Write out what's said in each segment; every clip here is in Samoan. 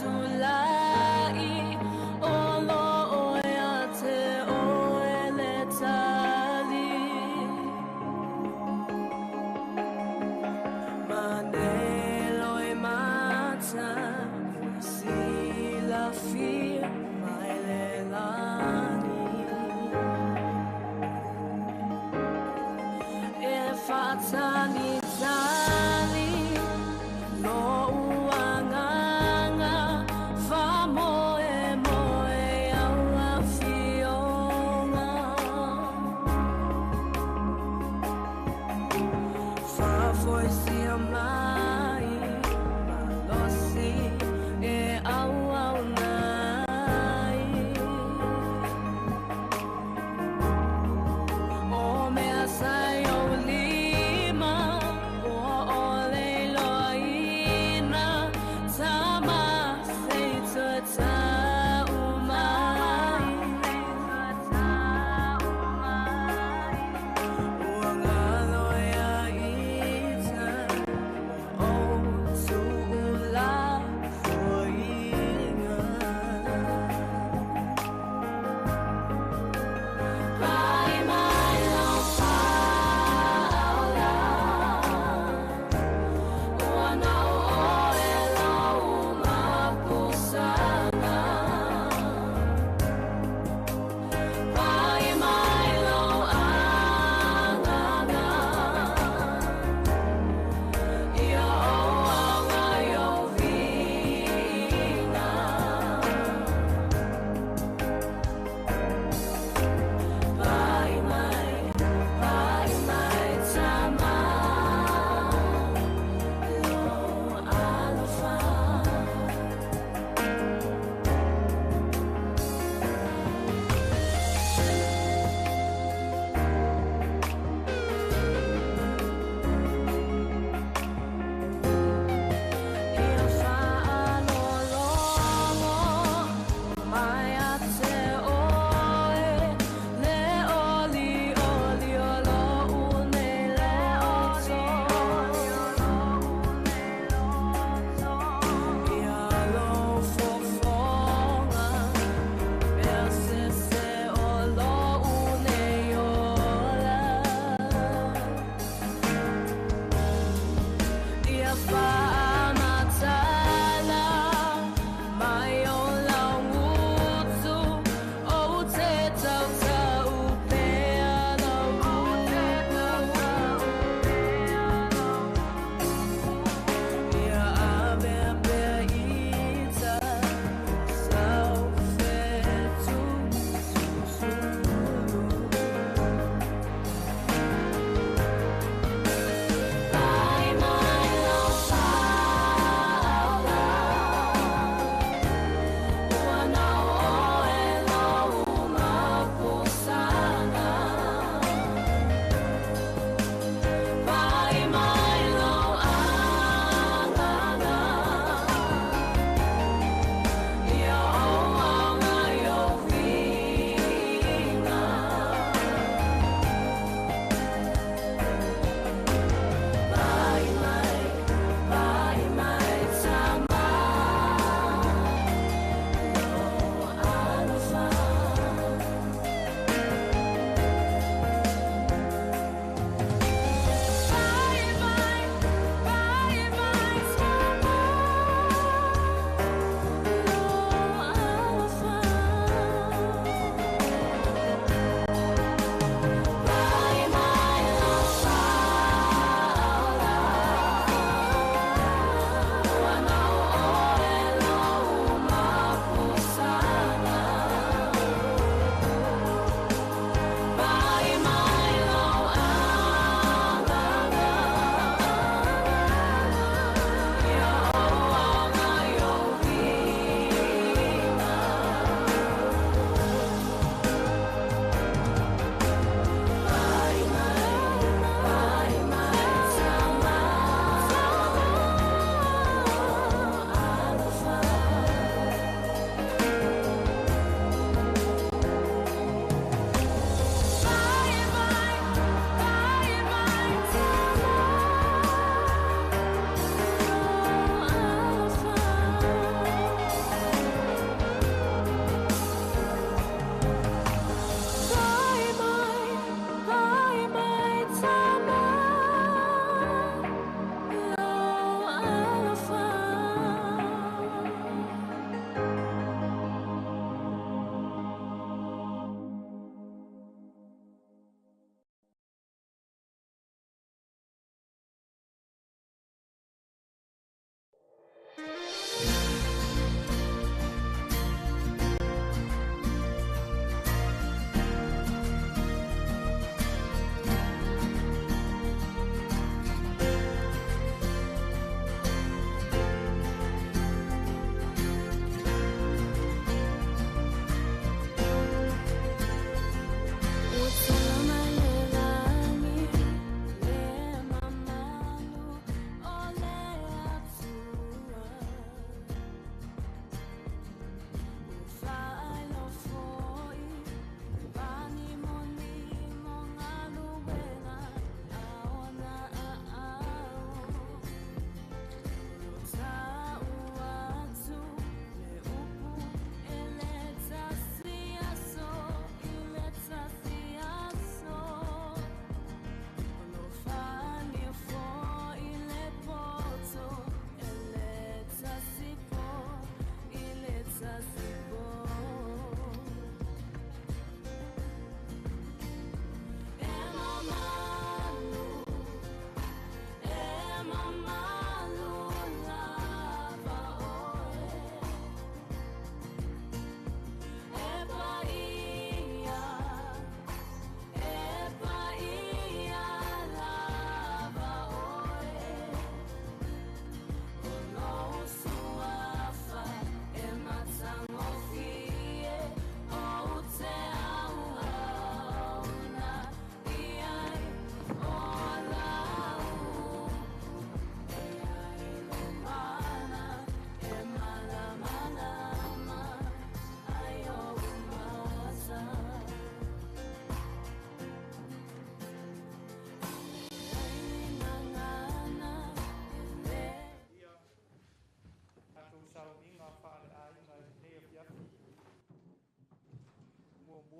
Tulai o lo oe a te oe le tali. Manelo e mata silafia mai le lani. E whatanitani lo uanganga fa moe moe au a fionga. Fa foi sia mai malosi e au au nai. O mea sai o lima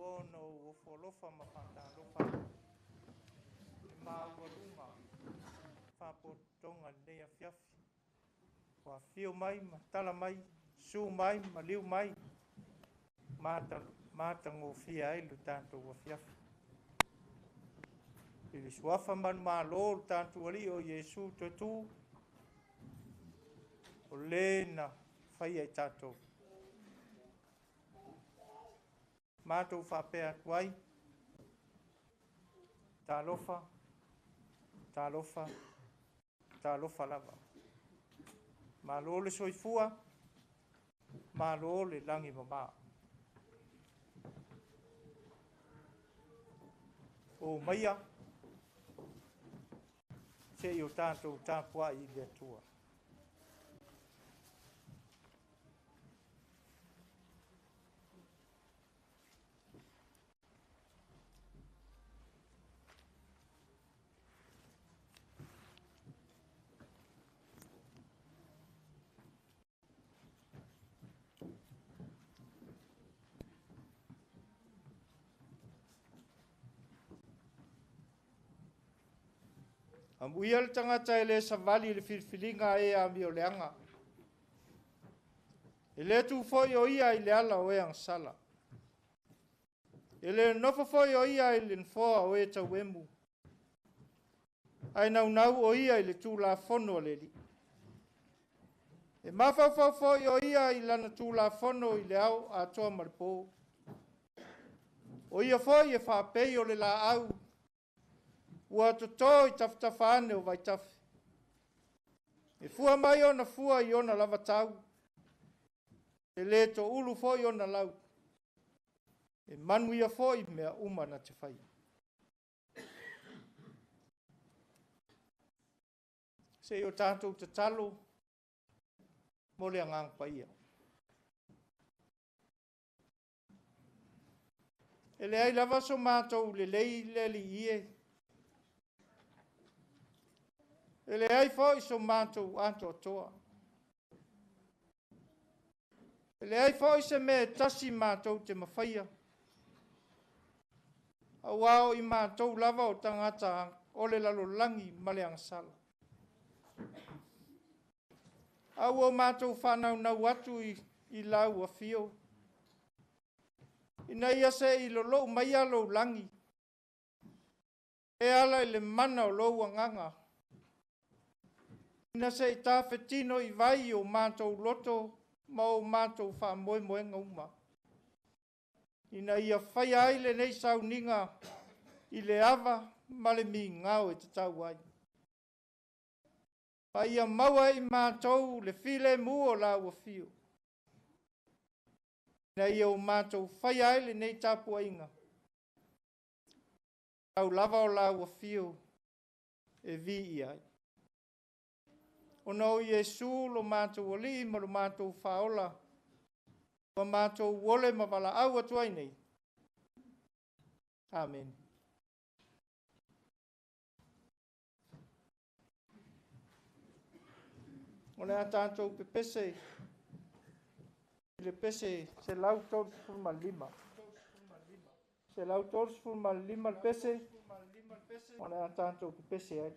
Ua ona ou ofo alofa ma faatalofa atu i le maualuga faapotopotoga i lenei afiafi, ua afio mai ma tala mai, susu mai ma maliu mai, matagofie ai lo tatou afiafi. I le suafa manumalo o le tatou Alii o Iesu Toetu, o le na faia i tatou. Matou faapea atu ai, talofa, talofa, talofa lava. Malo le soifua, malo le lagi e mama. O maia, se i o tatou tapuai i le Atua. Amuia le tagata e le savali i le filifiliga a e amioleaga. E le tu foi o ia i le ala o e agasala. E le nofo foi o ia i le nofoa o e tauemu. Ae naunau o ia i le Tulafono a le Alii. E mafaufau foi o ia i lana Tulafono i le ao atoa ma le po. O ia foi e faapei o le laau ua toto i tafatafa ane o vaitafe. E fua mai ona fua i ona lava tau, e le toulu foi ona lau, e manuia foi mea uma na te faia. Se i o tatou tatalo mo le Agaga Paia. E leai lava so matou lelei le Alii e, e leai foi so matou atoatoa. E leai foi se mea e tasi matou te mafaia, aua o i matou lava o tagata o le lalolagi ma le agasala. A ua matou faanaunau atu i lau afio, ina ia se i lolou maia lou lagi, e ala i le mana o lou agaga, ina se i tafetino i vai o matou loto ma o matou faamoemoega uma, ina ia faia ai lenei sauniga i le ava ma le migao e tatau ai. Ma ia maua e i matou le filemu o lau afio, ina ia o matou faia ai lenei tapuaiga, tau lava o lau afio e viia ai. Ona o Iesu lo matou Alii ma lo matou Faaola, ua matou ole ma valaau atu ai nei. Amene. O le a tatou pepese i le pese 135. 135 le pese, o le a tatou pepese ai.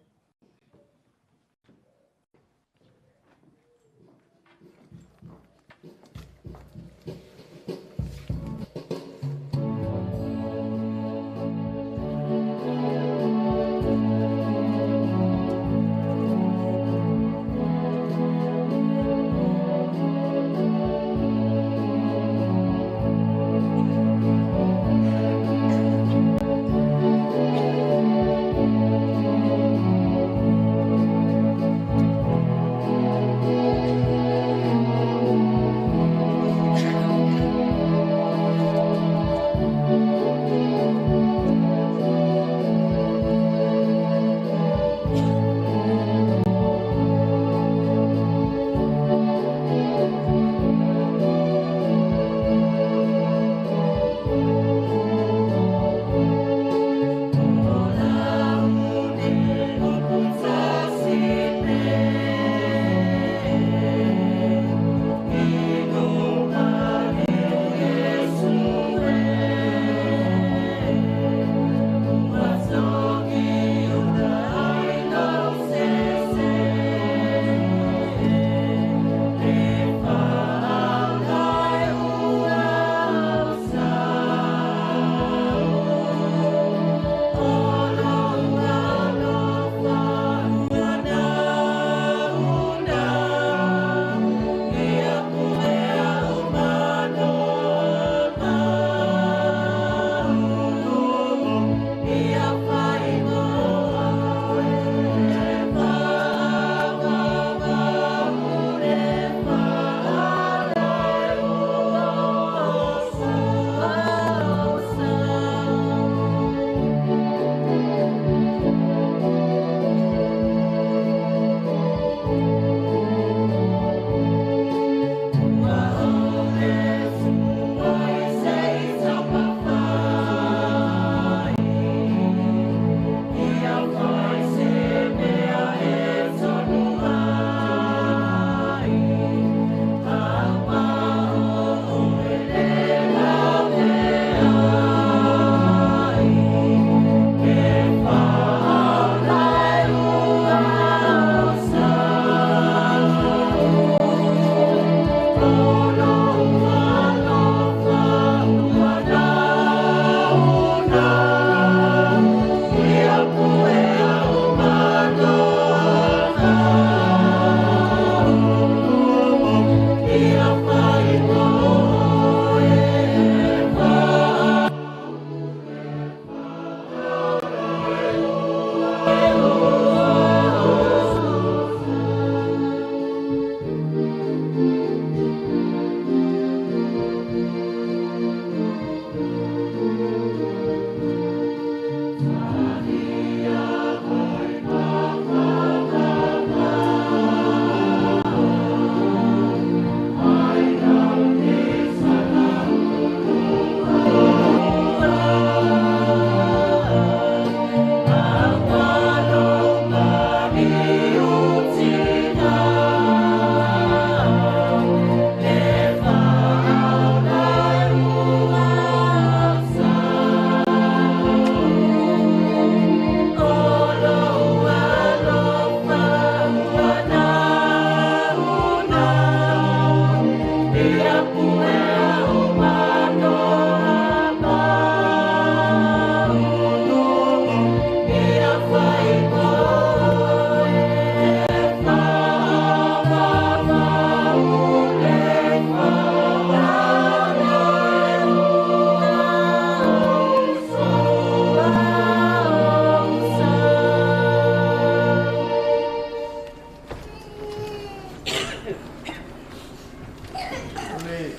le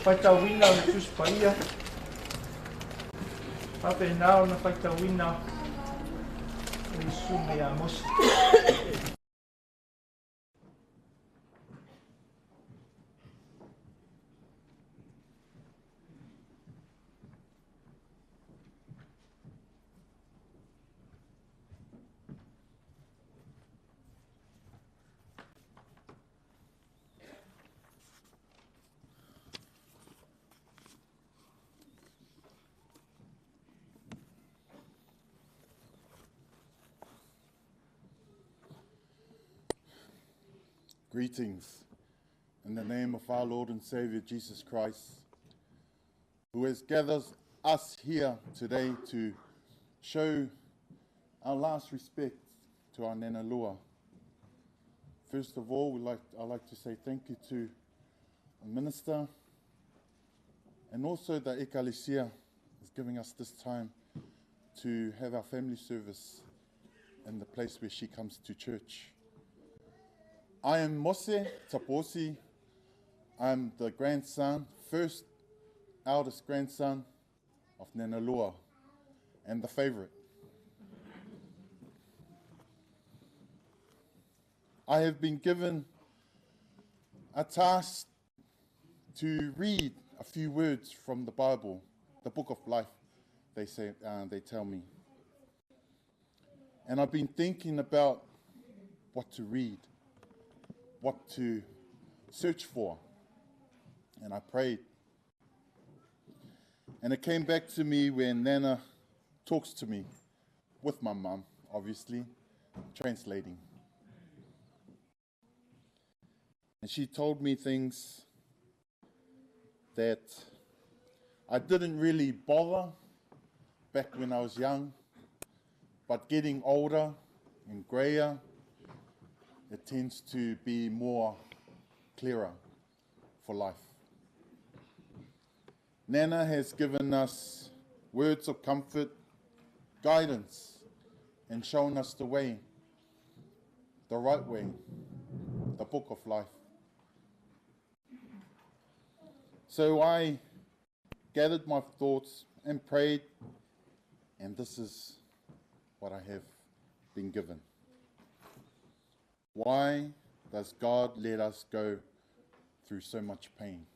faitauina o le Tusi Paia, faapena ona faitauina e le Susuga ia Mose. Greetings in the name of our Lord and Savior Jesus Christ, who has gathered us here today to show our last respect to our Nana Lua. First of all, I'd like to say thank you to the minister and also the Ekalesia is giving us this time to have our family service in the place where she comes to church. I am Mose Taposi. I'm the grandson, first eldest grandson of Nana Lua and the favorite. I have been given a task to read a few words from the Bible, the book of life, they say, they tell me. And I've been thinking about what to read, what to search for. And I prayed. And it came back to me when Nana talks to me, with my mum, obviously, translating. And she told me things that I didn't really bother back when I was young, but getting older and grayer, it tends to be more clearer for life. Nana has given us words of comfort, guidance, and shown us the way, the right way, the book of life. So I gathered my thoughts and prayed, and this is what I have been given. Why does God let us go through so much pain?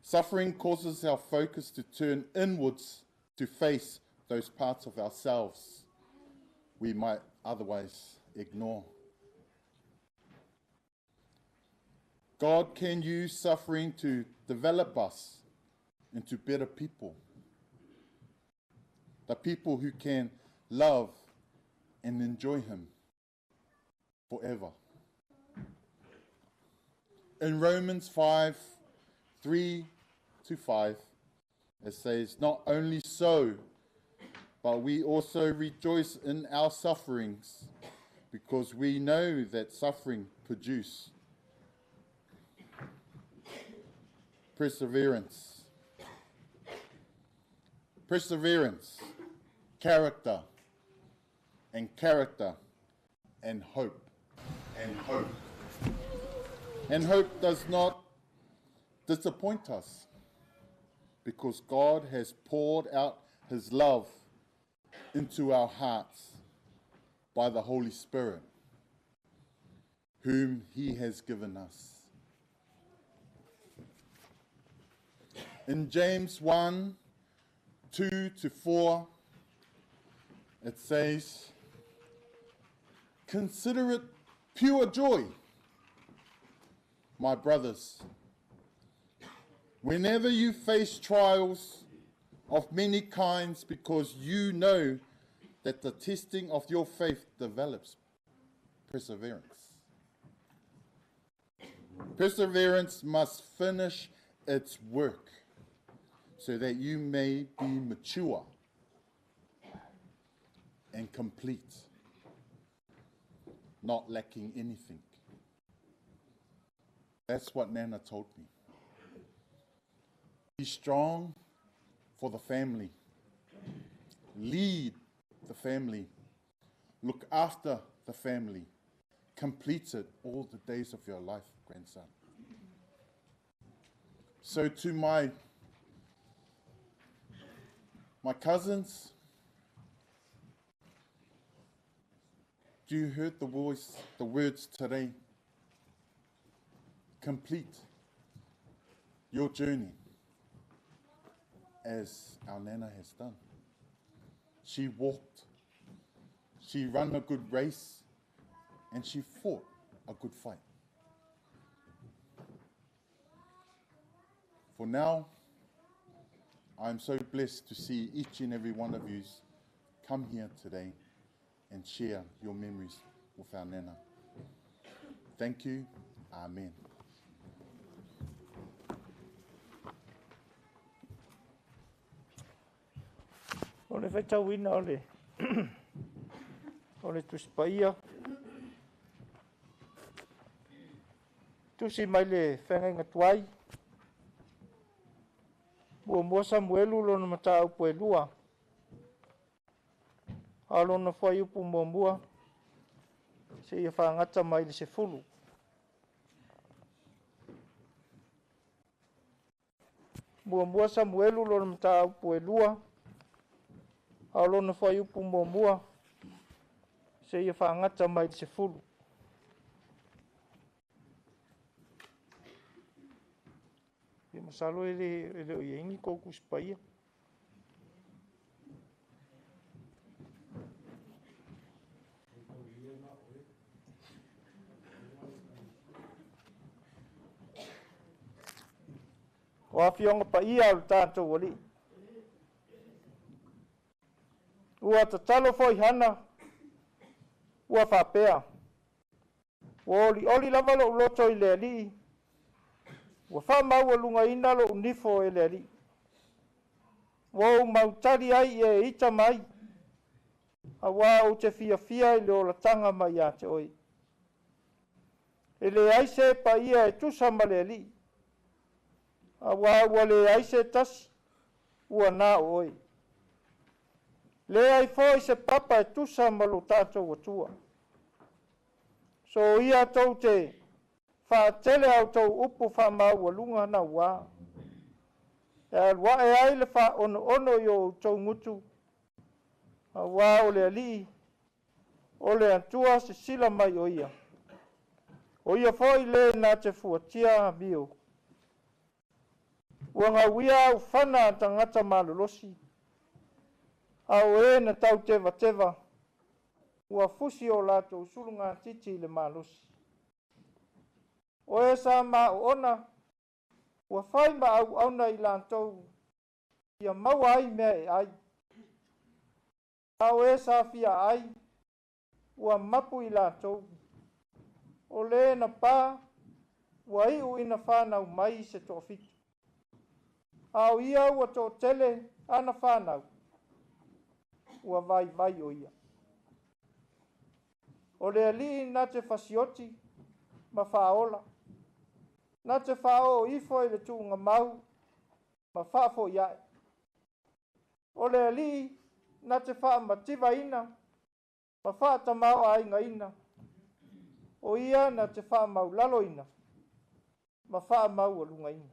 Suffering causes our focus to turn inwards to face those parts of ourselves we might otherwise ignore. God can use suffering to develop us into better people, the people who can love and enjoy Him forever. In Romans 5, 3 to 5, it says, Not only so, but we also rejoice in our sufferings, because we know that suffering produces perseverance. Perseverance, character, and character, and hope, and hope. And hope does not disappoint us, because God has poured out His love into our hearts by the Holy Spirit, whom He has given us. In James 1, 2 to 4, it says, Consider it pure joy, my brothers, whenever you face trials of many kinds, because you know that the testing of your faith develops perseverance. Perseverance must finish its work so that you may be mature and complete, not lacking anything. That's what Nana told me. Be strong for the family. Lead the family. Look after the family. Complete it all the days of your life, grandson. So to my cousins, do you heard the voice, the words today? Complete your journey as our Nana has done. She walked, she ran a good race, and she fought a good fight. For now, I'm so blessed to see each and every one of you come here today and share your memories with our Nana. Thank you. Amen. O le faitauina o le o le Tusi Paia. Tusi mai le feagaiga tuai. 1 Samuelu lona mataupu e 2. A lona fuaiupu 1 seia fagata mai le 10. 1 Samuelu lona mataupu e 2. A lona fuaiupu 1 seia fagata mai le 10. Ia masalo e le o iai ni kou Tusi Paia. O afioga paia o le tatou alii. Ua tatalo foi Hana, ua faapea, ua olioli lava lou loto i le alii, ua faamaualugaina lou nifo e le alii. Ua ou mautali ai e ita mai, auā ou te fiafia i le olataga mai ia te oe. E leai se paia e tusa ma le alii, auā ua leai se tasi ua na o oe. Leai foi se papa e tusa ma lo tatou Atua. So ia tou te faatele au tou upu faamaualuga nauā. E aluae ai le faaonoono i o outou gutu, auā o le alii, o le Atua sisila mai o ia. O ia foi le na te fuatia amio. Ua gauia au fana a tagata malolosi, a o e na tau tevateva, ua fusi o latou sulugatiti i le malosi. O e sa maoona, ua fai ma auauna i latou, ia maua ai mea e ai. A o e sa fia ai, ua mapu i latou. O le na pā, ua iu ina whanau mai se toafitu. A o ia ua toatele ana whanau, ua vai vai o ia. O le alii na te fasioti ma whaola, na te whao ifo i le tuunga mau ma whaafo iae. O le alii na te whaamativaina ma whaatamao ainga ina. O ia na te whaamaulaloina ma whaamaualugaina.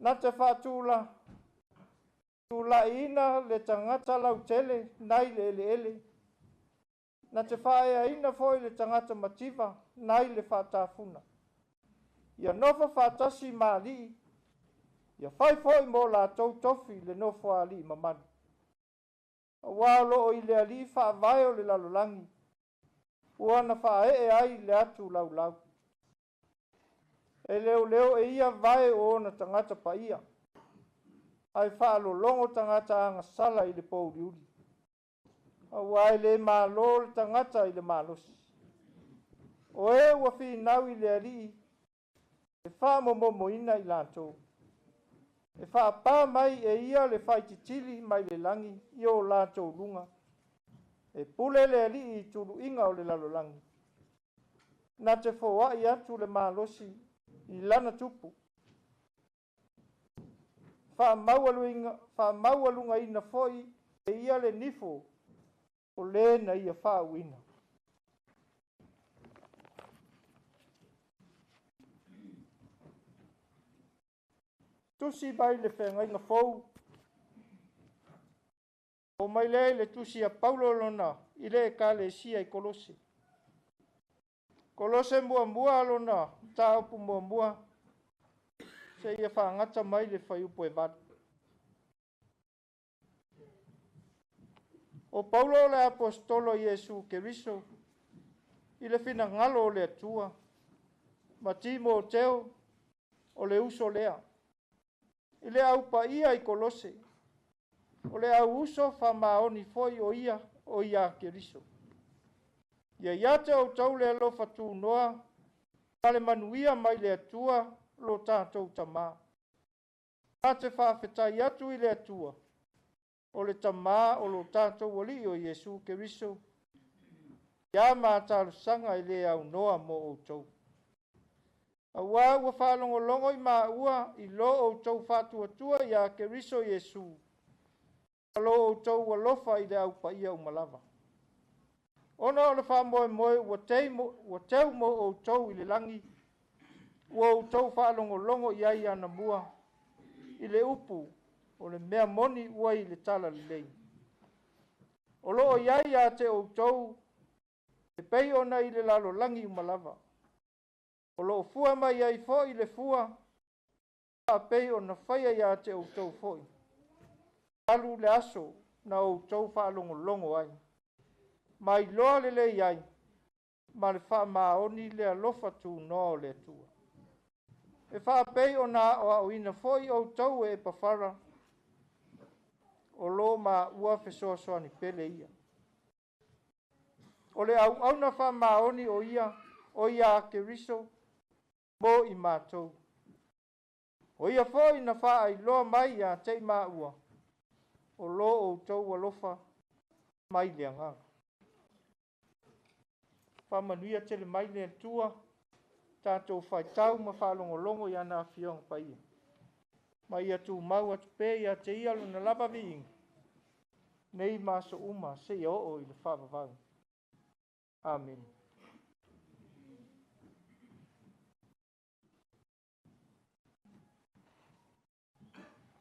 Na te whaatula tulaina le tagata lautele nai le eleele. Na te whaeaina foi le tagata mativa nai le whaatafuna. Ia nofo whaatasi maalii, ia fai foi mo latou tofi le nofo alii mamalu. Auā o loo i le alii faavae o le lalolagi, ua na faaee ai le atu laulau. E leoleo e ia vae o ona tagata paia, ae faalologo tagata agasala i le pouliuli. Auā e le malo le tagata i le malosi. O e ua finau i le alii, e faamomomoina i latou. E faapā mai e ia le faititili mai le lagi i o latou luga. E pule le alii i tuluiga o le lalolagi. Na te foai atu le malosi i lana tupu. Faamaualugaina foi e ia le nifo o le na ia faauina. Tusi mai le Feagaiga Fou, oo mai lea i le tusi a Paulo lona i le Ekalesia i Kolose. Kolose muamua lona mataupu muamua, seia faagata mai le fuaiupu e 8. O Paulo o le Aposetolo Iesu Keriso, i le finagalo o le Atua, ma Timoteo o le uso lea, i le au paia i Kolose, o le au uso faamaoni foi o ia o ia Keriso. Ia ia te outou le alofa tunoa ma le manuia mai le Atua lo tatou Tamā. Ta te faafetai atu i le Atua, o le Tamā o lo tatou Alii o Iesu Keriso, ia ma talosaga e le aunoa mo outou. Auā ua faalogologo i maua i lo outou faatuatua ia Keriso Iesu, ma lo outou alofa i le au paia uma lava. Ona o le faamoemoe ua teu mo outou i le lagi, ua outou faalogologo i ai anamua i le upu o le mea moni ua i le talalelei. O lo o i ai ia te outou e pei ona i le lalolagi uma lava. O lo o fua mai ai foi le fua, faapei ona faia ia te outou foi. Alu le aso na outou faalogologo ai, ma iloa lelei ai, ma le faamaoni le alofa tunoa o le Atua. E faapei ona aoaoina foi outou e Epafara, o lo maua fesoasoani pele ia. O le auauna faamaoni o ia, o ia Keriso, mo i matou. O ia foi na faailoa mai ia te i maua, o lo outou alofa mai le agaga. Faamanuia tele mai le Atua, tatou faitau ma faalogologo i ana afioga paia. Ma ia tumau atu pea ia te ia lona lava viiga, nei ma aso uma seia oo i le faavavau. Amene.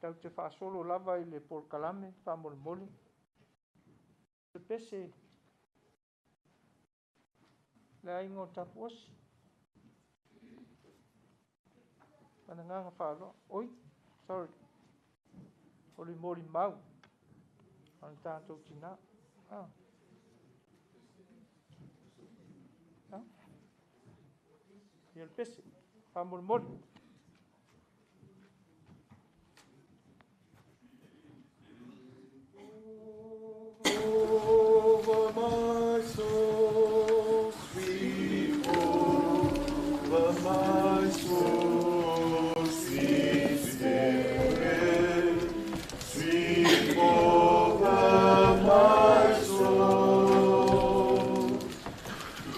Tatou te faasolo lava i le polokalame faamolemole. Le pese le aiga o Tapuosi. Managaga faaloa. Oi, sorry. O le molimau a le tatou tinā. Ah. Ah. Ia le pese, faamolemole. Over my soul, sweep over my soul, sweet Spirit, sweep over my soul.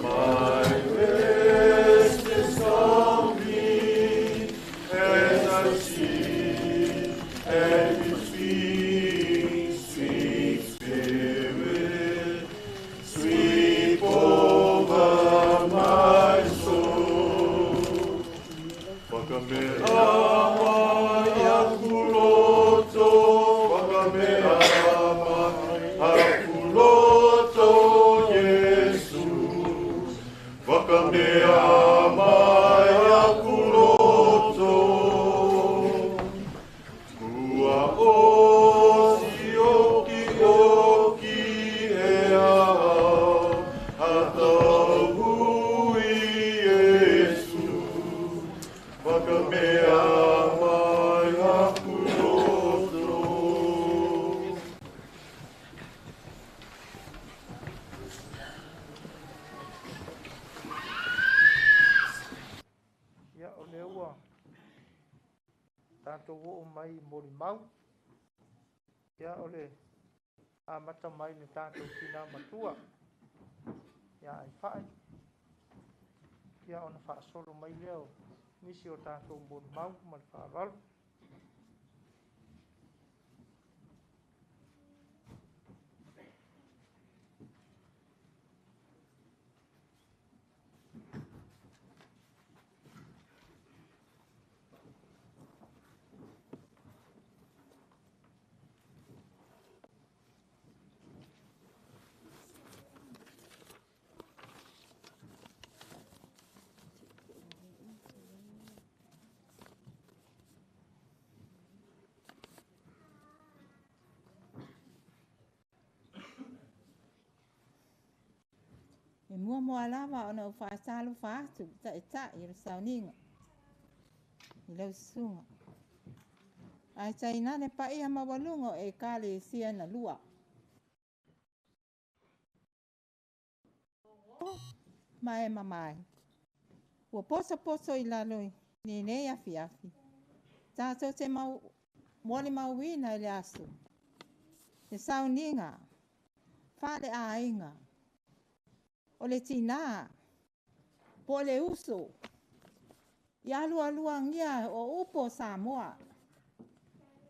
My rest is complete as I see and speak, sweet Spirit, sweep over my soul. Whakamea mai aku loto, whakamea mai aku loto, Iesu. Whakamea mai aku loto. Ua osi oki oki e au, atau hui Iesu. Whakamea mai aku loto. Ia, o lea ua tatou oo mai i molimau. Ia, o le amata mai le tatou tina matua. Ia, ai whae. Ia, ona faasolo mai lea o nisi o tatou molimau ma le faaaloalo. Muamua lava ona ou faatalofa atu i taitai o le sauniga i lau susuga. Ae tainane paia maualuga o Ekalesia na lua. Ma e mamae, ua potopoto i lalo i lenei afiafi, tatou te molimauina i le aso, le sauniga faaleaiga, o le tinā, po o le uso, ia lualuagia o upu o Samoa,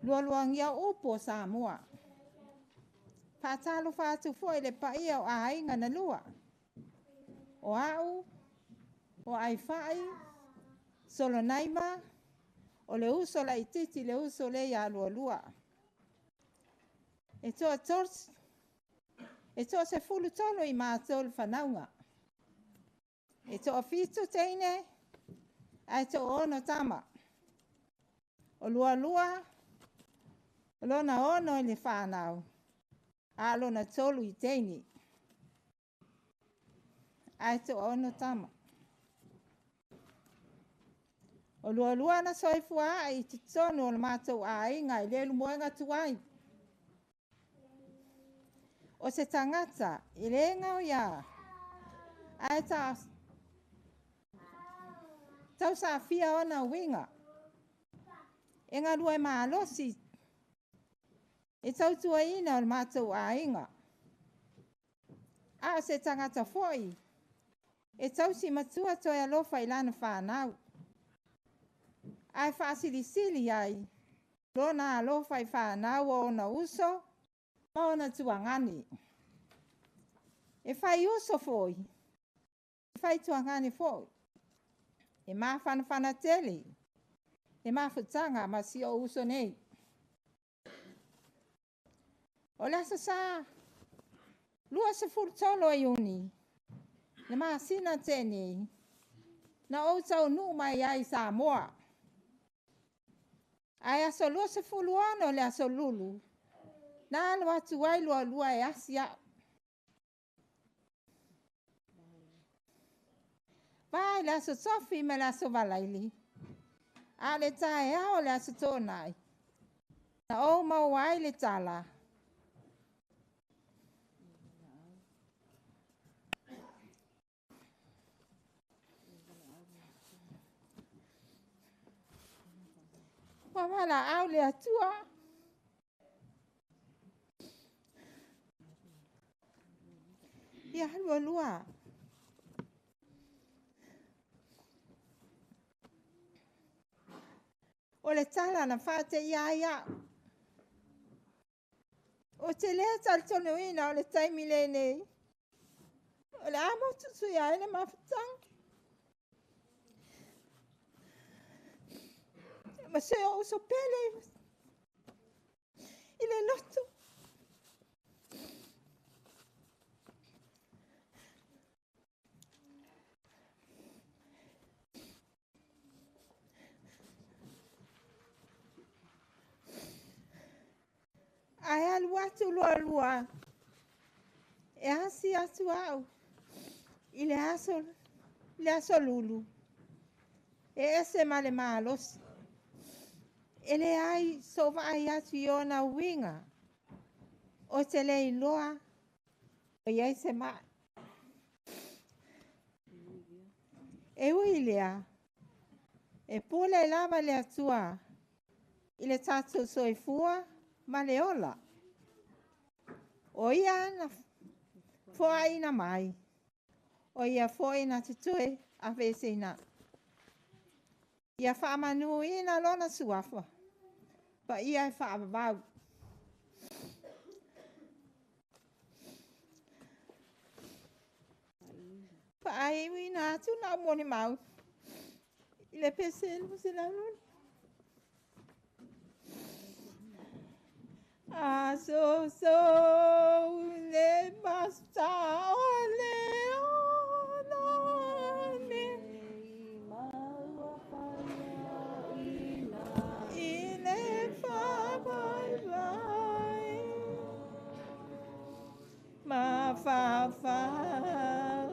lualuagia upu o Samoa. Faatalofa atu foi le paia o aiga na lua, o au, o Aifai, Solonaima, o le uso laititi le uso le ia lualua. E toa 13 i matou le fanauga. E toa 7 teine, ae toa 6 tama. O lualua, o lona 6 i le whanau, a lona 3 i teine. Ae toa 6 tama. O lualua na soifua ai i totonu o le matou aiga i le lumoega tuai. O se tagata i le ngau ia, ae tausafia ona uiga. E galue malosi e tautuaina o le matou aiga. A o se tagata foi e tausi matua toe alofa i lana whanau. Ae faasilisili ai lona alofa i whanau o ona uso ma ona tuagani. E fai uso foi, e fai tuagani foi. E mafanafana tele, e mafutaga ma si o uso nei. O le aso sa 23 o Iuni, le masina tēnei, na ou taunuu mai ai i Samoa. Ae aso 26 le aso Lulu, na alo atu ai lualua e asi au. Vai le aso Tofi ma le aso Valaili, a le taeao le aso Toonai, na ou maua ai le tala. Ua valaau le Atua. Ia lualua. O le tala na whaateia ai au. O te lea talitonuina o le taimi lenei. O le a motutu ia ai le mafutaga. Ma se o uso pele i le loto. Ae alu atu lualua, e asi atu au i le aso Lulu, e ese ma le malosi. E leai so vaai atu i ona uiga, o te le iloa o i ai se mai. E ui lea, e pule lava le Atua i le tatou soifua ma le ola. O ia na foaina mai, o ia foi na tutoe a veseina. Ia faamanuina lona suafa, pa ia e faavavau. Faaiuina atu lau molimau i le pese 200. Aso so le masta o le ona ne i le whawhai ma whawhau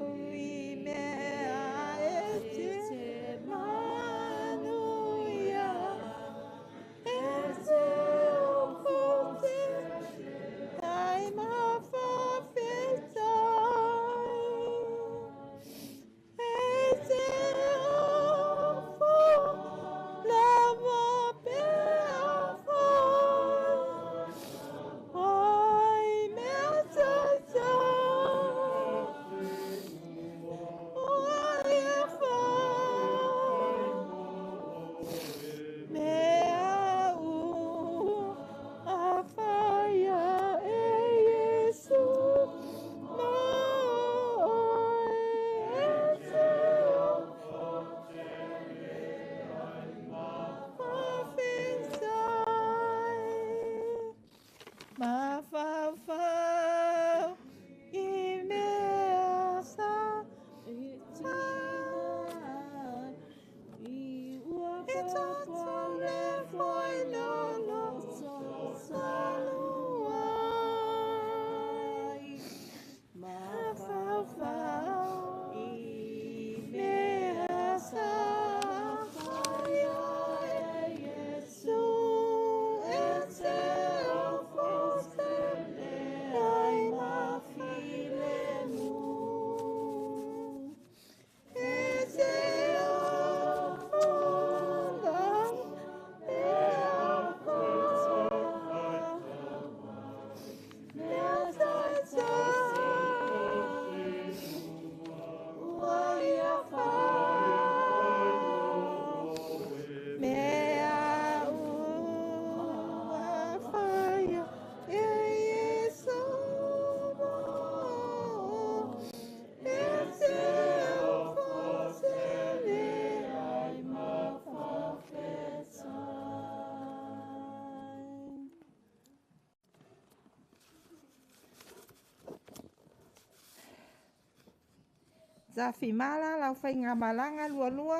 Safimala lau faigamalaga lualua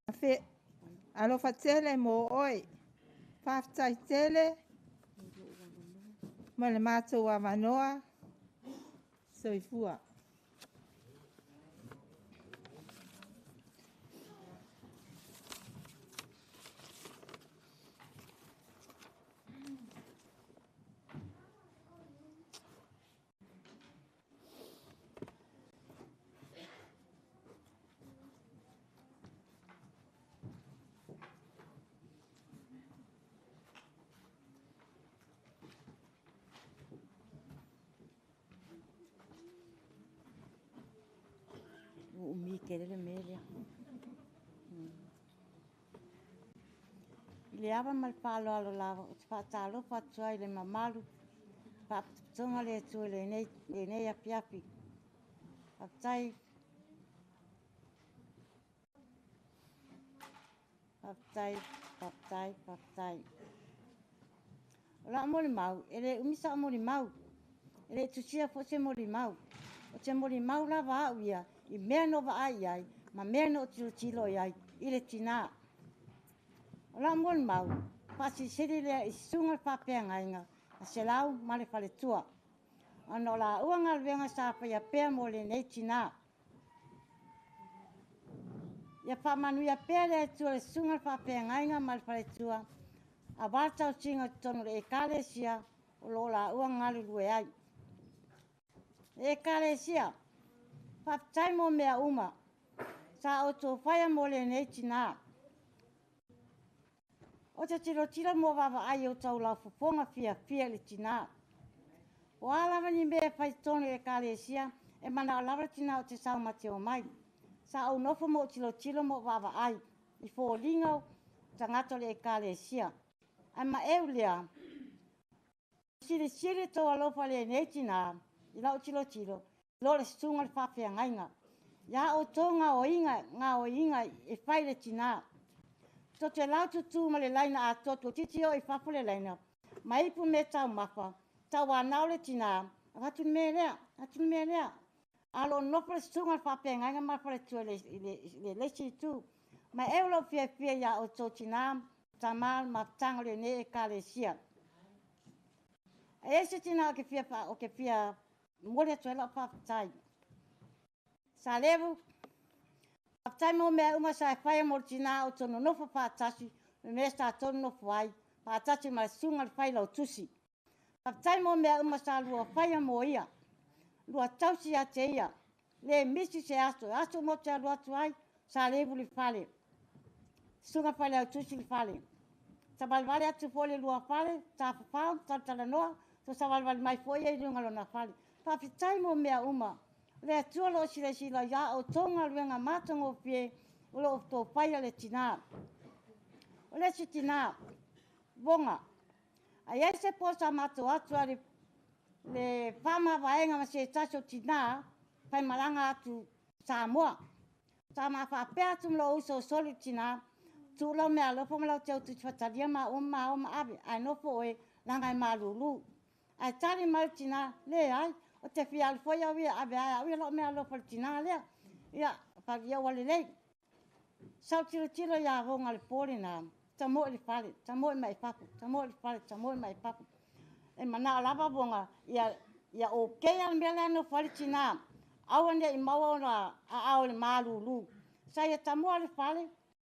afe alofa tele mo oe. Faafetai tele ma le matou avanoa. Soifua. Ua umi tele le mea lea. I le ava ma le faaaloalo lava ou te faatalofa atu ai i le mamalu Faalapotopotoga a le Atua i lenei afiafi. Faafetai, faafetai, faafetai, faafetai. O lau molimau, e le umi sau molimau. E le i tusia foi se molimau. O te molimau lava au ia i mea na ou vaai i ai ma mea na ou tilotilo i ai i le tinā. O lau molimau, faasilisili lea i susuga i le faafeagaiga a Selau ma le faletua, ona o laua galuega sa faia pea mo lenei tinā. Ia faamanuia pea le Atua i le susuga i le faafeagaiga ma le faletua, aua le tausiga i totonu o le Ekalesia o lo o laua galulue ai. Le Ekalesia, faafetai mo mea uma sa outou faia mo lenei tinā. O te tilotilo ma vaavaai i outou laufofoga fiafia i le tinā. O a lava ni mea e fai i totonu o le Ekalesia, e manao lava le tinā ou te sau ma te omai. Sa ou nofo ma ou tilotilo ma ou vaavaai i foliga o tagata o le Ekalesia. Ae maeu lea, silisili tou alofa i lenei tinā i lau tilotilo, i lo le susuga i le faafeagaiga. Ia outou gaoiga e fai i le tinā. Tou te laututu ma le laina atoa toeitiiti oo i fafo le laina, ma ipu meataumafa, tauanau le tinā, avatu le mea lea, avatu le mea lea. A o lo o nofo le susuga i le faafeagaiga ma le faletua i le isi itu. Ma eu lou fiafia iā outou tinā, tama, le mafutaga o lenei Ekalesia. E i ai se tinā ou te fia momoli atu ai lau faafetai. Salevu, faafetai mo mea uma sa e faia mo le tinā o outou nonofo faatasi, le mea sa outou nonofo ai, faatasi ma le susuga i le failautusi. Faafetai mo mea uma sa lua faia mo ia, lua tausi ia te ia, le misi se aso, e aso uma ou te alu atu ai, Salevu i le fale, susuga failautusi i le fale. Savalivali atu foi i le lua fale, tafafao, talatalanoa, toe savalivali mai foi ia i luga o lona fale. Faafetai mo mea uma. O le Atua o lo o silasila ia outou galuega matagofie o lo o outou faia le tinā. O le isi tinā, Voga. A i ai se po sa matou atu ai le faamavaega ma se tasi o tinā, faimalaga atu Samoa. Sa ma faapea atu ma lou uso o Soli i le tinā, tuu lau meaalofa ma lau teutusi faitalia maua ma o ma ave, ae nofo oe leaga e malulu. Ae tali mai le tinā, leai, ou te fia alu foi au ia e ave ai au ia lau meaalofa i le tinā lea. Ia, ia ua lelei. Sa ou tilotilo ia Voga i le po lena, tamoe i le fale, tamoe mai fafo, tamoe i le fale, tamoe mai fafo. E manao lava Voga ia okay le mea la e nofo ai le tinā, aua ne i maua ona aao i le malulu. Sa ia tamoa le fale,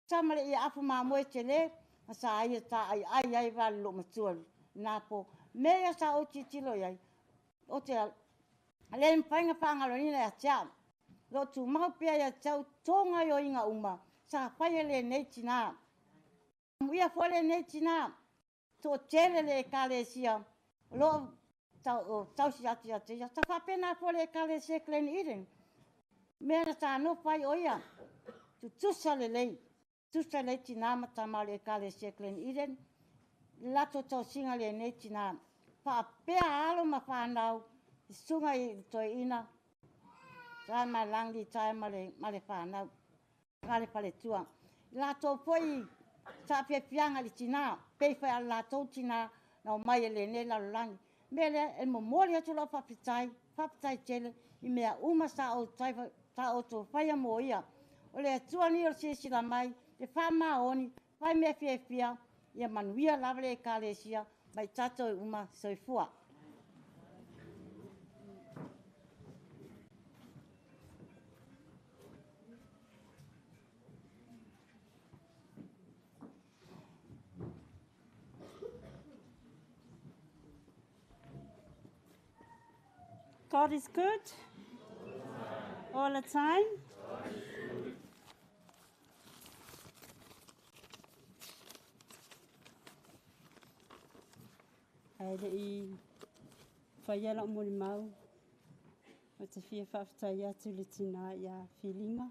sa ma le ia afu mamoe tele, ma sa ia taaiai ai vale lou matua lena po. Mea ia sa ou tilotilo i ai, ou te le mafai ona faagaloina ia te au. Lo tumau pea ia te au tou gaoioiga uma sa faia lenei tinā. Amuia foi lenei tinā, toatele le Ekalesia o lo o tausi atu ia te ia. Sa faapena foi le Ekalesia Glen Eden. Mea na sa nofo ai o ia, tutusa lelei, tutusa lelei tinā ma tama o le Ekalesia Glen Eden, le latou tausiga lenei tinā. Faapea alo ma whanau, susuga i le toeaina, tae ma langi, tae ma le whanau, ma le faletua. I latou foi saafiafiaga i le tinā, pei foi a le latou tinā na omai e lenei lalolagi. Mea lea, e momoli atu lau faafetai, faafetai tele i mea uma sa outou tā outou faia mo ia. O le Atua nei o le silasila mai, le faamaoni, fai mea fiafia, ia manuia lava le Ekalesia ma i tatou uma. Soifua. God is good all the time. Ae le i faia lau molimau, ou te fia faafetai atu i le tinā ia Filiga.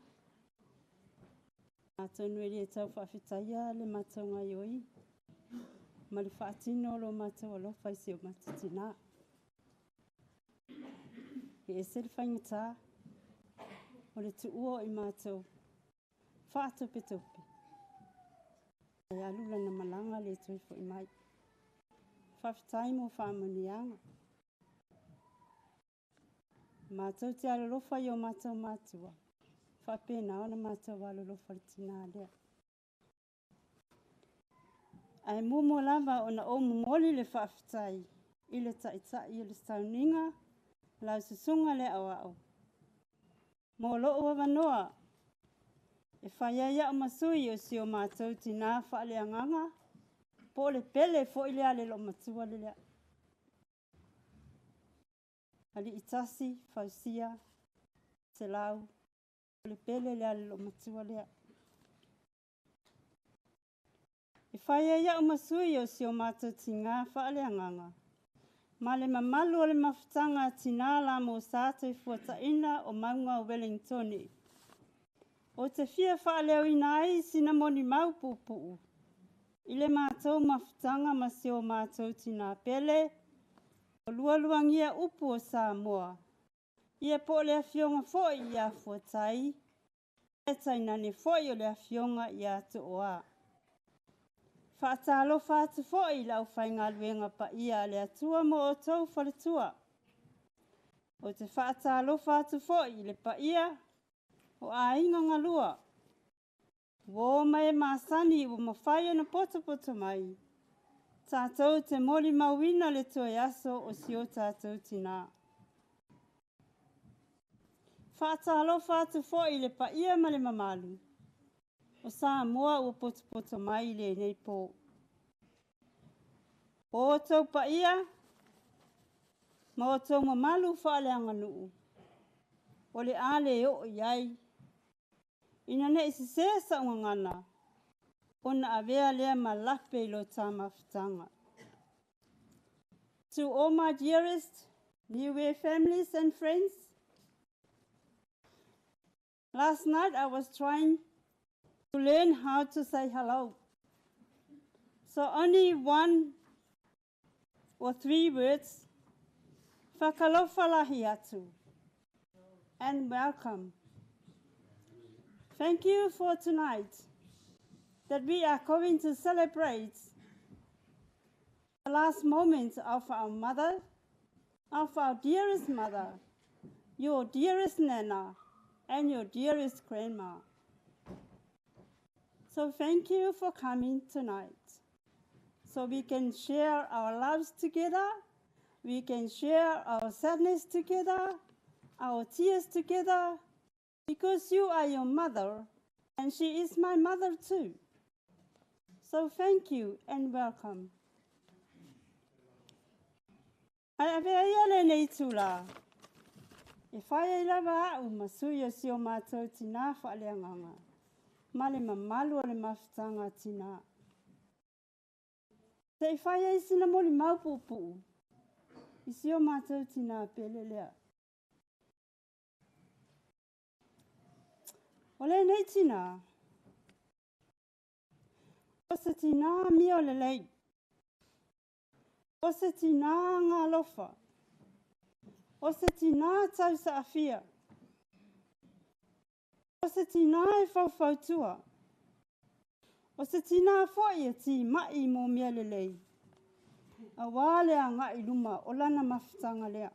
Atonu e le tau faafetaia le matou gaoioi ma le faatino o lo matou alofa i si o matou tinā. E ese le faigata o le tuua o i matou faatopetope ae alu lana malaga le toe foi mai. Faafetai mo faamanuiaga. Matou te alolofa i o matou matua, faapena ona matou alolofa i le tinā lea. Ae muamua lava ona ou momoli le faafetai i le taitai o le sauniga, lau susuga le aoao, mo lou avanoa e fai ai au ma sui o si o matou tinā faaleagaga, po o le pele foi lea a le loomatua le lea. Alii tasi, fausia, selau, o le pele lea a le loomatua lea. E fai ai au ma sui o si o matou tinā faaleagaga, ma le mamalu o le mafutaga a tinā la mo sa toifuataina o mauga o Wellingtone. Ou te fia faaleoina ai sina molimau puupuu i le matou mafutaga ma si o matou tinā pele, o lualuagia upu o Samoa, ia po o le afioga foi ia Fuatai, e tainane foi o le afioga ia Tooa. Faatalofa atu foi i le aufaigaluega paia a le Atua ma outou faletua. Ou te faatalofa atu foi i le paia o aiga galua, uo ma e masani ua mafai ona potopoto mai, tatou te molimauina le toe aso o si o tatou tinā. Faatalofa atu foi i le paia ma le mamalu o Samoa ua potopoto mai i lenei pō. O outou paia ma outou mamalu faaleaganuu, o le a le oo i ai, ina ne i sesē sa'u gagana, ona avea lea ma lape i lo ta mafutaga. To all my dearest Niue families and friends, last night I was trying to learn how to say hello. So only one or three words, Fakalofa lahi atu, and welcome. Thank you for tonight that we are going to celebrate the last moments of our mother, of our dearest mother, your dearest Nana, and your dearest grandma. So thank you for coming tonight. So we can share our loves together, we can share our sadness together, our tears together, because you are your mother and she is my mother too. So thank you and welcome. Ae avea ia lenei itulā e fai ai lava au ma sui o si o matou tinā faaleagaga ma le mamalu o le mafutaga a tinā. Se i fai ai sina molimau puupuu i si o matou tinā pele lea. O lenei tinā, o se tinā amio lelei, o se tinā agalofa, o se tinā tausaafia, o se tinā e faufautua, o se tinā foi e timai mo mea lelei, auā le agai i luma o lana mafutaga lea.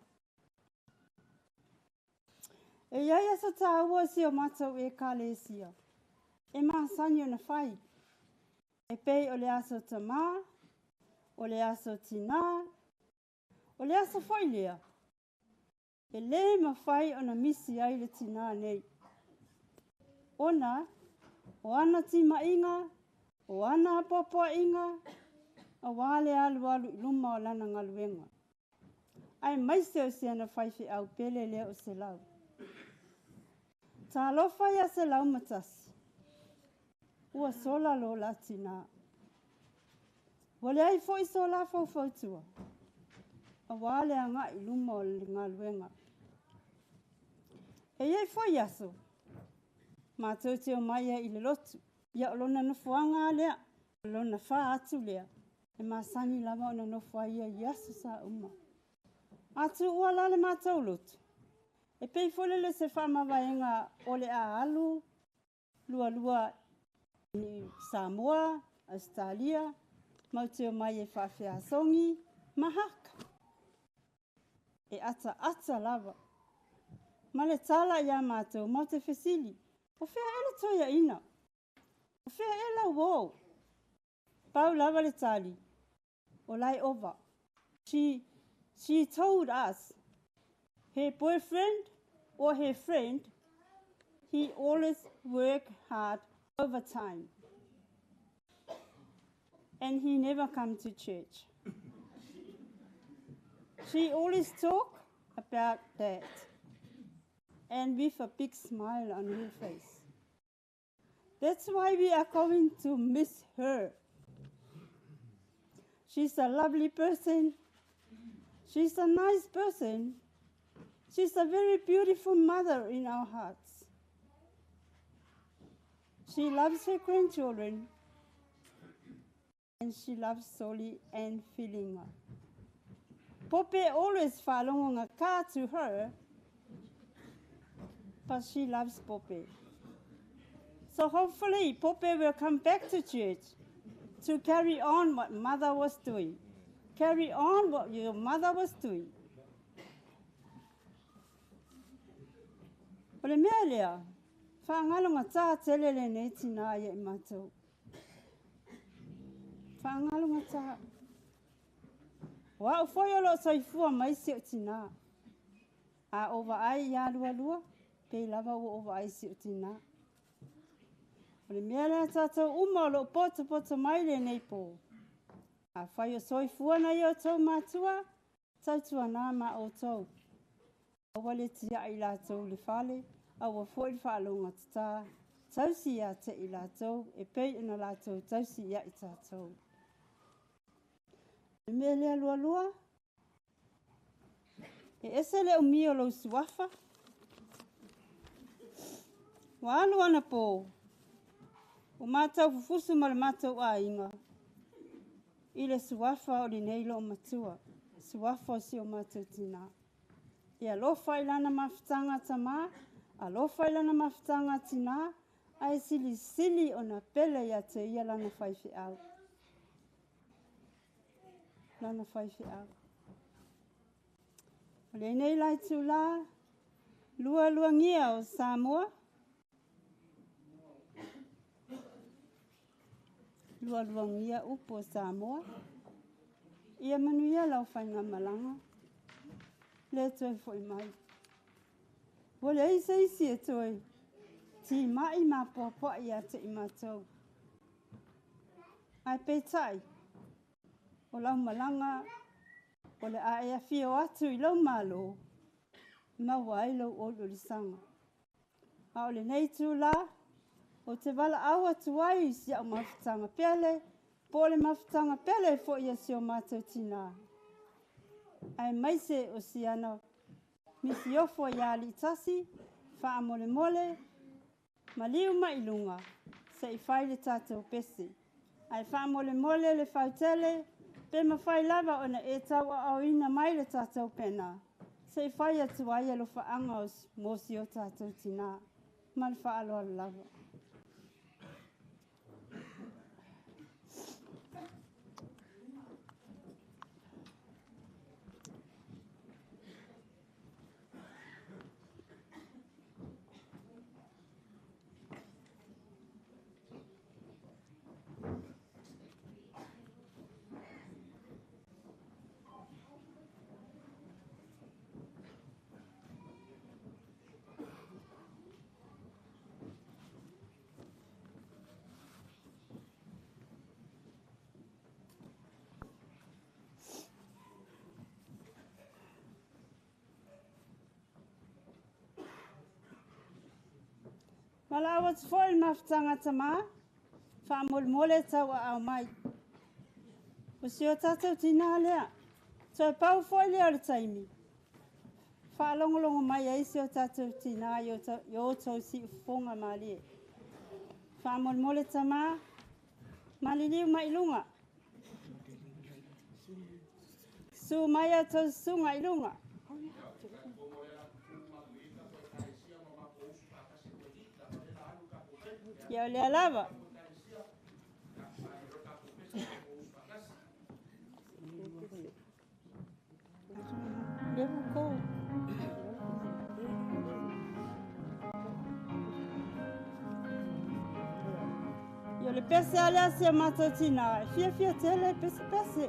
E i ai aso tāua o si o matou Ekalesia e masani ona fai, e pei o le aso tamā, o le aso tinā, o le aso foi lea e lē mafai ona misi ai le tinā nei, ona o ana timaiga, o ana apoapoaiga, auā le alualu i luma o lana galuega, aemaise o si ana faifeau pele lea o Selau. Talofa iā 101, ua sola lo la tinā. Ua leai foi so la faufautua, auā le agai i luma o le galuega. E i ai foi aso, matou te omai ai i le lotu, ia o lona nofoaga lava lea, o lona fā atu lea, e masani lava ona nofo ai ia i aso sa uma. A tuua la le matou lotu, e pei foi lele o se faamavaega o le a alu lualua i Samoa, Ausetalia, matou te omai e faafeasogi ma haka. E ataata lava. Ma le tala iā matou, matou te fesili, O fea ea le toeaina? O fea ea lau uō? Pau lava le tali, O la e ova. She, she told us her boyfriend or her friend, he always work hard overtime and he never come to church. She always talk about that and with a big smile on her face. That's why we are going to miss her. She's a lovely person. She's a nice person. She's a very beautiful mother in our hearts. She loves her grandchildren and she loves Soli and Feelinga. Pope always whaalongo ka to her, but she loves Pope. So hopefully Pope will come back to church to carry on what mother was doing. Carry on what your mother was doing. O le mea lea, faagalogatā tele lenei tinā ia i matou. Faagalogatā. O au foi o lo o soifua mai si ou tinā. A ou vaai iā lualua, pei lava ua ou vaai i si ou tinā. O le mea lea tatou uma o lo o potopoto mai lenei pō. Afai o soifua nai outou matua, tautuanā ma outou. Aua le tia'i i latou i le fale, aua foi le faalogogatā, tausi ia te i latou e pei ona latou tausi ia i tatou. O le mea lea lualua, e ese le umi o lou suafa. Ua alu anapō, ua matou fufusu ma le matou aiga i le suafa o lenei loomatua, suafa o si o matou tinā. E alofa i lana mafutaga tamā, alofa i lana mafutaga tinā, ae silisili ona pele ia te ia lana faifeau. Lana faifeau. O lenei la itulā, lualuagia o Samoa, lualuagia upu o Samoa, ia manuia lau faigamalaga, le toe foi mai. Ua leai se isi e toe timai ma apoapoai ia te i matou. Ae peitai, o lau malaga o le a e afio atu i lou Malo, e maua ai lou oliolisaga. A o lenei itulā, ou te valaau atu ai i si au mafutaga pele, po o le mafutaga pele foi a si o matou tinā, aemaise o si ana misiofo iā Alii-tasi, faamolemole, Maliu mai i luga, se i fai le tatou pese. Ae faamolemole le fautele, pe mafai lava ona e tauaaoina mai le tatou pena, se i fai atu ai alofaaga mo si o tatou tinā. Ma le faaaloalo lava. Valaau atu foi i le mafutaga a tamā, faamolemole tauaao mai. O si o tatou tinā lea, toe pau foi lea o le taimi, faalogologo mai ai si o tatou tinā i o outou siufofoga malie. Faamolemole tamā, maliliu mai i luga. Susu mai a outou susuga i luga. Ia o lea lava. Ia o le pese lava lea a si o matou tinā, e fiafia tele e pesepese.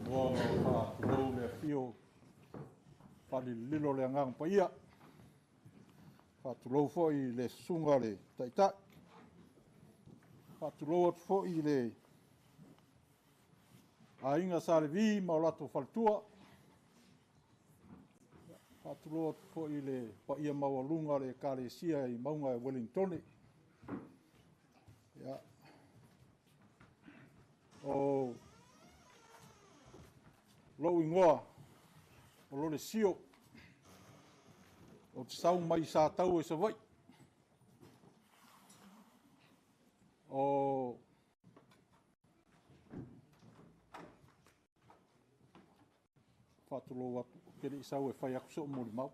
Ua faatulou le afio faalilolilo o le Agaga Paia. Faatulou foi i le susuga i le Taitai Faatulou atu foi i le aiga Sa Levi ma o latou faletua. Faatulou atu foi i le paia maualuga o le Ekalesia i Mauga e Ueligitone. Ia, o lou igoa o Lolesio, ou te sau mai Sataua i Savaii. O faatulou atu, ou te le i sau e fai atu sou molimau.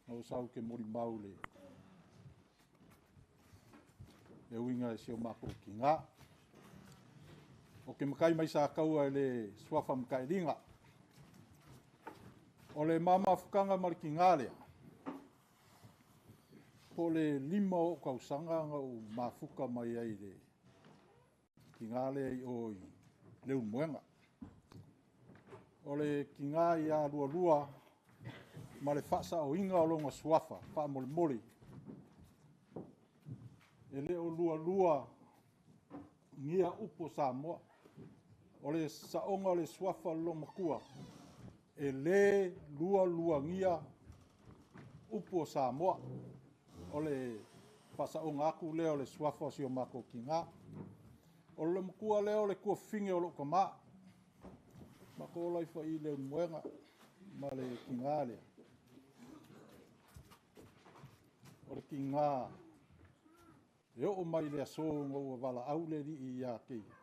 Na ou sau ou te molimau i le uiga i si o matou tina. Ou te matai mai Sataua i le suafa Matailiga. O le ma mafutaga ma le tina lea, po o le 5 o ou tausaga na ou mafuta mai ai i le tina lea i o i Leulumoega. O le tina ia Lualua ma le faasaoina o lona suafa, faamolemole, e le o lualua gia upu o Samoa. O le saoga o le suafa o le loomatua, e le lualuagia upu o Samoa. O le faasaoga atu lea o le suafa o si o matou tina. O le loomatua lea o le tuafafine o lou tama. Matou ola ifo i Leulumoega ma le tina lea. O le tina e oo mai i le aso ina ua valaau le Alii ia te ia,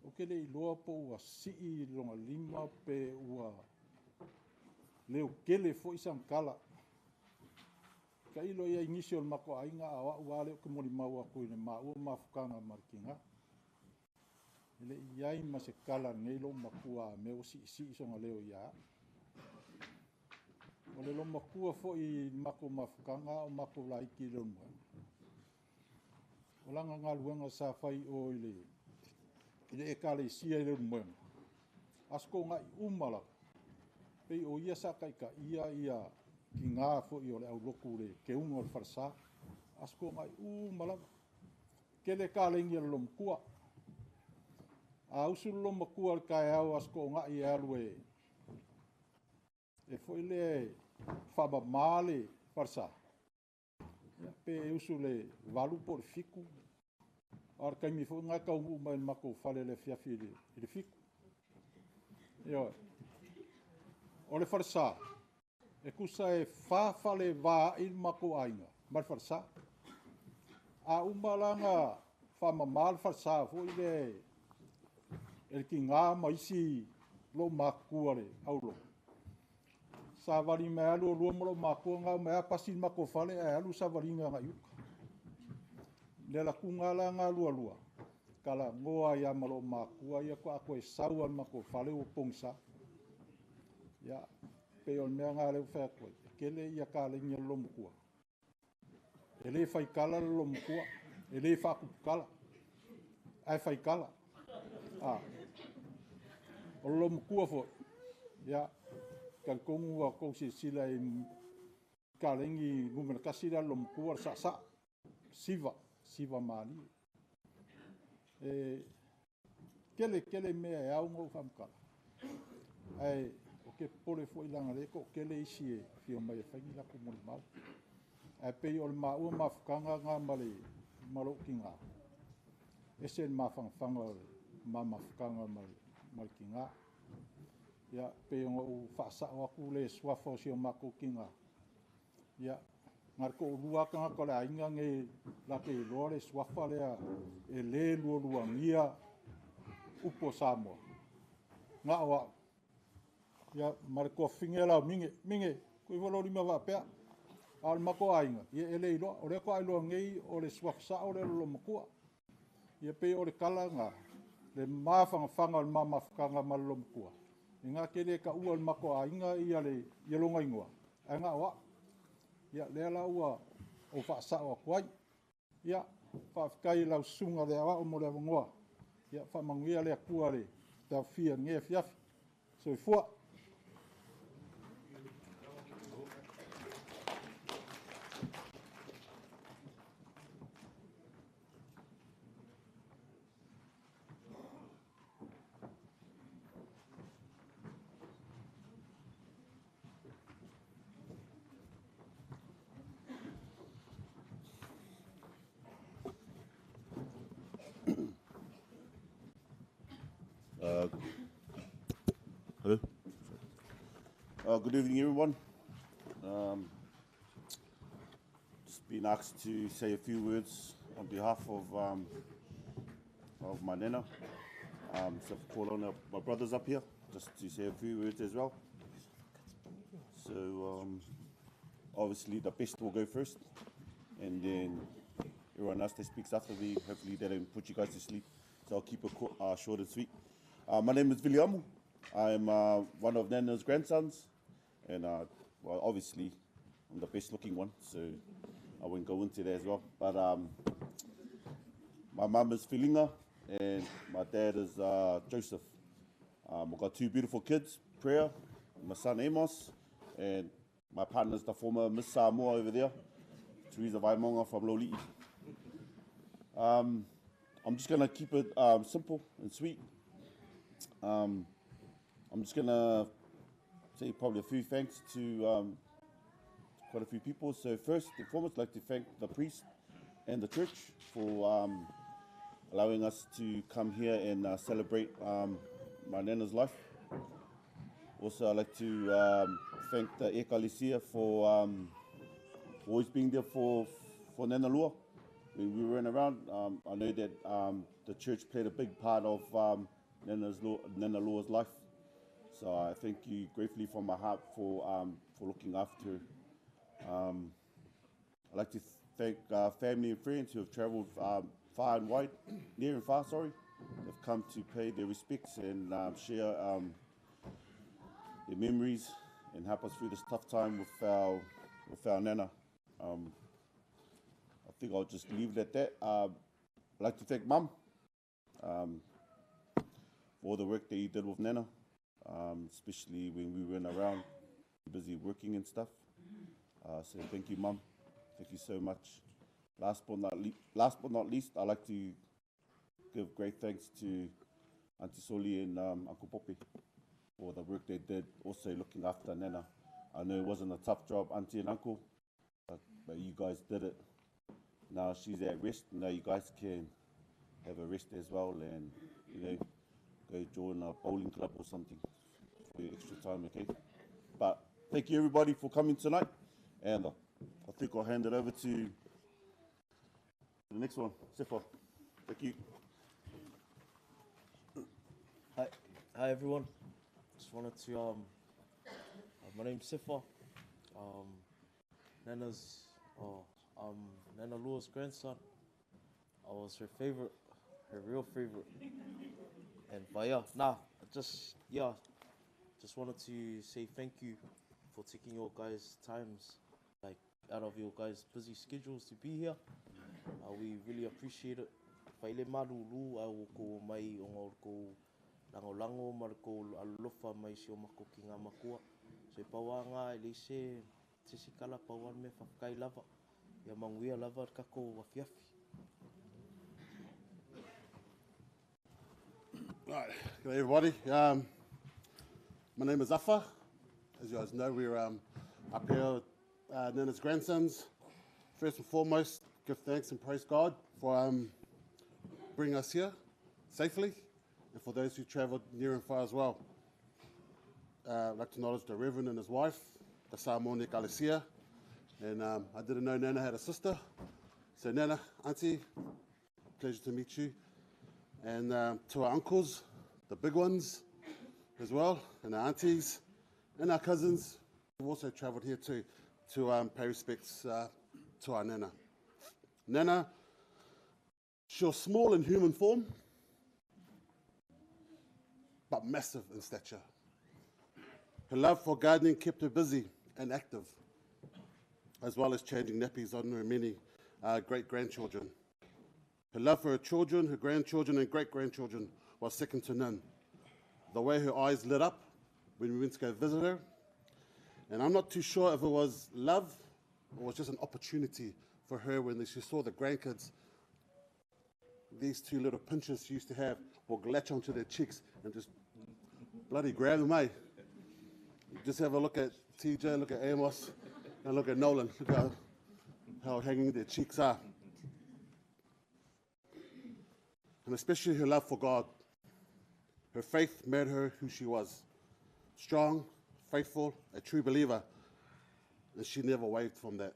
ou te le iloa po ua sii lona lima pe ua leotele foi sana tala. Tailo i ai i nisi o le matou aiga, a o au lava lea ou te molimau atu i le maua mafutaga ma le tina. E le i i ai ma se tala a lenei loomatua a mea ua siisii sona leo ia au. O le loomatua foi i le matou mafutaga a o matou laiti i Leulumoega, o lana galuega sa fai i o i le Ekalesia i Leulumoega, Aso Toonai uma lava, pei o ia sa taitaia tina foi o le aulotu i le teuga o le falesa, Aso Toonai uma lava. E tele kaleni a le loomatua. A usu le loomatua i le taeao Aso Toonai e alu e foi lea e faamama le falesa, ia pe usu i le 8 po o le 7, a o le taimi foi lena e taunuu mai i le matou fale i le afiafi i le 7. Ioe. O le falesa, e tusa e 4 fale e va ai le matou aiga ma le falesa. A uma la ona faamama le falesa foi lea e le tina ma isi loomatutua o le aulotu, savali mai lava Lualua ma loomatua gau mai lava pasi le matou fale ae alu le savaliga agai i uta. Le alu atuga la lena a Lualua, talanoa ai lava ma loomatua ia faatoa toe sau lava i le matou fale ua pogisa. Ia, pei o le mea lena lea ua fai atu ai, e tele ia kaleni a le loomatua. E le faitala le loomatua, e le faatuputala, ae faitala. O le loomatua foi, ia, talitonu ua outou silasila i kaleni numera 1 lea a le loomatua o le saasaa, siva, siva malie. E tele tele mea e ao ona ou faamatala, ae ou te popole foi leaga o lea e toatele isi e fia omai e fai ni latou molimau. Ae pei o le maua mafutaga lena ma lou tina, e ese le mafanafana o le ma mafutaga ma le tina. Ia, pei ona ou faasao atu le suafa o si o matou tina, ia, na o le toalua lava tagata o le aiga lenei latou te iloa le suafa lea e le lualuagia upu o Samoa, na o au, ia, ma le tuafafine la o Mine. Mine, tuu ifo lou lima faapea. A o le matou aiga, ia e le iloa. O lea faatoa iloa nei o le suafa sao lea o le loomatua. Ia pei o le tala lena, le mafanafana o le ma mafutaga ma le loomatua, e na te le taua e le matou aiga ia lona igoa, ae na o au. Ia, lea la ua ou faasao atu ai. Ia, faafetai i lau susuga i le Aoao mo le avanoa. Ia, faamanuia le Atua i le aofia i lenei afiafi. Soifua. Hello. Good evening, everyone. Just been asked to say a few words on behalf of my nana. So I've called on my brothers up here just to say a few words as well. So obviously the best will go first, and then everyone else that speaks after me, hopefully they don't put you guys to sleep. So I'll keep it short and sweet. My name is Viliamu. I'm one of Nana's grandsons, and well, obviously I'm the best looking one, so I won't go into that as well. But my mum is Filinga, and my dad is Joseph. I've got two beautiful kids, Prayer, and my son Amos, and my partner's the former Miss Samoa over there, Teresa Vaimonga from Loli'i. I'm just going to keep it simple and sweet. I'm just going to say probably a few thanks to quite a few people. So first and foremost, I'd like to thank the priest and the church for allowing us to come here and celebrate my nana's life. Also, I'd like to thank the Ekalesia for always being there for Nana Lua. When we weren't around, I know that the church played a big part of Nana Lua's life. So I thank you gratefully from my heart for looking after her. I'd like to thank family and friends who have travelled far and wide, near and far, sorry. They've come to pay their respects and share their memories and help us through this tough time with our Nana. I think I'll just leave it at that. I'd like to thank Mum for all the work that you did with Nana, especially when we weren't around, busy working. So thank you, Mum. Thank you so much. Last but not least, I'd like to give great thanks to Auntie Soli and Uncle Poppy for the work they did, also looking after Nana. I know it wasn't a tough job, Auntie and Uncle, but you guys did it. Now she's at rest. Now you guys can have a rest as well, and go join a bowling club or something for your extra time, okay? But thank you everybody for coming tonight, and I think I'll hand it over to the next one, Sefa. Thank you. Hi everyone. Just wanted to, my name's Sefa. Nana's, oh, Nana Lua's grandson. I was her favorite, her real favorite. And but yeah, nah, just yeah, just wanted to say thank you for taking your guys' times, out of your guys' busy schedules to be here. We really appreciate it. Faile malulu au ko mai o ngā ko lango lango mar ko alofa mai si o mako ki ngā makua. So e paua ngā e leise te sikala paua me whakakai lava. Ia manguia lava kako wafiafi. Right, good day everybody. My name is Afa. As you guys know, we're up here with Nana's grandsons. First and foremost, give thanks and praise God for bringing us here safely, and for those who travelled near and far as well. I'd like to acknowledge the Reverend and his wife, the Samoan Ekalesia, and I didn't know Nana had a sister. So Nana, Auntie, pleasure to meet you. And to our uncles, the big ones as well, and our aunties, and our cousins who also travelled here too to pay respects to our Nana. Nana, she was small in human form, but massive in stature. Her love for gardening kept her busy and active, as well as changing nappies on her many great-grandchildren. Her love for her children, her grandchildren, and great-grandchildren was second to none. The way her eyes lit up when we went to go visit her, and I'm not too sure if it was love or was just an opportunity for her when she saw the grandkids, these two little pinchers she used to have will latch onto their cheeks and just bloody grab them, eh? Just have a look at TJ, look at Amos, and look at Nolan. Look how hanging their cheeks are. And especially her love for God. Her faith made her who she was strong, faithful, a true believer, and she never wavered from that.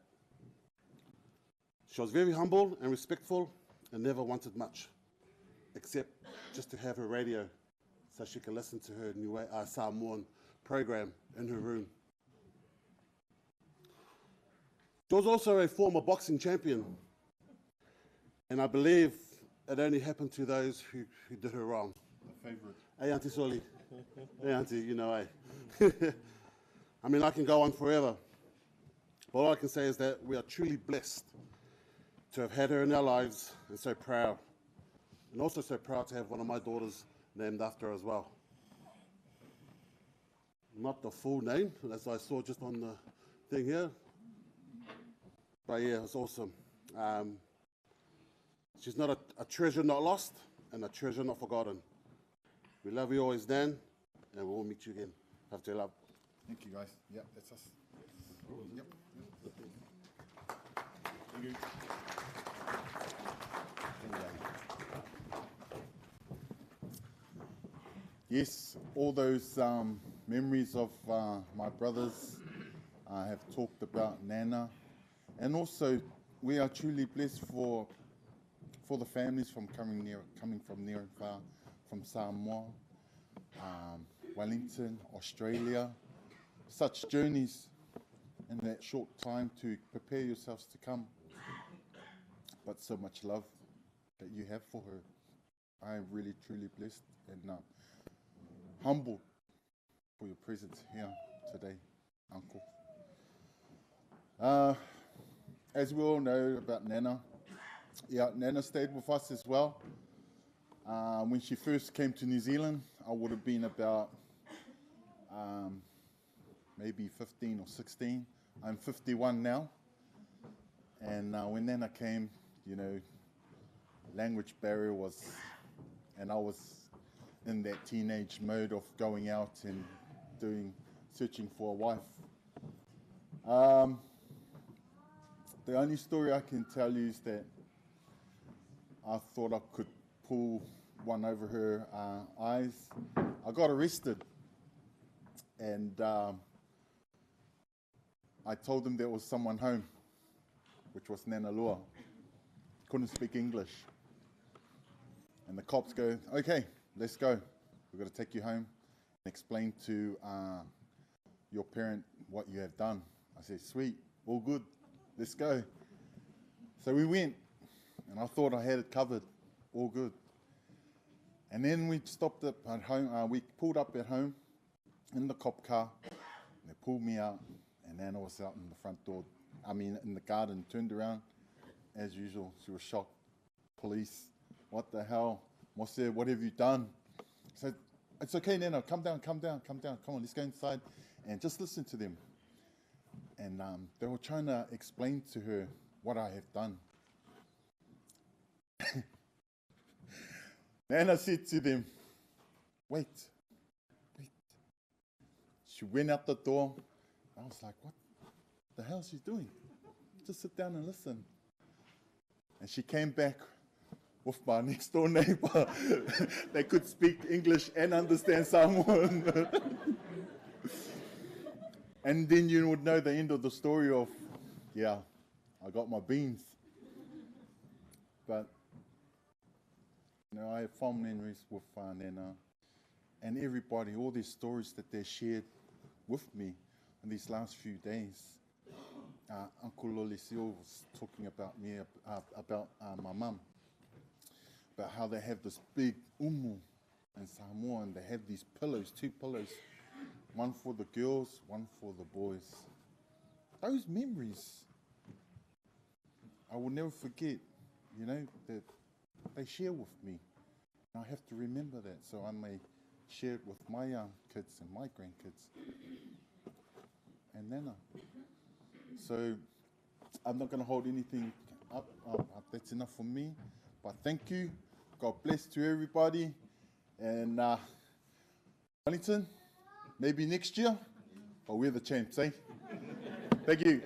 She was very humble and respectful and never wanted much, except just to have her radio so she could listen to her new Samoan program in her room. She was also a former boxing champion, and I believe it only happened to those who, who did her wrong. The favorite. Hey, Auntie Soli. hey, Auntie, you know, eh? I mean, I can go on forever. But all I can say is that we are truly blessed to have had her in our lives and so proud. And also so proud to have one of my daughters named after her as well. Not the full name, as I saw just on the thing here. But yeah, it's awesome. She's not a, a treasure not lost and a treasure not forgotten. We love you always, Dan, and we'll meet you again. Have to love. Thank you, guys. Yeah, that's us. Yep. Thank you. Yes, all those memories of my brothers have talked about Nana, and also we are truly blessed for for the families from coming near, coming from near and far, from Samoa, Wellington, Australia, such journeys in that short time to prepare yourselves to come. But so much love that you have for her. I am really truly blessed and humbled for your presence here today, Uncle. As we all know about Nana, yeah, Nana stayed with us as well. When she first came to New Zealand, I would have been about maybe 15 or 16. I'm 51 now. And when Nana came, you know, language barrier was, and I was in that teenage mode of going out and doing, searching for a wife. The only story I can tell you is that I thought I could pull one over her eyes. I got arrested, and I told them there was someone home, which was Nana Lua. Couldn't speak English. And the cops go, okay, let's go. We've got to take you home and explain to your parent what you have done. I said, sweet, all good, let's go. So we went, and I thought I had it covered, all good. And then we stopped up at home, we pulled up at home in the cop car. And they pulled me out, and Nana was out in the front door, I mean, in the garden, turned around, as usual. She was shocked. Police, what the hell? Mose, what have you done? I said, it's okay, Nana, come down, come down, come down. Come on, let's go inside and just listen to them. And they were trying to explain to her what I have done. Nana said to them, wait, wait. She went out the door. I was like, what the hell is she doing? Just sit down and listen. And she came back with my next door neighbor. they could speak English and understand Samoan. and then you would know the end of the story of, yeah, I got my beans. But you know, I have fond memories with Nana and everybody, all these stories that they shared with me in these last few days. Uncle Lolesio was talking about me, about my mum, about how they have this big umu in Samoa, and they have these pillows, two pillows, one for the girls, one for the boys. Those memories, I will never forget, you know, that they share with me. And I have to remember that, so I may share it with my kids and my grandkids and Nana. So I'm not going to hold anything up. That's enough for me. But thank you. God bless to everybody. And Wellington, maybe next year, but we're the champs, eh? thank you.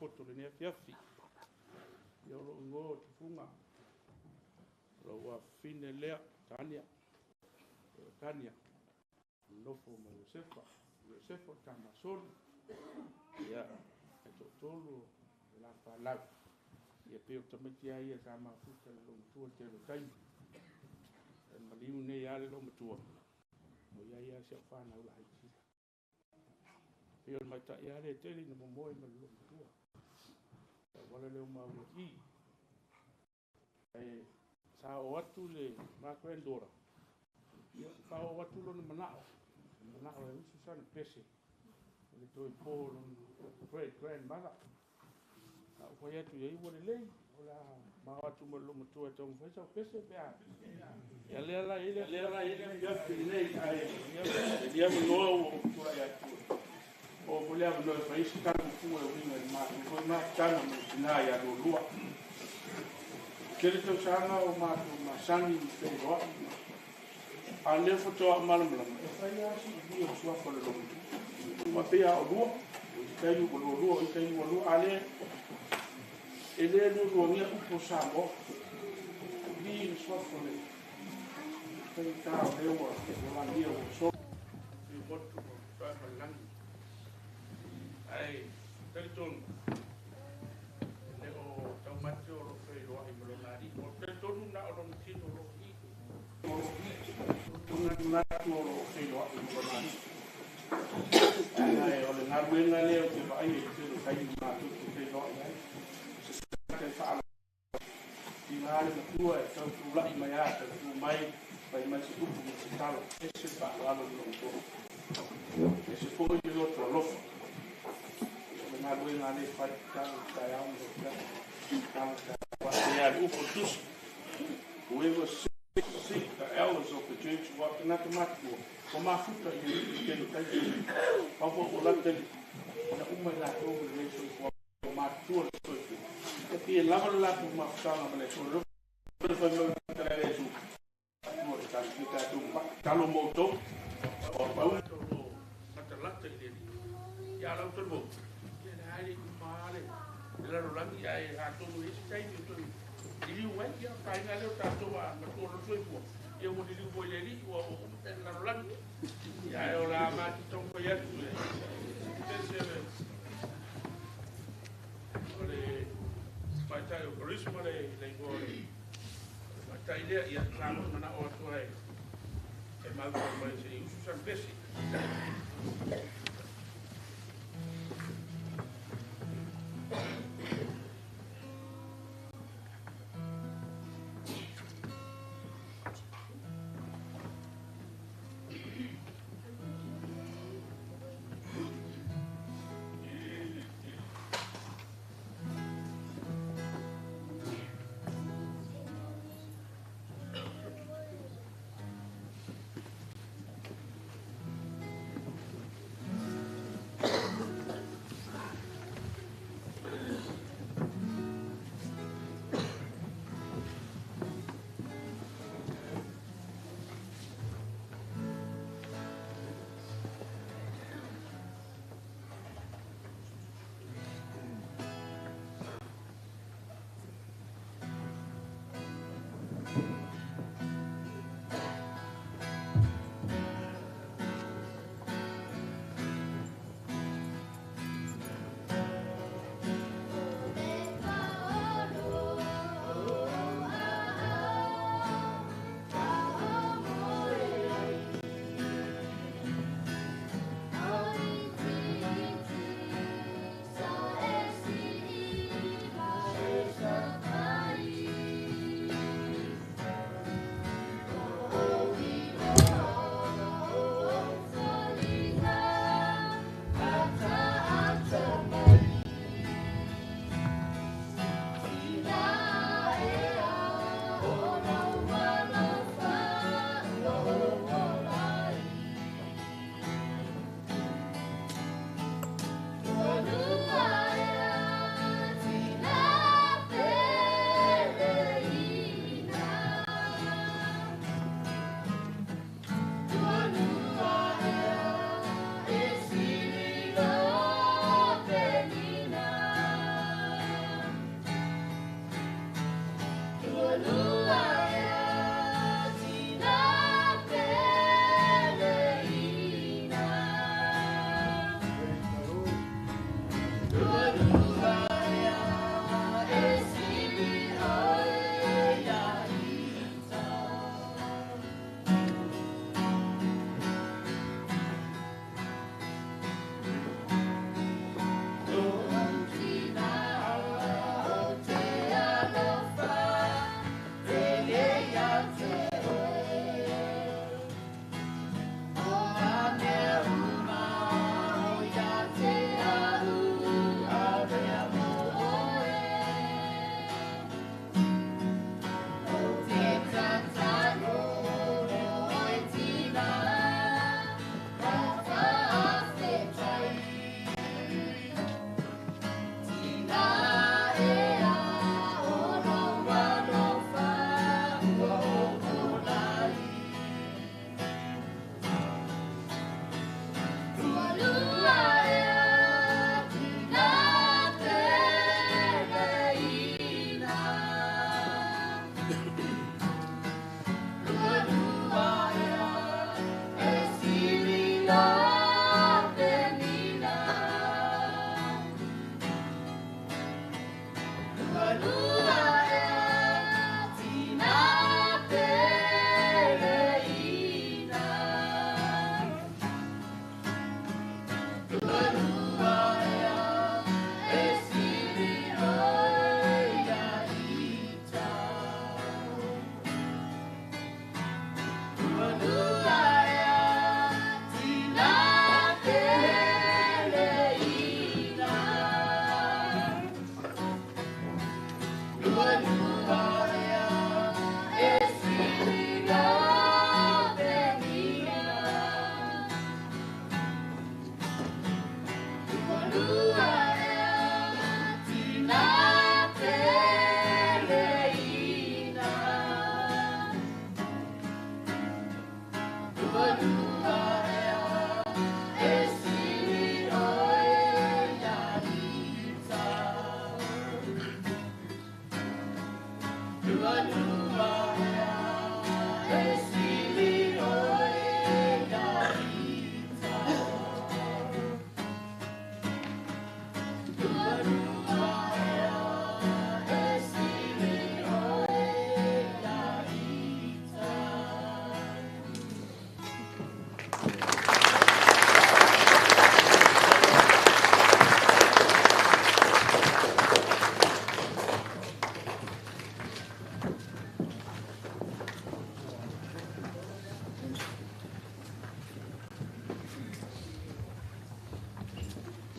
poto lenei afiafi. Ia o lou igoa o Tufuga, o lou afafine lea, Tania. O Tania, nofo ma Iosefa. O Iosefa o le tama a Soli. Ia, e toatolu o la fanau. Ia pei o tamaiti lava ia sa mafuta i le loomatua i le tele o taimi. E maliu nei lava le loomatua, o i ai lava si au fanau laiti. Pei o le matai lava lea e tele ina momoe ma le loomatua. Le auala lea o maua i i. Ae sa oo atu le ma granddaughter, ia faaoo atu lona manao, manao e usu sana pese i le toe po o lona great grandmother. Sa ou fai atu i ai, ua lelei, o le a ma o atu ma le loomatua e taumafai sau pese pe a. Ia lea la i ai le afiafi lenei, ae lenei avanoa ua ou tulai atu. O foi le avanoa e fai ai se tala pupuu e uiga i le matou foi mafutaga ma le tina ia Lualua. Tele tausaga o matou masani ma feiloai, a o lea faatoa ou malamalama, e fai lava si umi o le suafa o le loomatua. Ma pei lava o lua, o isi taimi ua lualua, o isi taimi ua lua, a lea e le lualuagia upu o Samoa. Umi le suafa o le faigata o lea ua lagia ua solo. Fiu motu ma toa ma le lagi. Ae talitonu, e le o taumate o lo o feiloai ma lona alii. O talitonu na o lona tino o lo o i. O lo o i. O manatu o lo o feiloai ma lona alii. Ae o le galuega lea ou te vaai ai i le tele o taimi matou te feiloai ai. Se tagata e faalogo. Tiga le matua e tau tulai mai lava, tau tu mai, fai mai se upu ma se tala. Ese le faaaloalo i le loomatua. Ese foi le loto alofa. O le galuega lea e fai, tala le taeao ma le afiafi. Tala le taeao. Faapea le upu o le tusi. Whoever seek the elders of the church, ua tagata matutua, ua mafuta i le alii i le tele o taimi. Pau foi ua lata i ina uma i latou ma lenei soifua, ua matutua le soifua. E pei e lava le latou mafutaga ma le Atua. Le fai mai o le fetalai a Iesu, Atua e tatou tatou talo mo outou, o pau o lo o latalata i le alii. Ia a o lau tali ia le ai le uma le lalolagi, ae atonu e i ai se taimi e toe liliu ai. Ia o le taina lea o tatou a matua loa le soifua, ia ua liliu foi i le alii, ua uma le lalolagi. Ia ae o le a matou taumafai atu e pese o le tamaitai o Charisma le igoa o le tamaitai lea. Ia sa manao atu ai e maufau mai se i usu sana pese.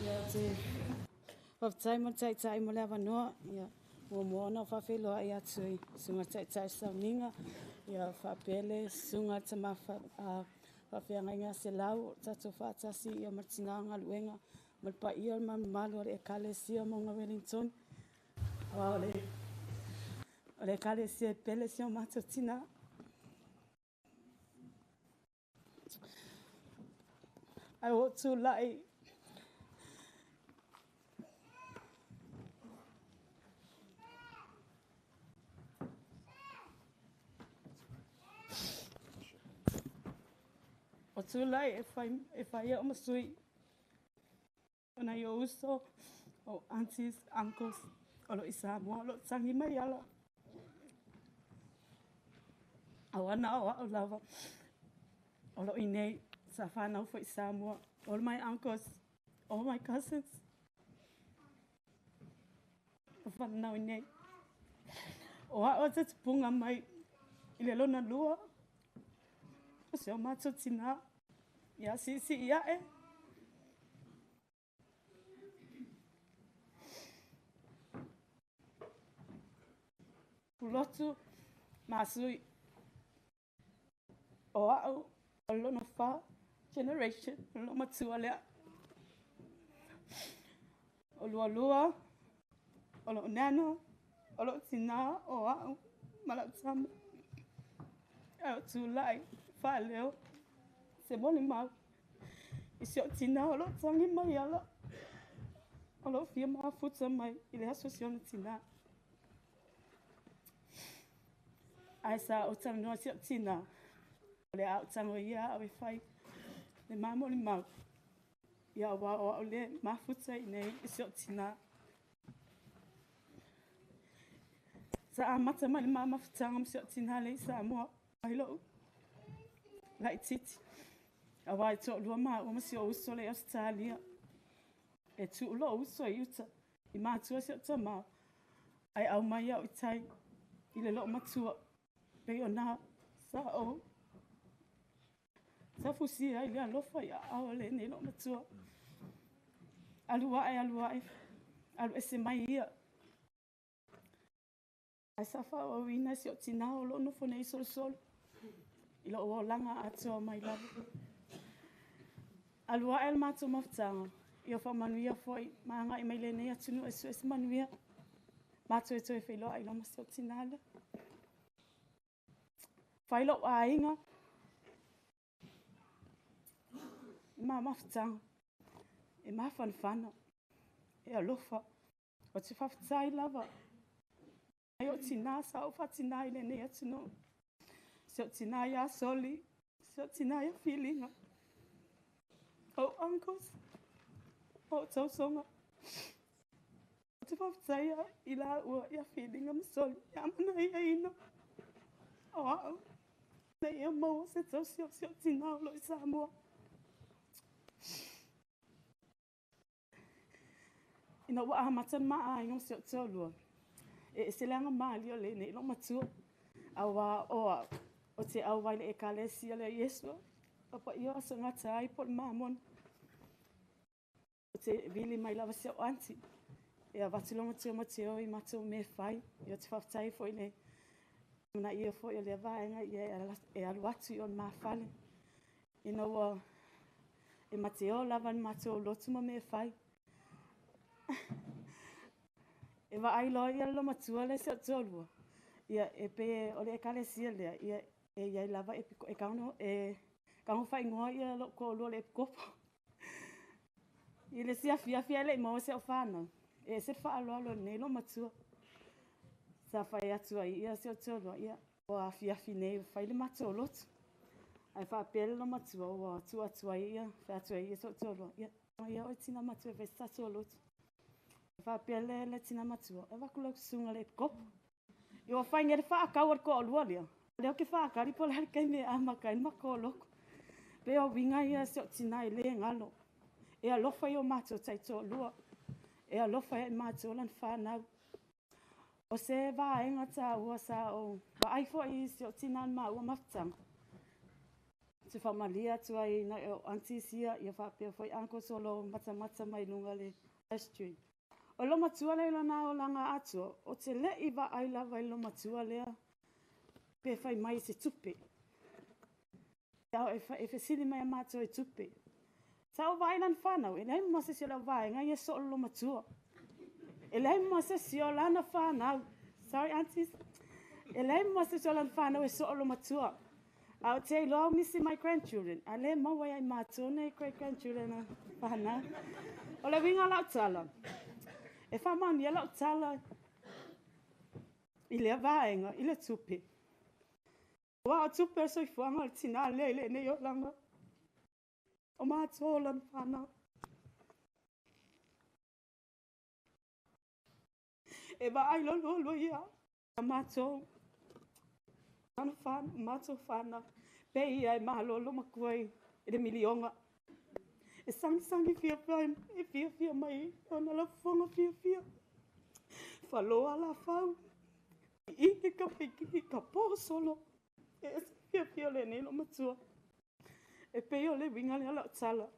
Ia, ou te faafetai mo le taitai mo le avanoa. Ia, muamua ona ou faafeiloai atu i Susuga Taitai Sauniga, ia faapea le Susuga Tama Faafeagaiga Selau o tatou faatasi ia ma le tina o galuega ma le paia o le mamalu o le Ekalesia o Mauga Wellington. Aua o le Ekalesia e pele si o matou tina. Ae ua ou tulai O tulai e fai au ma sui o nai ou uso, o aunties, uncles o lo o i Samoa o lo o tagi mai ala. Aua na o au lava o lo o i nei sa fanau foi i Samoa. All my uncles, all my cousins o fanau i nei. O au te tupunga mai i le lona lua o si o matou tinā ia siisii ae. Pulotu ma Sui. O au o le lona fa generation o le matua lea. O lualua, o lou nana, o lou tinā, o au ma lau tama. Ae o tulai faaleo se molimau i si ou tinā o lo o tagi mai ala, o lo o fia mafuta mai i le aso o si ona tinā. Ae sa ou talanoa si ou tinā, o le a ou tago ia au e fai le ma molimau, ia aua o au le mafuta i nei i si ou tinā. Sa amata mai le ma mafutaga ma si ou tinā le i Samoa, mai lou laitiiti. Aua e toalua maua ma si ou uso le i Ausetalia. E tuu lou uso i uta i matua si ou tamā, ae aumai au i tai i le loomatua, pei ona sa ou sa fusia ai le alofa i aao o lenei loomatua. Alu ae, alu ae, alu ese mai ia. Ae sa faaauauina e si ou tinā o lo o nofo nei solosolo i lou olaga atoa mai lava. Alu ae le matou mafutaga, ia faamanuia foi ma agai mai lenei atunuu e sue se manuia. Matou e toe feiloai loa ma si ou tinā lea. Fai lou aiga i ma mafutaga, e mafanafana, e alofa. Ou te faafetai lava ai ou tinā sa ou faatinā i lenei atunuu. Si ou tinā ia Soli, si ou tinā ia Filiga, ou uncles, ou tausoga. Ou te faafetaia i laua ia Filiga ma Soli e amanaiaina o a'u ina ia maua se tausi o si o'u tinā o lo o i Samoa. Ina ua amata le ma aiga ma si o'u toalua, e ese le agamalie o lenei loomatua, auā o a'u ou te auai i le Ekalesia lea Iesu o Paia o Aso e Gata ai po o le Mamona. Ou te vili mai lava si a'u aunty e avatu lona matua i matou mea e fai. Ia ou te faafetai ai foi i le manaia foi o lea vaega ia e alu atu i o i le ma fale ina ua e ma te o lava i le matou lotu ma mea e fai. E vaai loa ia le loomatua lea i si o'u toalua, ia e pei o le Ekalesia lea, ia e iai lava e, e tago faaigoa ia lo'u toalua o le epikopo. I le isi afiafi ae le'i maua si a'u fanau, e ese le faaaloalo i lenei loomatua. Sa fai atu ai ia si o'u toalua, ia ua afiafi nei ua fai le matou lotu. Ae faapea le loomatua ua tuu atu ai ia, fai atu ai ia si o'u toalua, ia ia oe tina matua e fai se tatou lotu. Ae faapea le, le tina matua, e avatu lau susuga i le epikopo. Ia ua fai nei le faatau a le toalua lea. O lea ou te faatali po o le a le taimi e amata ai le matou lotu. Pei o uiga ia si ou tinā e le galo. E alofa i o matou taitoalua. E alofa ia i matou lana fanau. O se vaega taua sa ou vaai foi i si ou tinā na maua mafutaga. Ou te faamalie atu ai i nai o aunties ia, ia faapea foi uncles o lo o matamata mai luga o le live stream. O le loomatua lea i lona olaga atoa, ou te le i vaai lava i le loomatua lea pe fai mai i se tupe. E fesili mai ia matou i tupe. Sa ou vaai i lana fanau, e leai ma se isi o le auvaega ia e soo le loomatua. E leai ma se isi o lana fanau. Sorry aunties. E leai ma se isi o lana fanau e soo le loomatua. A ou te iloa au misi my grandchildren, a le maua ia i matou nei great grandchildren a fanau. O le uiga o lau tala, e faamaonia lau tala i lea vaega, i le tupe. Aua o tupe o le soifuaga o le tinā lea i lenei olaga, o matou o lana fanau. E vaai loa ia a matou, lana fanau, matou fanau, pei ia e malolo matua i le miliona. E sagisagi fiafia, e fiafia mai ona lafoga fiafia. Faloa lafau, i ka faikiki ka posolo. E ese fiafia o lenei loomatua. E pei o le uiga lea o lau tala.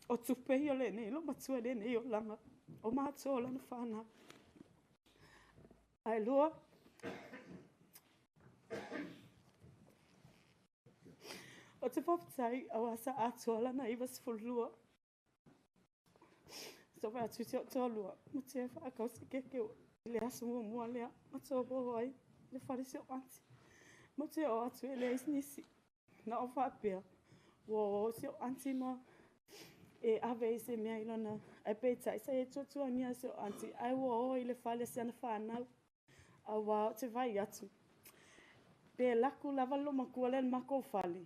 O tupe ia o lenei loomatua i lenei olaga. O matou o lana fanau. Ae lua, ou te faafetai auā sa atoa lana 92. Sa fai atu i si o'u toalua, ma te faatau se keke i le aso muamua lea matou o ai i le fale si o'u aunty. Ma te oo atu e leai nisi. Na ou faapea, ua o si o'u aunty ma e ave i se mea i lona, ae peitai sa i ai tuatuagia si o'u aunty, ae ua o i le fale o si ana fanau. Auā ou te vaai atu, pe alu atu lava le loomatua lea i le matou fale,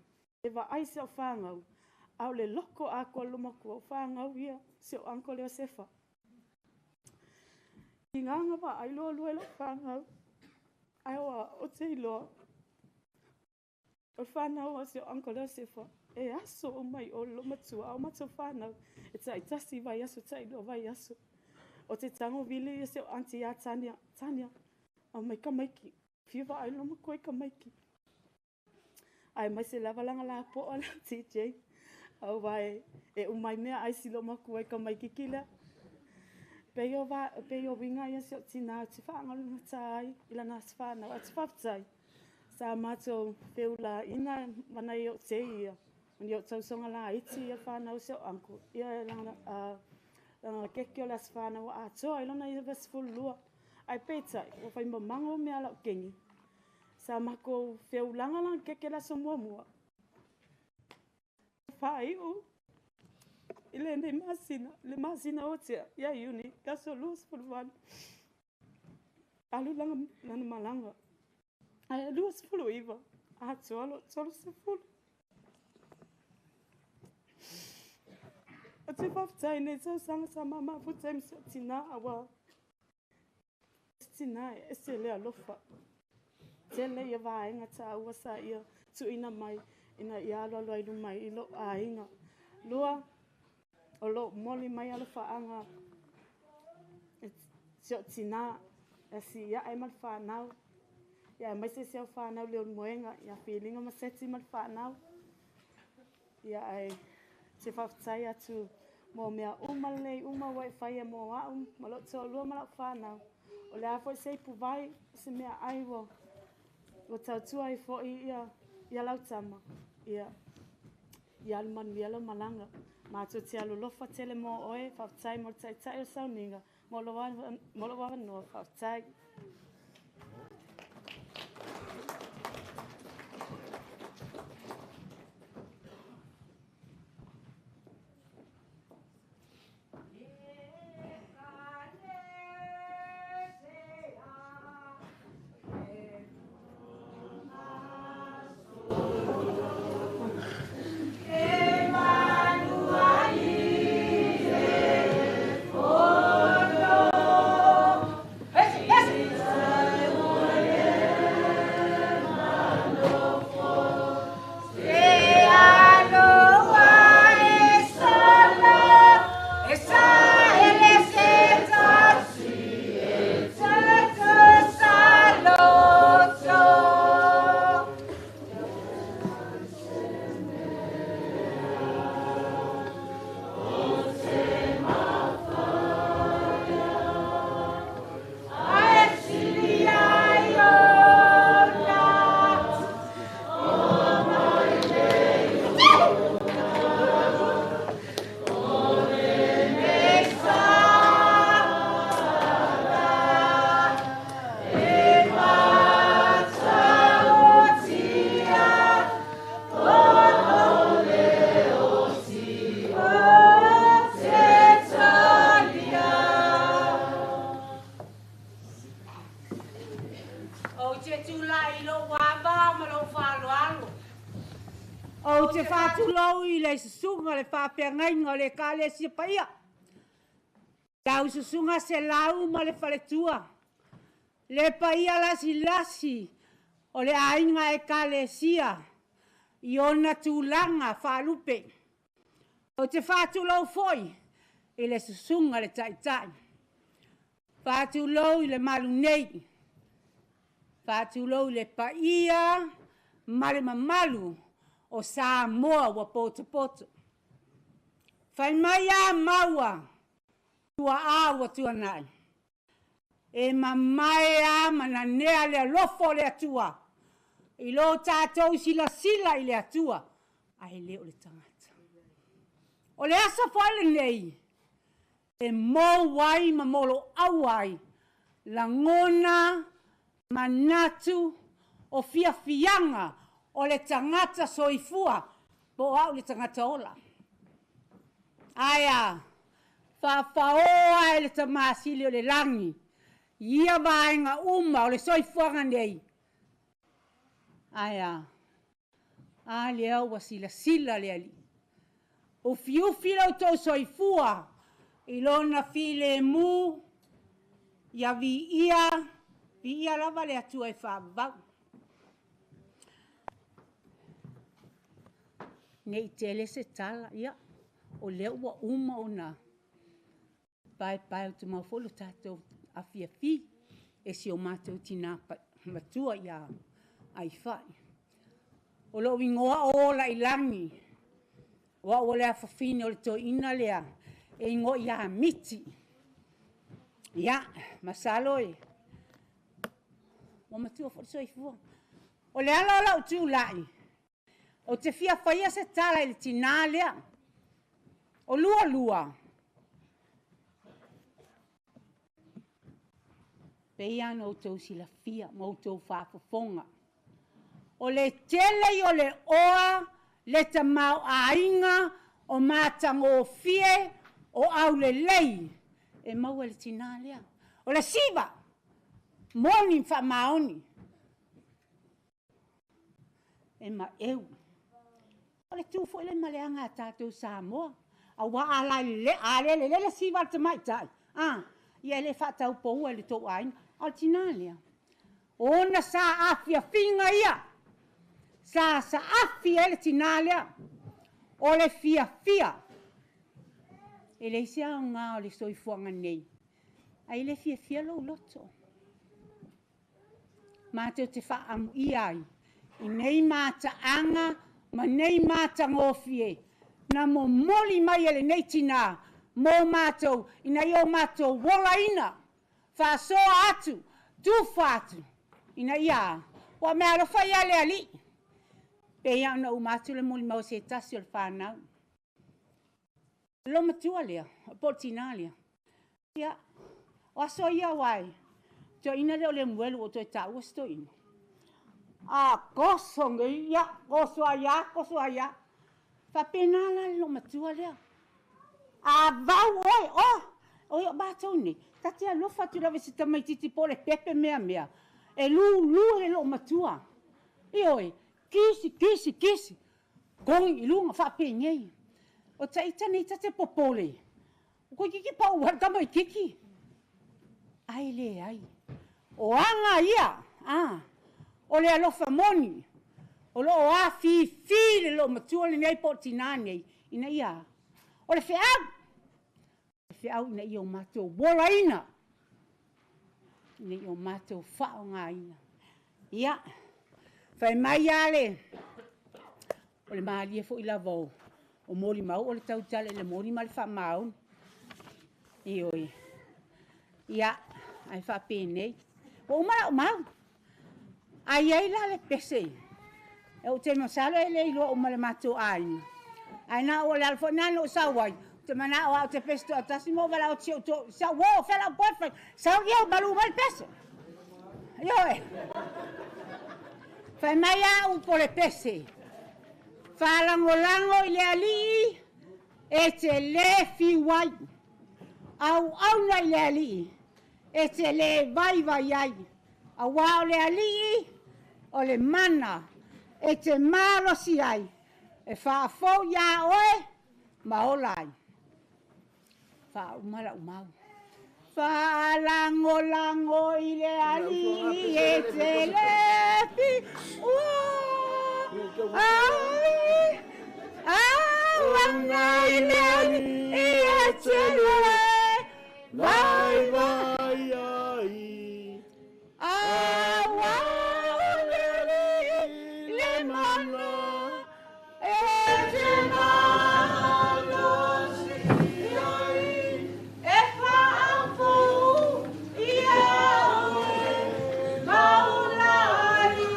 e vaai si au fanau, a o le loko atoa o le loomatua o fanau ia, si o'u uncle lea o Sefa. Tiga na vaai lualua i lau fanau, ae ou te iloa, o le fanau a si o'u uncle lea o Sefa, e aso uma i o le loomatua, a o matou fanau, e taitasi vaiaso, tailua vaiaso. O te tago vili ia si o'u aunty ia Tania, Tania, aumai tamaiti, fia vaai le loomatua i tamaiti. Aemaise lava lana lapoa lea TJ, auā e uma ai meaai si loomatua i tamaititi lea. Pei o, va, pei o uiga ia si o'u tinā ou te faagalugata ai i lana aso fanau. Ae ou te faafetai, sa matou feulaina ma nai o'u tei ia, ma ni o'u tausoga laiti ia fanau si o'u uncle, ia lana, lana keke o le aso fanau ua atoa ai lona 92. Ae peitai, ua fai mamago mea a la'u kegi. Sa matou feulaga lana keke le aso muamua. Faai'u i lenei masina, le masina ua tea, ia Iuni, le aso 28. Alu lana, lana malaga. Ae 29, atoa lo'u 30. Ou te faafetai i nei tausaga sa ma mafuta ai ma si o'u tinā, auā. tinā, e ese le alofa. Tele ia vaega taua sa ia tuuina mai ina ia alualu ai luma i lou aiga. Lua, o loo moli mai alofaaga e si o'u tinā e si'ia'i ma le fanau, ia aemaise si au fanau Leulumoega ia Filiga ma Seti ma le fanau. Ia ae te faafetai atu mo mea uma lelei uma ua e faia mo a'u ma lo'u toalua ma la'u fanau. O le a foi se ipuvai, se meaai ua tautua ai fo'i ia lau tama, ia ia alu manuia lau malaga. Matou te alolofa tele mo oe. Faafetai mo le ta'ita'i o le sauniga mo lou avanoa. Faafetai. Ou te tulai i lou ava ma lou faaaloalo. Ou te faatulou i le susuga le faafeagaiga o le Ekalesia Paia, lau susuga Selau ma le faletua, le paia lasilasi o le aiga Ekalesia i ona tulaga faalupe. Ou te faatulou foi i le susuga le Taitai, faatulou i le malu nei, faatulou i le paia ma le mamalu o Samoa ua potopoto. Fai mai a maua tuaa ua tuanai, e mamae a ma nanea le alofa o le Atua i lo tatou silasila i le Atua ae le o le tagata. O le aso foi lenei e mou ai ma moloaua ai lagona, manatu o fiafiaga o le tagata soifua po o au le tagata ola. Ae a faafaoa e le Tamasili o le lagi i ia vaega uma o le soifuaga nei. Ae a, a lea ua silasila le Alii, ufiufi lo outou soifua i lona filemu, ia viia, viia lava le Atua e faavavau. Ne i tele se tala, ia, o lea ua uma ona paepae utumau foi lo tatou afiafi e si o matou tinā matua ia Aifai. O lou igoa o Olailagi, o au o le afafine o le toeaina lea e igoa ia Miti. Ia, masalo e ua matua foi le soifua. O le ala o lau tulai, ou te fia faia se tala i le tinā lea. O lua lua, pei lava ona outou silafia ma outou faafofoga, o le tele o le oa, le tamaoaiga o matagofie o aulelei e maua i le tinā lea. O le siva, moni ma faamaoni, e maeu. O le tu foi lea ma le aga a tatou Samoa, aua a lele le siva a le tamaitai, ia e le faataupoua i le tou aiga. A o le tinā lea, o ona saafiafiga ia, sa saafi ai le tinā lea, o le fiafia. E leai se aoga o le soifuaga nei, ae le fiafia lou loto. Matou te faaamuia ai i nei mataaga ma nei matagofie na momoli mai e lenei tinā mo matou ina ia o matou olaina, faasoa atu, tufa atu, ina ia ua meaalofa ia le Alii. Pei lava ona uma atu le molimau a se tasi o le fanau. Lo matua lea, po o le tinā lea. Ia, o aso ia aua e toeaina lea o Lemuelu ua toe taua se toeaina. A koso nei, ia, koso ai lava, koso ai lava. Faapena la le loomatua lea. A vau oe, o, oi o matou nei, ta te alofa atu lava i se tamaitiiti po o le pepe meamea, e lulu e le loomatua. Ioe, kisi, kisi, kisi, kogi i luga, faapenei. O taita nei ta te popole, toeitiiti pau ai le tamaitiiti. Ae leai. O aga ia, a, o le alofa moni, o loo afifi le loomatua lenei po o le tinā nei, ina ia, o le feau, o le feau ina ia o matou olaina, ina ia o matou faaaogaina. Ia, fai mai lava le, o le malie foi lava o molimau o le tautala i le moni ma le faamaoni. Ioe. Ia, ae faapenei. Ua uma lau mau. Ai ai la le pese. E ou te masalo e le iloa uma le matou aiga. Ae na o le ala foi na ou sau ai. Ou te manao au te pese toatasi mo wala o te to sa wo fela boyfriend. Sau ia malu mai le pese. Ioe. Fai mai au po le pese. Faalagolago i le Alii e te le fiu ai. Auauna i le Alii e te le vaivai ai. Auā o le Alii o le mana e te malosi ai, e faafou iā oe ma ola ai. Faauma lau mau. Faalagolago i le Alii e te le fiu ai. Auauna i le Alii e te le vaivai ai. Auā o le Alii le mana e te malosi ai, e faafou ia oe ma ola ai.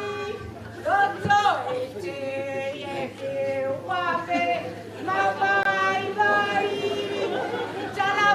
Loto e te e whiu wawe ma vaivai. Tala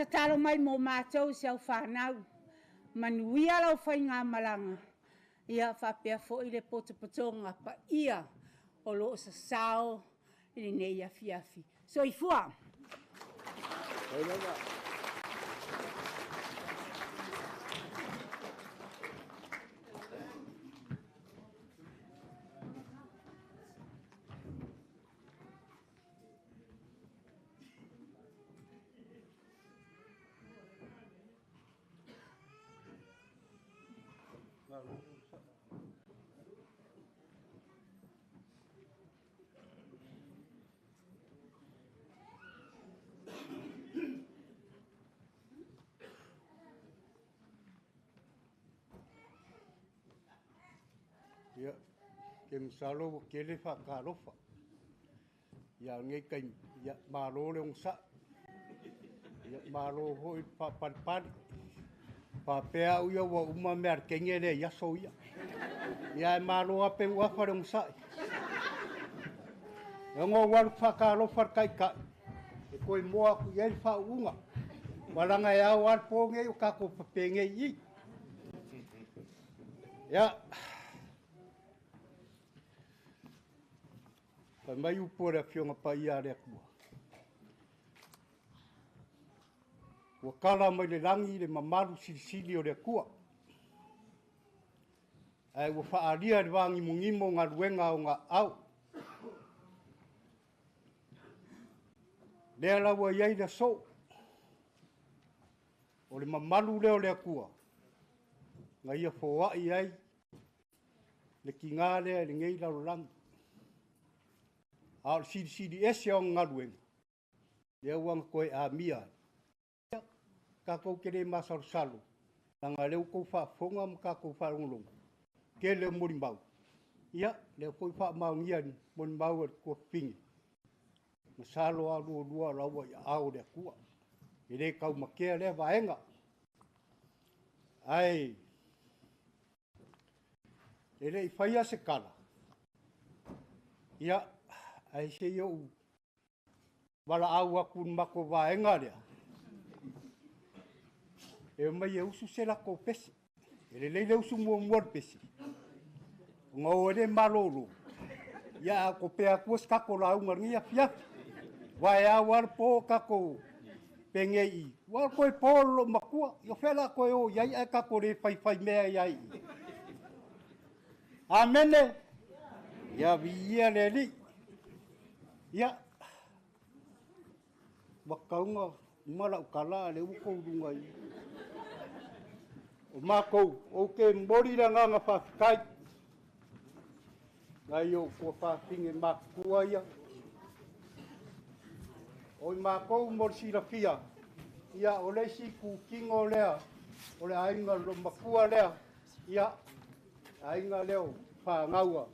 Tatalo mai mo matou si au fanau. Manuia lau faigamalaga, ia faapea foi le potopotoga paia o lo o sasao i lenei afiafi. Soifua! Ia, ke masalo ua tele faatalofa. Ia, o lenei taimi, ia, malo le onosai. Ia, malo foi le faapalepale. Faapea au ia ua uma mea a le teine lea i aso ia. Ia, ae malo lava Penuafa le onosai. E ono ou alu faatalofa i le Taitai, e toe moa atu i ai le faauuga. Aua leaga e ao lava le po nei o tatou fapenei i i. Ia, fai mai upu a le Afioga Paia a le Atua, ua tala mai le lagi le mamalu silisili o le Atua, ae ua faaalia i le vanimonimo galuega a ona aao. Lea la ua i ai le aso, o le mamalu lea o le Atua, na ia foai ai le tiga lea i lenei lalolagi. A o le silisili ese o ana galuega, lea ua na toe amia ai. Ia, tatou te le masalosalo, leaga o lea ua outou faafofoga ma tatou faalogologo, tele o molimau, ia, lea foi ua faamaonia e molimau a le tuafafine, masalo lava lualua o la ua i aao o le Atua. E le taumatea lea vaega. Ae e le i faia se tala, ia, ae se i ou valaau atu i le matou vaega lea, e omai e usu se latou pese. E lelei le usu muamua o le pese, ona o ai lea e malolo, ia a topea atua se tatou lauga i lenei afiafi. Aua e ao lava le po o tatou penei i, aua o le toe po o le loomatua, ia o fea o le a toe o i ai ae tatou le faifai mea ai lava i i. Amene! Ia viia le Alii. Ia, ua tatau ona uma lau tala a o lea ua outou luga i. O matou, ou te momoli le agaga faafetai nai ou tuafafine matutua ia. O i matou mo le silafia, ia o le isi itutino lea o le aiga loomatua lea, ia, aiga lea o fanau a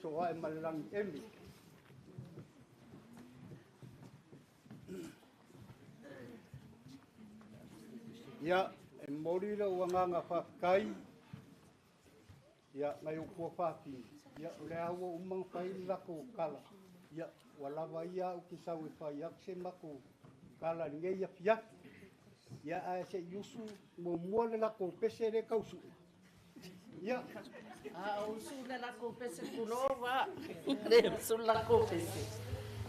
Sooaemalelagi Emi. Ia, e momoli lou agaga faafetai ia nai ou tuafafine, ia o lea ua uma ona fai le latou tala, ia ua lava ia au te sau e fai atu se matou tala i lenei afiafi. Ia ae se i usu muamua le latou pese lea e tau sue. Ia. A o usu le lakou pese tulou va. Le usu le lakou pese.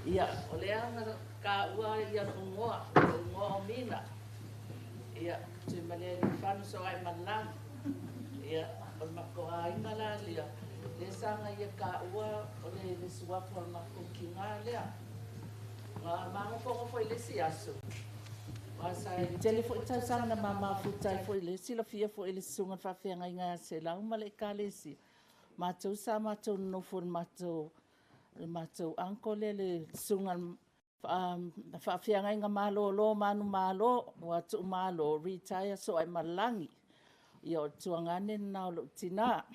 Ia, o lea na taua ia lou igoa, lou igoa o Mina. Ia, Tuimalealiifano Sooaemalelagi. Ia, o le matou aiga la lea, lea sa na ia taua o le suafa o le matou tiga lea. Na magofogo foi i le isi aso, aua sa tele foi tausaga na ma mafuta ai foi le silafia foi e le susuga i le faafeagaiga ia Selau ma le Ekalesia. Matou sa matou nonofo i le matou uncle lea le susuga i le faafeagaiga malolo manumalo ua tuumalo retire Sooaemalelagi. Ia o le tuagane lena o lou tina.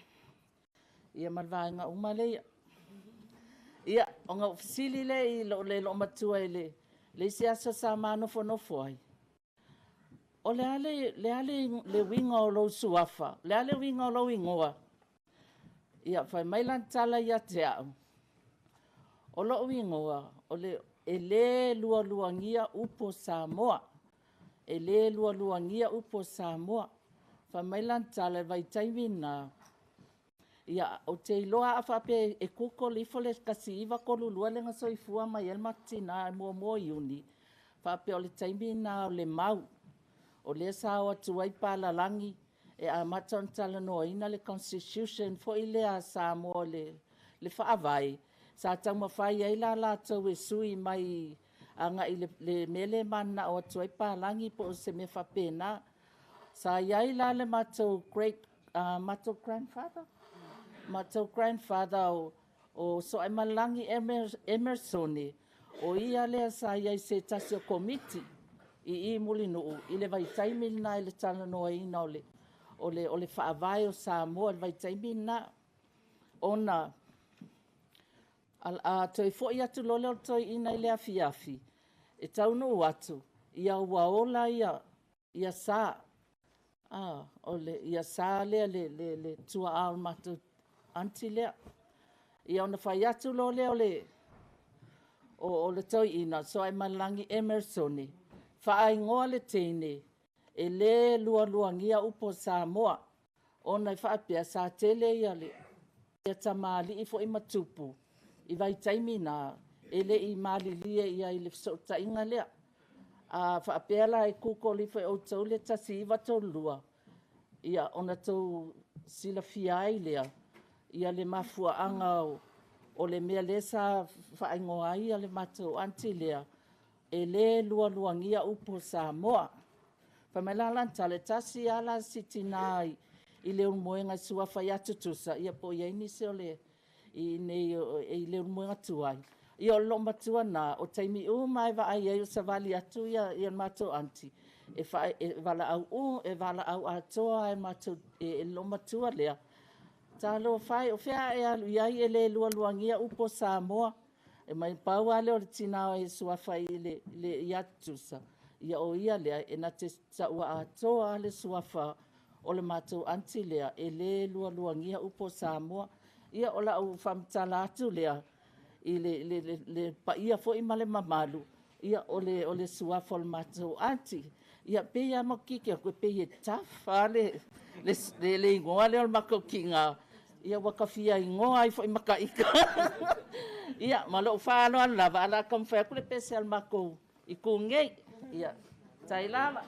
Ia ma le vaega uma lea. Ia, ona ou fesili lea i lou le loomatua i le isi aso sa ma nofonofo ai, o le a le uiga o lou suafa? O le a le uiga o lou igoa? Ia, fai mai lana tala ia te au, o lou igoa, o le, e le lualuagia upu o Samoa. e lē lualuagia upu o Samoa. Fai mai lana tala i le vaitaimi lena, ia, ou te iloa a faapea e google ifo le 1932 lea na soifua mai ai le matou tina i le 1 o Iuni, faapea o le taimi lena o le mau, o lea sa o atu ai papalagi e amata ona talanoaina le constitution foi lea a Samoa le Faavae, sa taumafai ai la latou e sui mai agai i le mea lea e mananao atu ai papalagi po o se mea faapena. Sa i ai la le matou great matou grandfather, matou grandfather o Sooaemalelagi Emeresone, o ia lea sa i ai i se tasi o Komiti i i Mulinuu i le vaitaimi lena i le talanoaina o le Faavae o Samoa i le vaitaimi lena. Ona toe foi atu loa lea o le toeaina i le afiafi, e taunuu atu, ia ua ola Sa, Sa lea le tuaa o le matou aunty lea. Ia ona fai atu loa lea o le toeaina o Sooaemalelagi Emeresone, faaigoa le teine, e le lualuagia upu o Samoa, ona e faapea sa tele tamalii foi ma tupu i vaitaimi na, e le i malilie i ai i le fesootaiga lea. A faapea la e google ifo e outou le 1932, ia ona outou silafia ai lea le mafuaaga o le mea lea sa faaigoa ai le matou aunty lea, e le lualuagia upu o Samoa. Fai mai la lana tala, e tasi lava la si tina i Leulumoega e suafa ia Tutusa, ia po o i ai nisi i inei i Leulumoega tuai, ia o le loomatua lena, o taimi uma lava e vaai ai o savali atu le matou aunty, e valaau atoa lava e le loomatua lea, “Talofa e, o fea a e alu i ai e le lualuagia upu o Samoa?” Fai mai na pau lava lea o le tina e suafa ia Tutusa, ia o ia lea e na te taua atoa lava le suafa o le matou aunty lea, e le lualuagia upu o Samoa. Ia, o lau faamatala atu lea i le paia foi ma le mamalu o le suafa o le matou aunty. Ia, pei lava e matou te tilotilo atu e pei e tough lava le igoa lea o le matou tina, ia ua ta fia igoa ai foi ma ita. Ia, ma lou faaaloalo lava, ae o le a taumafai atu le pese a le matou itu nei. Ia, faafetai lava.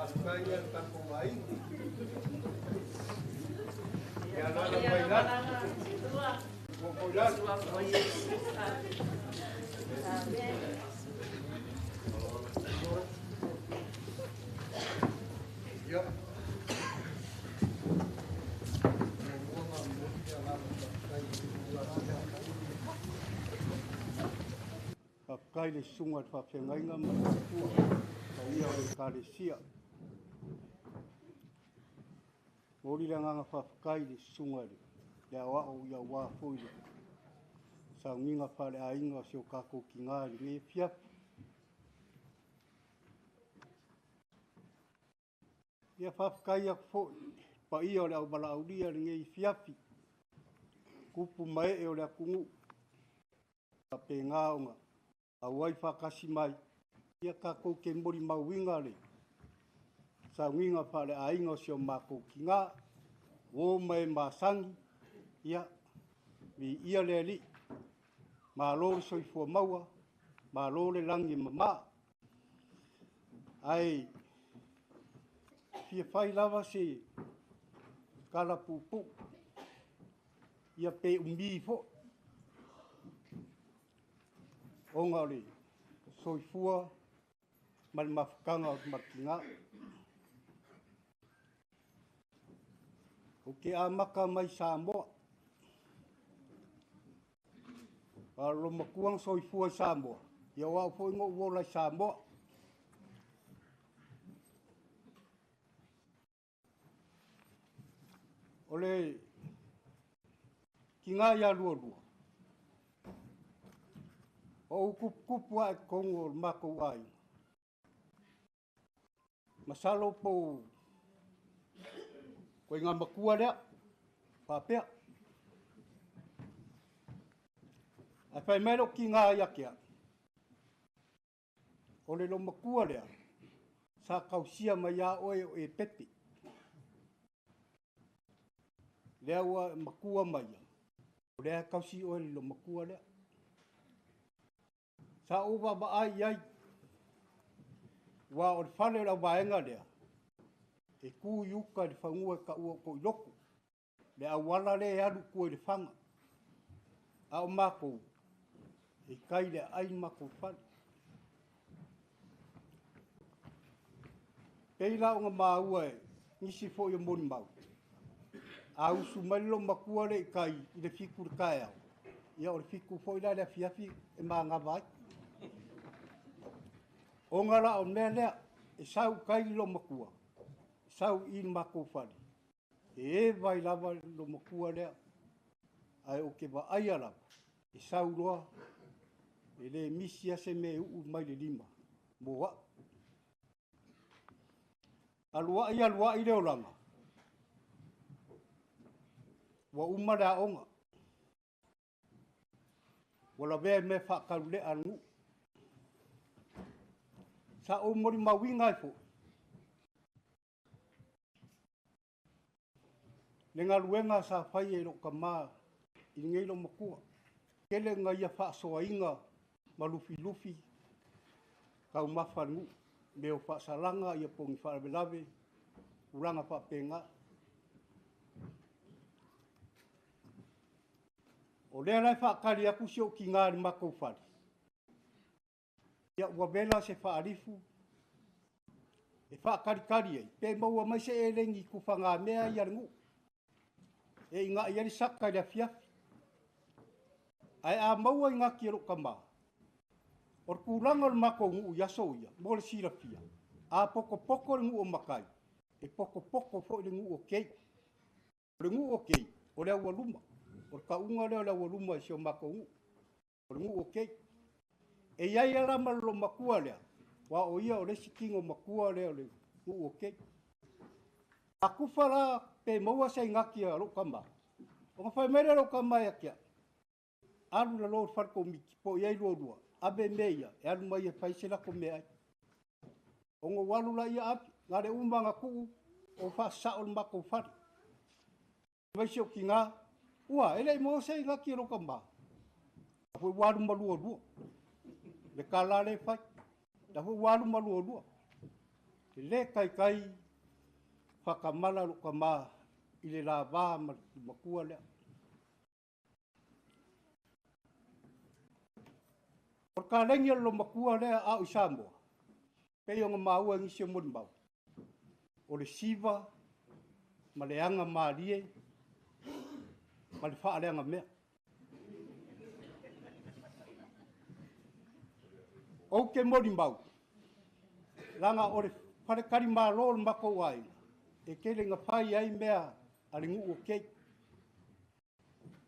Faafetai ia le tatou aiga. Ia alala mai lalo. Ua foi lalo. Ia. Faafetai i le susuga i le faafeagaiga ma le faletua, paia o le Ekalesia. Momoli le agaga faafetai i le susuga i le Aoao aua foi le sauniga faaleaiga o si o tatou tina i lenei afiafi. Ia faafetai atu foi i le paia o le auvalaaulia i lenei afiafi, tupu ma ee o le atunuu, faapena ona auai faatasi mai, ia tatou te molimauina le sauniga faaleaiga o si o matou tina, uo ma e masani, ia, viia le Alii, malo le soifua maua, malo le lagi e mama. Ae fia fai lava se tala puupuu, ia pe umi foi, ona o le soifua ma le mafutaga o le tina. Ou te amata mai Samoa. A o lou matua na soifua i Samoa, ia o au foi na ou ola i Samoa. O le tina ia Lualua, o ou tuputupu ae i totonu o le matou aiga. Masalo po o ituaiga matua lea, faapea. Ae fai mai lou tina ia te au, o le loomatua lea, sa tausia mai lava oe o e pepe. Lea ua matua mai ia, o lea e tausi oe le loomatua lea. Sa ou vaavaai i ai, aua o le fale o le auvaega lea, e tu i uta i le fanua e taua o Toiloto, le auala lea e alu i tua i Lefaga. A o matou, e tai i le aai le matou fale. Pei la ona maua e nisi foi o molimau, a usu mai le loomatua lea i tai i le 7 i le taeao, ia o le 7 foi la i le afiafi e manava ai. Ona la o le mea lea, e sau i tai le loomatua, sau i le matou fale, e eva ai lava le loomatua lea, ae ou te vaaia lava, e sau loa, e le misi lava se mea e uu mai le lima mo au. Aluai aluai le olaga, ua uma le aoga, ua lavea i mea faataulea a le nuu. Sa ou molimauina ai foi le galuega sa fai e lou tama i lenei loomatua. Tele na ia faasoaina ma lufilufi taumafa a le nuu, mea o faasalaga ia po o ni faalavelave, tulaga faapena. O lea la e faatali atu si ou tina i le matou fale, ia ua vela se faalifu e faatalitali ai, pe maua mai se eleni i tufagamea ia le nuu, e inai ai le saka i le afiafi. Ae a maua i gati e lou tama, o le tulaga o le matou nuu i aso ia, mo le silafia, a potopoto le nuu o matai, e potopoto foi le nuu o kei. O le nuu o kei, o le aualuma. O le tauga lea o le aualuma i si o matou nuu. O le nuu o kei. E i ai la ma le loomatua lea, aua o ia o le isi tino matua lea o le nuu o kei. A tufa la pe maua se igati a lou tama, ona fai mai lea o lou tama ia te au, alu i lalo i le fale komiti, po o i ai lualua, ave mea ia, e alu mai e fai se lako meaai. Ona ou alu laia ave, na le uma ona tuu, ou faasasao le matou fale. Mai si ou tina, ua, e le i maua se igati a lou tama. La foi ua alu ma lualua. Le tala lea e fai. La foi ua alu ma lualua. E lē taitai faatamala lo'u tamā i le lavā ma le matua lea. O le kalegi a le lomatua lea a o i Samoa, pei ona maua e nisi o molimau, o le siva ma le aga malie ma le faaleagamea. Ou te molimau, leaga o le faletalimalo o le matou aiga, e tele ina fai ai mea a le nuu o Kei.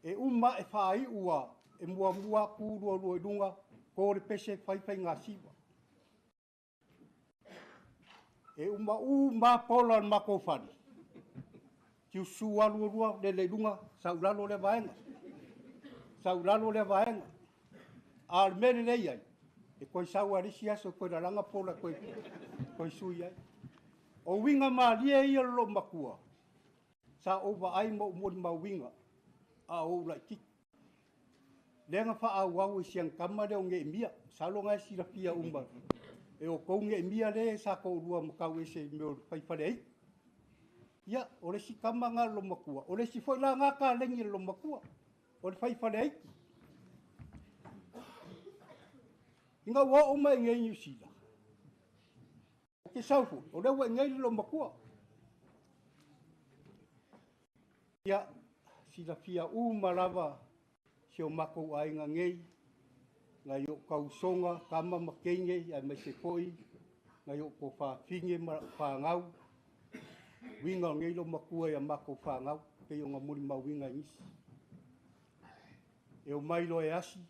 E uma ae faaiu a e muamua atu lualua i luga, to le pese, fai faiga siva. E uma uma pola o le matou fale, tiususu lava lualua, lele i luga, sau i lalo lea vaega, sau i lalo lea vaega. A o le mea lelei ai, e toe sau lava i le isi aso e toe lalaga pola e toe sui ai. O uiga malie ia o le loomatua, sa ou vaai ma ou molimauina a o ou laitiiti. Lea na faaauau e si ana tama lea o Neemia. Masalo na e silafia uma e outou Neemia le sa toalua ma tau ese i mea o le fai fale aitu. Ia, o le isi tama na o le loomatua, o le isi foi la na kalegi e le loomatua, o le fai fale aitu. Ina ua oo mai i Niu Sila, ou te sau foi, o lea ua i inei le loomatua. Ia, silafia uma lava si o matou aiga nei, nai o'u tausoga, tama ma teine, aemaise foi nai o'u tuafafine ma la'u fanau, uiga o nei loomatua ia matou fanau, pei ona molimauina e nisi. E omai loa e asi,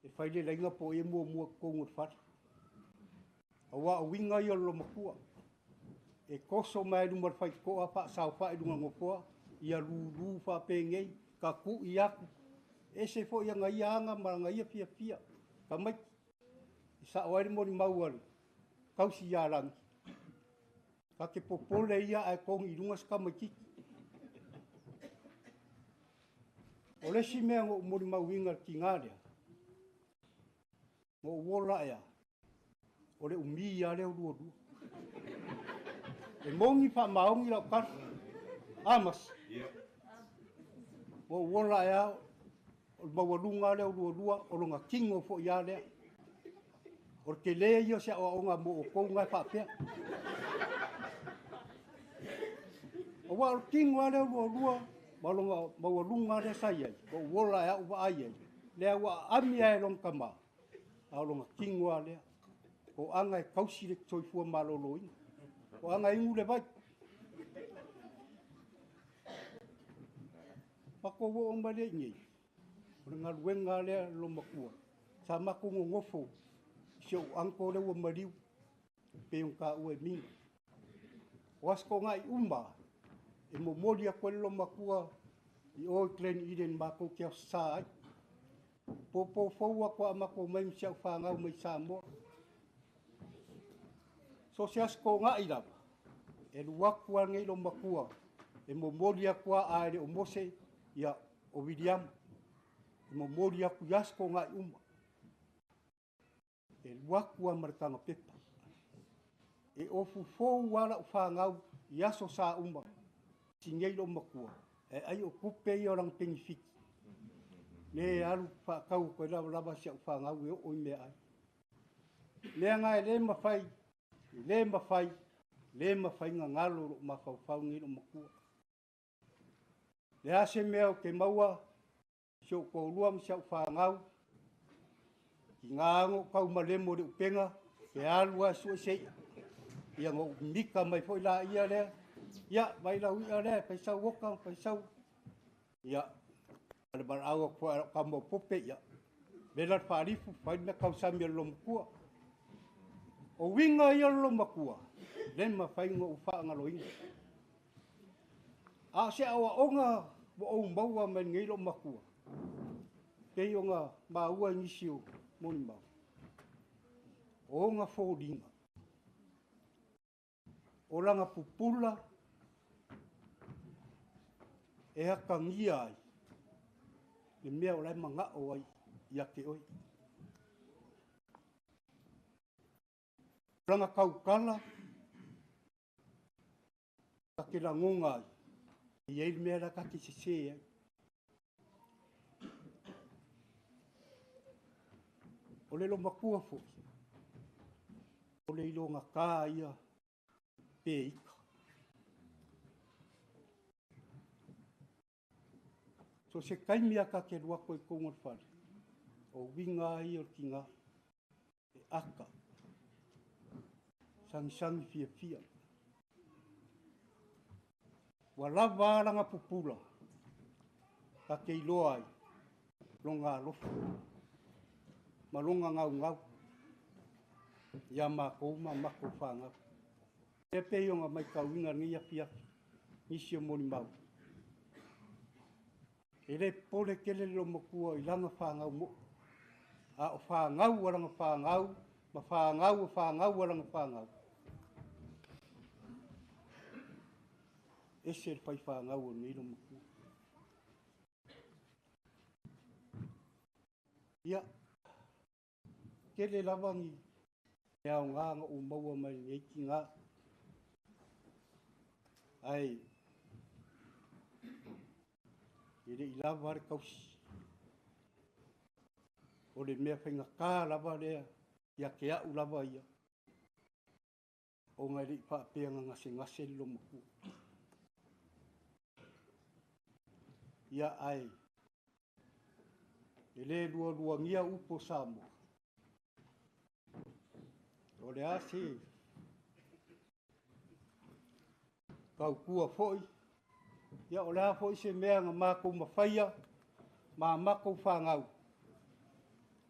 e fai le laina po o ai e muamua i totonu o le fale. Aua o uiga ia o le loomatua. E toso mai lava i luma o le faitotoa, faasaofai i luga o le nofoa, ia lulu faapenei, tatu'i atu. E ese foi ana ia aga ma ana ia fiafia. Tamaiti, e sa'o ai le molimau a le tausi ia Lagi, ta te popole ia ae togi i luga se tamaitiiti. O le isi mea na ou molimauina i le tiga lea, na ou ola ae a, o le umi lava lea o lualua. E moni faamaoni lau tala. Amasi. Na ou ola ae a, o le maualuga lava lea o lualua, o lona tino foi lava lea. O le tele ia o se aoaoga mo outou na e faapea. Aua o le tino lava lea o lualua, ma lona maualuga lava lea sa i ai, na ou ola ae a ou vaai ai, lea ua aami lava e lona tama, a o lona tino lava lea. Toaga e tausi le soifua maloloina. Toaga e inu le vai. Matou oo mai lea i inei, o le galuega lava lea a le loomatua. Sa matou nonofo i si ou uncle lea ua maliu, pei ona taua e Mina. O Aso Toonai uma, e momoli atu ai le loomatua i o i Glen Eden matou te aosasa ai. Popo fou atu a matou omai ma si au fanau mai Samoa. So o se Aso Toonai lava, e alu atu lava lenei loomatua, e momoli atu lava a e le o Mose, ia, o Viliamu. E momoli atu i Aso Toonai uma. E alu atu lava ma le taga pepa. E ofu fou lava lau fanau i aso sa uma, si nei loomatua, e ai o tupe ia o lana penifiti. Le alu faatau atu ai lavalava si au fanau e oo i meaai. Mea na e le mafai, le mafai, le mafai na galo lou mafaufau nei loomatua. Le a se mea ou te maua si ou toalua ma si au fanau, tiga ona ou taumalemo i le upega, e alu lava e sue se i'a. Ia na ou mika mai foi laia lea, ia, vai lau i'a lea, fai sau oka, fai sau. Ia, ma le valaau atu foi a lau tama o Pope, ia, vela le faalifu, fai le mea tausami a le loomatua. O uiga ia o le loomatua, le mafai ona ou faagaloina. A o se aoaoga ua ou maua mai lenei loomatua, pei ona maua i nisi o molimau, o ona foliga, o lana pupula e atagia ai le mea o la e manao ai ia te oe. Lana tautala, ta te lagona ai, e i ai le mea la ta te sesē ai. O le lomatua foi, o le ilogatā ia pe ika. So se taimi a ta te alu atu ai i totonu o le fale, o uiga lava ia o le tinā, e ata, sagisagi fiafia. Ua lava a lana pupula, ta te iloa ai lona alofa ma lona gaugau iā matou ma matou fanau. E pei ona matauina i lenei afiafi nisi o molimau, e le popole tele le loomatua i lana fanau moi, a o fanau a lana fanau ma fanau a fanau a lana fanau, ese le faifanau o lenei loomatua. Ia, tele lava ni mea aoga na ou maua mai lenei tina, ae e le i lava le tausi. O le mea faigata lava lea ia te au lava ia, ona e le i faapea na gasegase le loomatua. Ia, ae e le lualuagia upu o Samoa. O le a se tautua foi, ia o le a foi se mea na matou mafaia ma matou fanau,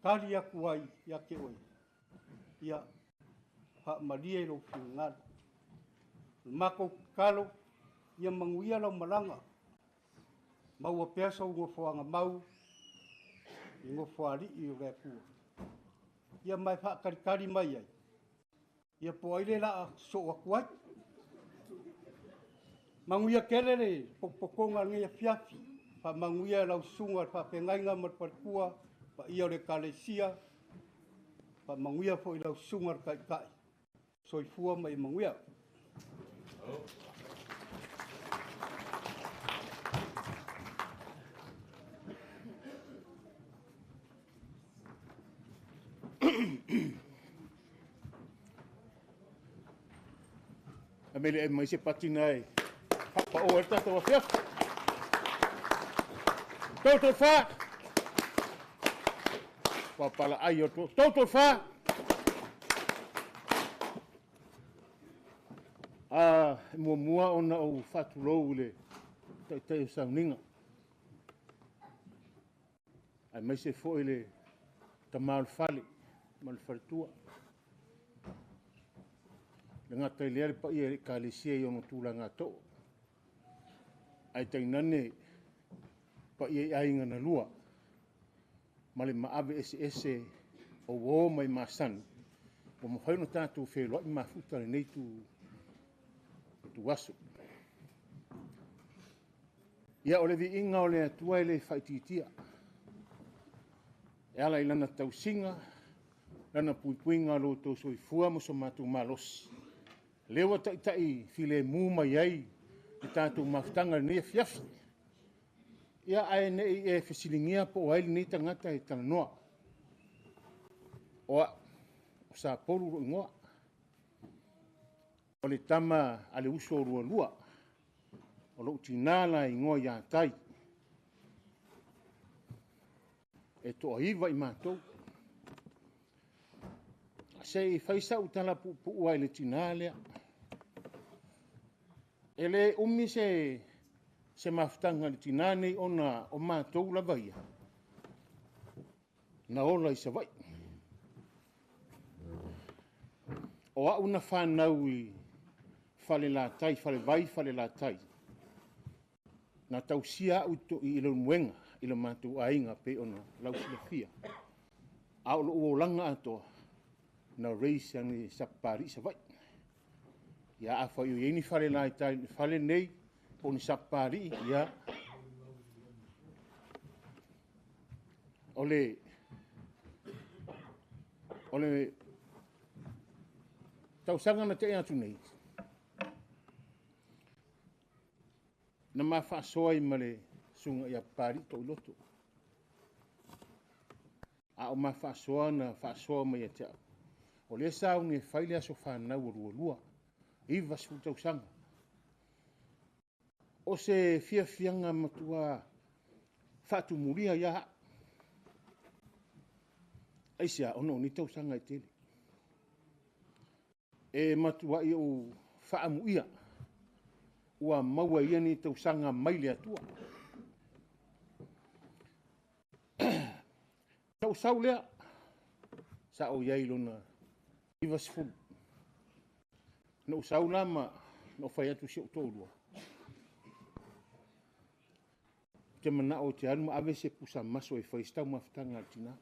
tali atu ai ia te oe, ia faamalie lou finagalo. O le matou tatalo, ia manuia lau malaga, maua pea sou nofoaga mau i nofoalii o le Atua. Ia ma e faatalitali mai ai, ia po o ai le laa sosoo atu ai. Manuia tele le potopotoga o lenei afiafi. Faamanuia lau susuga i le faafeagaiga ma le faletua, paia o le Ekalesia. Faamanuia foi i lau susuga i le Taitai. Soifua ma ia manuia. A mele e mai se patina e haapa o e tātou afiafi. Tau wha! Wapala ai o tau wha! A muamua ona ou faatulou i le taitai o sauniga, aemaise foi le tama o le fale ma le faletua. Le gata i lea le paia i le Ekalesia i ona tulaga too, ae tainane paia i aiga na lua, ma le maave eseese o uo mai masani, ua mafai ona tatou feloai mafuta lenei tu aso. Ia o le viiga o le Atua e le faaitiitia. E ala i lana tausiga, lana puipuiga o lo outou soifua ma so matou malosi. Lea ua taitai filemu mai ai le tatou mafutaga i lenei afiafi. Ia ae nei e fesiligia po o ai lenei tagata e talanoa. O au, o Sapolu lou igoa. O le tama a le uso o lualua. O lou tinā la igoa ia Tai. E toaiva i matou. Se i fai sau tala puupuu ai le tinā lea. E le umi se mafutaga i le tinā nei ona o matou lava ia. Na ola i Savaii. O au na whanau i Falelatai, Falevai, Falelatai. Na tausia au i le muenga, i le mātou aiga pe ona lausilafia. A o lou olaga atoa, na raise ane Sapapalii Savaii. Ia a fai o i ai ni Falelatai, ni fale nei, po o ni Sapapalii, ia. O le Tausaga na tea atu nei, na ma faasoa ai ma le susuga ia Papalii Toiloto. A o ma faasoa na faasoa mai ia te au. O lea sauni e fai le aso fanau o lualua, 90 tausaga. O se fiafiaga matua faatumulia ia au. Aisea, ona o nei tausaga e tele. E matuai ou faamuia ua maua ia ni tausaga mai le Atua. Na ou sau lea, sa ou i ai i lona 90. Na ou sau la ma na ou fai atu i si ou toalua, ou te manao ou te alu ma ave se pusa maso e fai ai se taumafataga a le tina.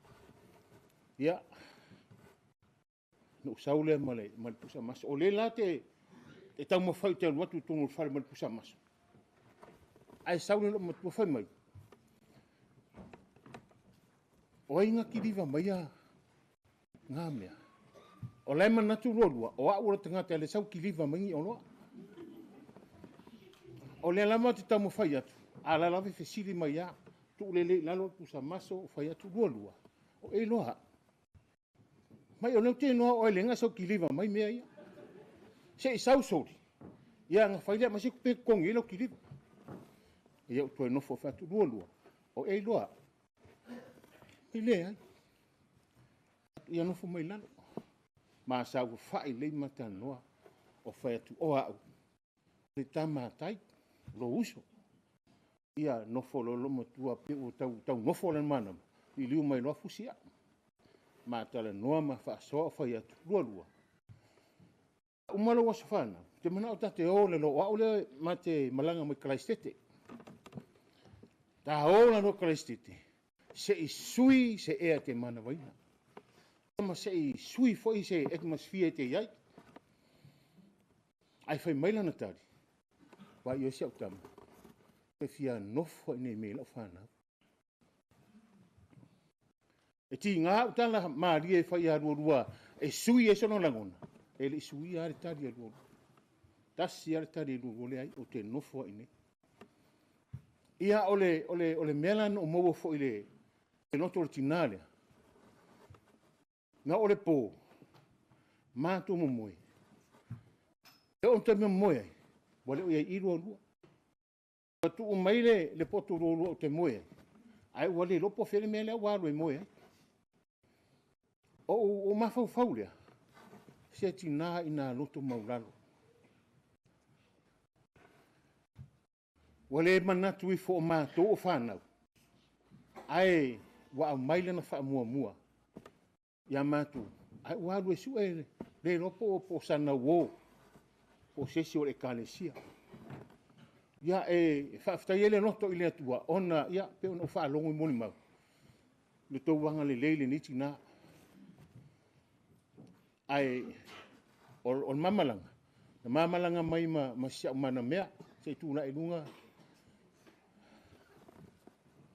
Ia, na ou sau lea ma le pusa maso. O lea la te taumafai ou te alu atu i totonu o le fale ma le pusa maso, ae sau le loomatua fai mai, o ai na kiliva maia ngā mea? O la e manatu lualua, o au o le tagata e le sau kiliva mai ni oloa. O lea lava ou te taumafai atu, a la lava e fesili mai lava, tuulelei i lalo le pusa maso, fai atu lualua, o e iloa au. Mai o lea ou te iloa oe leaga sau kiliva mai mea ia. Se i sau soli, ia na fai lea ma se tupe totogi ai lau kiliva. Ia ou toe nofo fai atu lualua, o e iloa au. E leai. Ia nofo mai lalo. Ma sa ua fai lelei ma talanoa, o fai atu o au, le tamatai, lo uso. Ia nofo loa loomatua pe ua tau nofo le manama, liliu mai loa fusi au. Ma talanoa ma faasoa o fai atu, lualua. Uma lou aso fanau, te manao ta te o le lo o au lea ma te malaga mai Kalaisete. Ta o la lo Kalaisete, se i sui se ea te manavaina. Ma se i sui foi se atmosphere te iai. Ai fai mai lana tali, wa i o si au tama, te fia nofo i nei mea lau whanau. E ti ngā utala marie e whai a lualua, e sui e sono langona, e le sui a le tali a lualua. Tasi a le tali a lualua le ai, o te nofo i nei. Ia o le mea la no maua foi le loto o le tina lea. Na o le pō, mātou momoe. E o te momoe ai, ua le o iai i lualua. Ua tuu mai le poto lualua o te moe ai, ai ua le lopo fele mea lea ua alu e moe ai. O mafaufau lea, se tina i nā loto maulalo. Ua le manatu ifo o mātou o whanau, ai ua au mai lana whaamuamua ia mātou. Ai ua alu e sue le lopo o po sana uo, po sesi o le ekalesia. Ia e whaaftai ele loto i le atua, ona ia pe ona o whaalongo i moli mau. Le tau wanga le leile ni tina. Ai o mamalanga, na mamalanga mai ma si au mana mea, se tū la i lunga,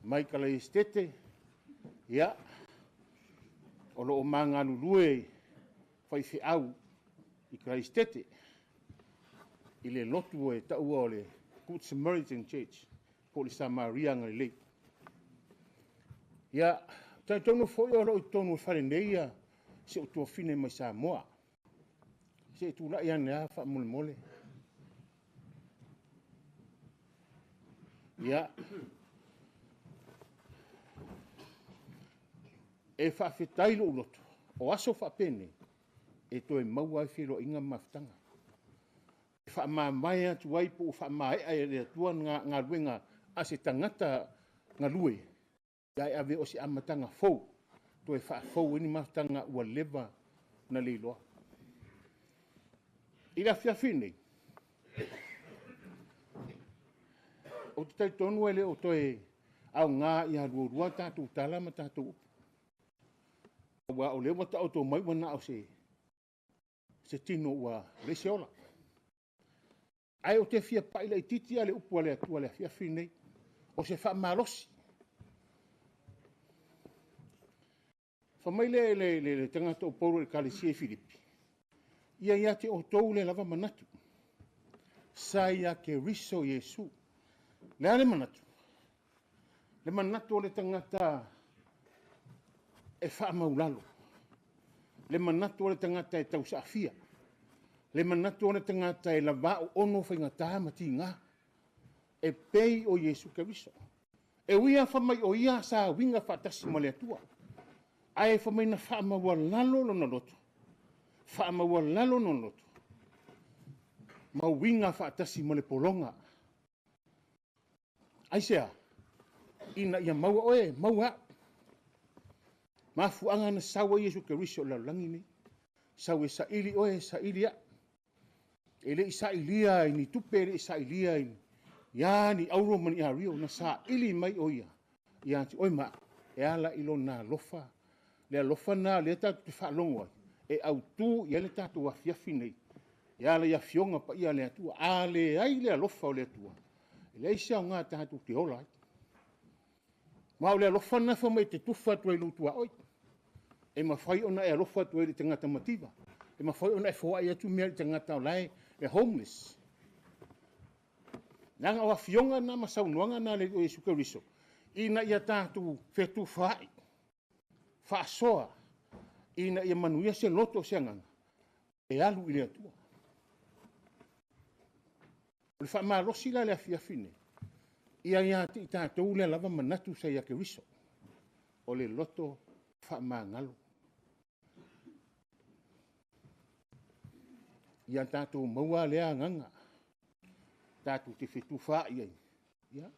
mai Kalaisete, ia, o loo mangalulue whaiwheau i Kalaisete, i le lotu e taua o le Good Samaritan Church, po le Samaria Galilei. Ia, tau foi o loo i tonu o whare nei ia, se o tuafine mai Samoa. Se tū la ia nea wha mole mole. Ia, e whaafetai lo uloto, o aso whaapene, e toe maua ai whiro inga mafutanga. E whaamamae atu ai po o whaamaea e le atua ngā luenga a se tangata ngā lue. Ia e ave o se amatanga fou, toe whaafou ini mafutanga ua leva na leiloa. I la fiafi nei, o te taitonu ele o toe au ngā i a luarua tātou tala ma tātou upu. Ua o lewa ta o tō mai ua na o se tino ua le se ola. Ai o te fia pai le titi a le upu a le atua le fiafi nei, o se whaamalosi. Wha mai le tangata o Pauro le Kalesia i Filipi. Ia ia te outou le lava manatu. Sa ia Keriso Iesu. Le a le manatu? Le manatu o le tagata e faamaulalo. Le manatu o le tagata e tausaafia. Le manatu o le tagata e lavao ono faigata ma tiga. E pei o Iesu Keriso. E ui lava fai mai o ia sa uiga faatasi ma le Atua. Ae fai mai na faamaualalo lona loto. Faamaualalo lona loto. Ma uiga faatasi ma le pologa. Aisea? Ina ia maua oe, maua au. Mafuaaga na sau ai Iesu Keriso i le lalolagi nei. Sau e saili oe, saili au. E le i sailia i ni tupe, e le i sailia i ia ni auro ma ni ario, na saili mai o ia ia te oe ma au, e ala i lona alofa. Le alofa na lea tatou te faalogo ai, e autu i ai le tatou afiafi nei, e ala i afioga paia a le Atua. A leai le alofa o le Atua, e leai se aoga tatou te ola ai. Ma o le alofa lena fai mai e te tufa atu ai i lou tuaoi. E mafai ona e alofa atu ai i le tagata mativa. E mafai ona e foai atu mea i le tagata o la e homeless. Leaga o afioga na ma saunoaga na a le Alii o Iesu Keriso, ina ia tatou fetufaai, faasoa, ina ia manuia se loto o se agaga, e alu i le Atua. O le faamalosi la le afiafi nei, ia ia te i tatou lea lava manatu sa ia Keriso, o le loto faamagalo. Ia tatou maua lea agaga, tatou te fetufaai ai, ia,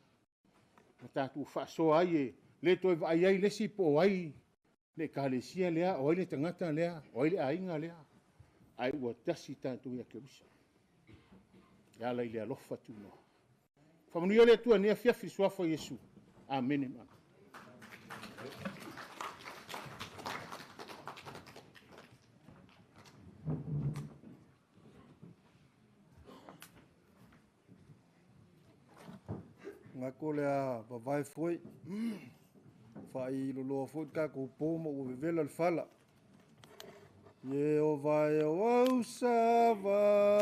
ma tatou faasoa ai e le toe vaai ai le isi po o ai le ekalesia lea, o ai le tagata lea, o ai le aiga lea, ae ua tasi tatou ia Keriso. E ala i le alofa tunoa. Faamanuia le Atua i lenei afiafi i le suafa o Iesu. Amene ma amene. Manatu o le a vavae foi, faailoloa foi le tatou po ma ua vevela le fala. Ieova e o au savali,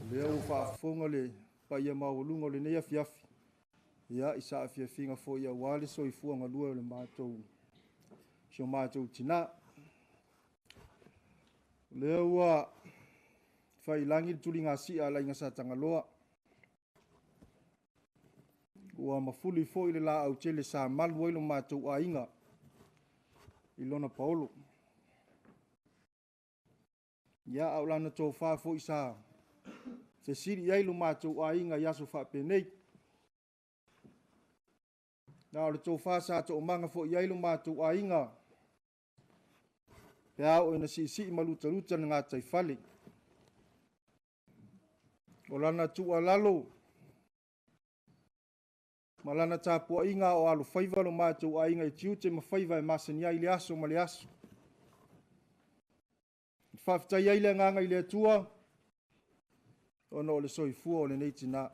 O lea ua faafofoga le paia maualuga o lenei afiafi, ia, i saafiafiga foi aua le soifua galue o le matou, si o matou tinā. O lea ua faiilagi le tuligasia a le Aiga Sa Tagaloa. Ua mafuli foi le laau tele sa malu ai lo matou aiga i lona paolo. Ia, a o lana tofa foi sa fesili i ai lo matou aiga i aso faapenei. Na o le tofa sa toomaga foi i ai lo matou aiga pe a oo ina siisii ma lutaluta le gataifale. O lana tuualalo ma lana tapuaiga a o alofaiva lo matou aiga i tiute ma faiva e masani ai i le aso ma le aso. E faafetai ai le agaga i le Atua ona o le soifua o lenei tinā.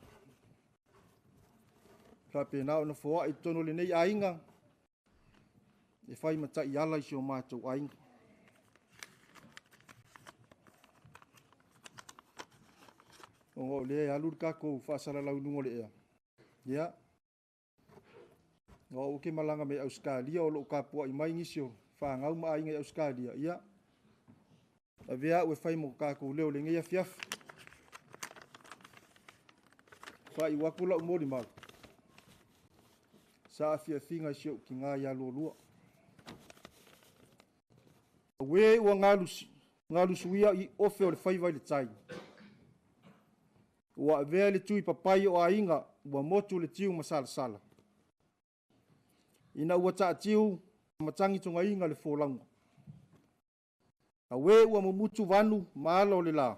Faapena ona foai i totonu o lenei aiga e fai ma taiala i si o matou aiga. Ona o lea e alu le tatou faasalalau i luga o le ea. Ia, o au ou te malaga mai Ausetalia, o lo o tapuai mai nisi o fanau ma aiga i Ausetalia, ia, avea au e fai mo tatou leo i lenei afiafi. Faaiu atu lau molimau, saafiafiga i si ou tinā ia Lualua. Auē ua galusuia i ofe o le faiva i le tai. Ua avea le tuipapai o aiga, ua motu le tiu masalasala. Ina ua taatiu matagitogaina le folauga. Auē ua mumutu vanu ma ala o le la.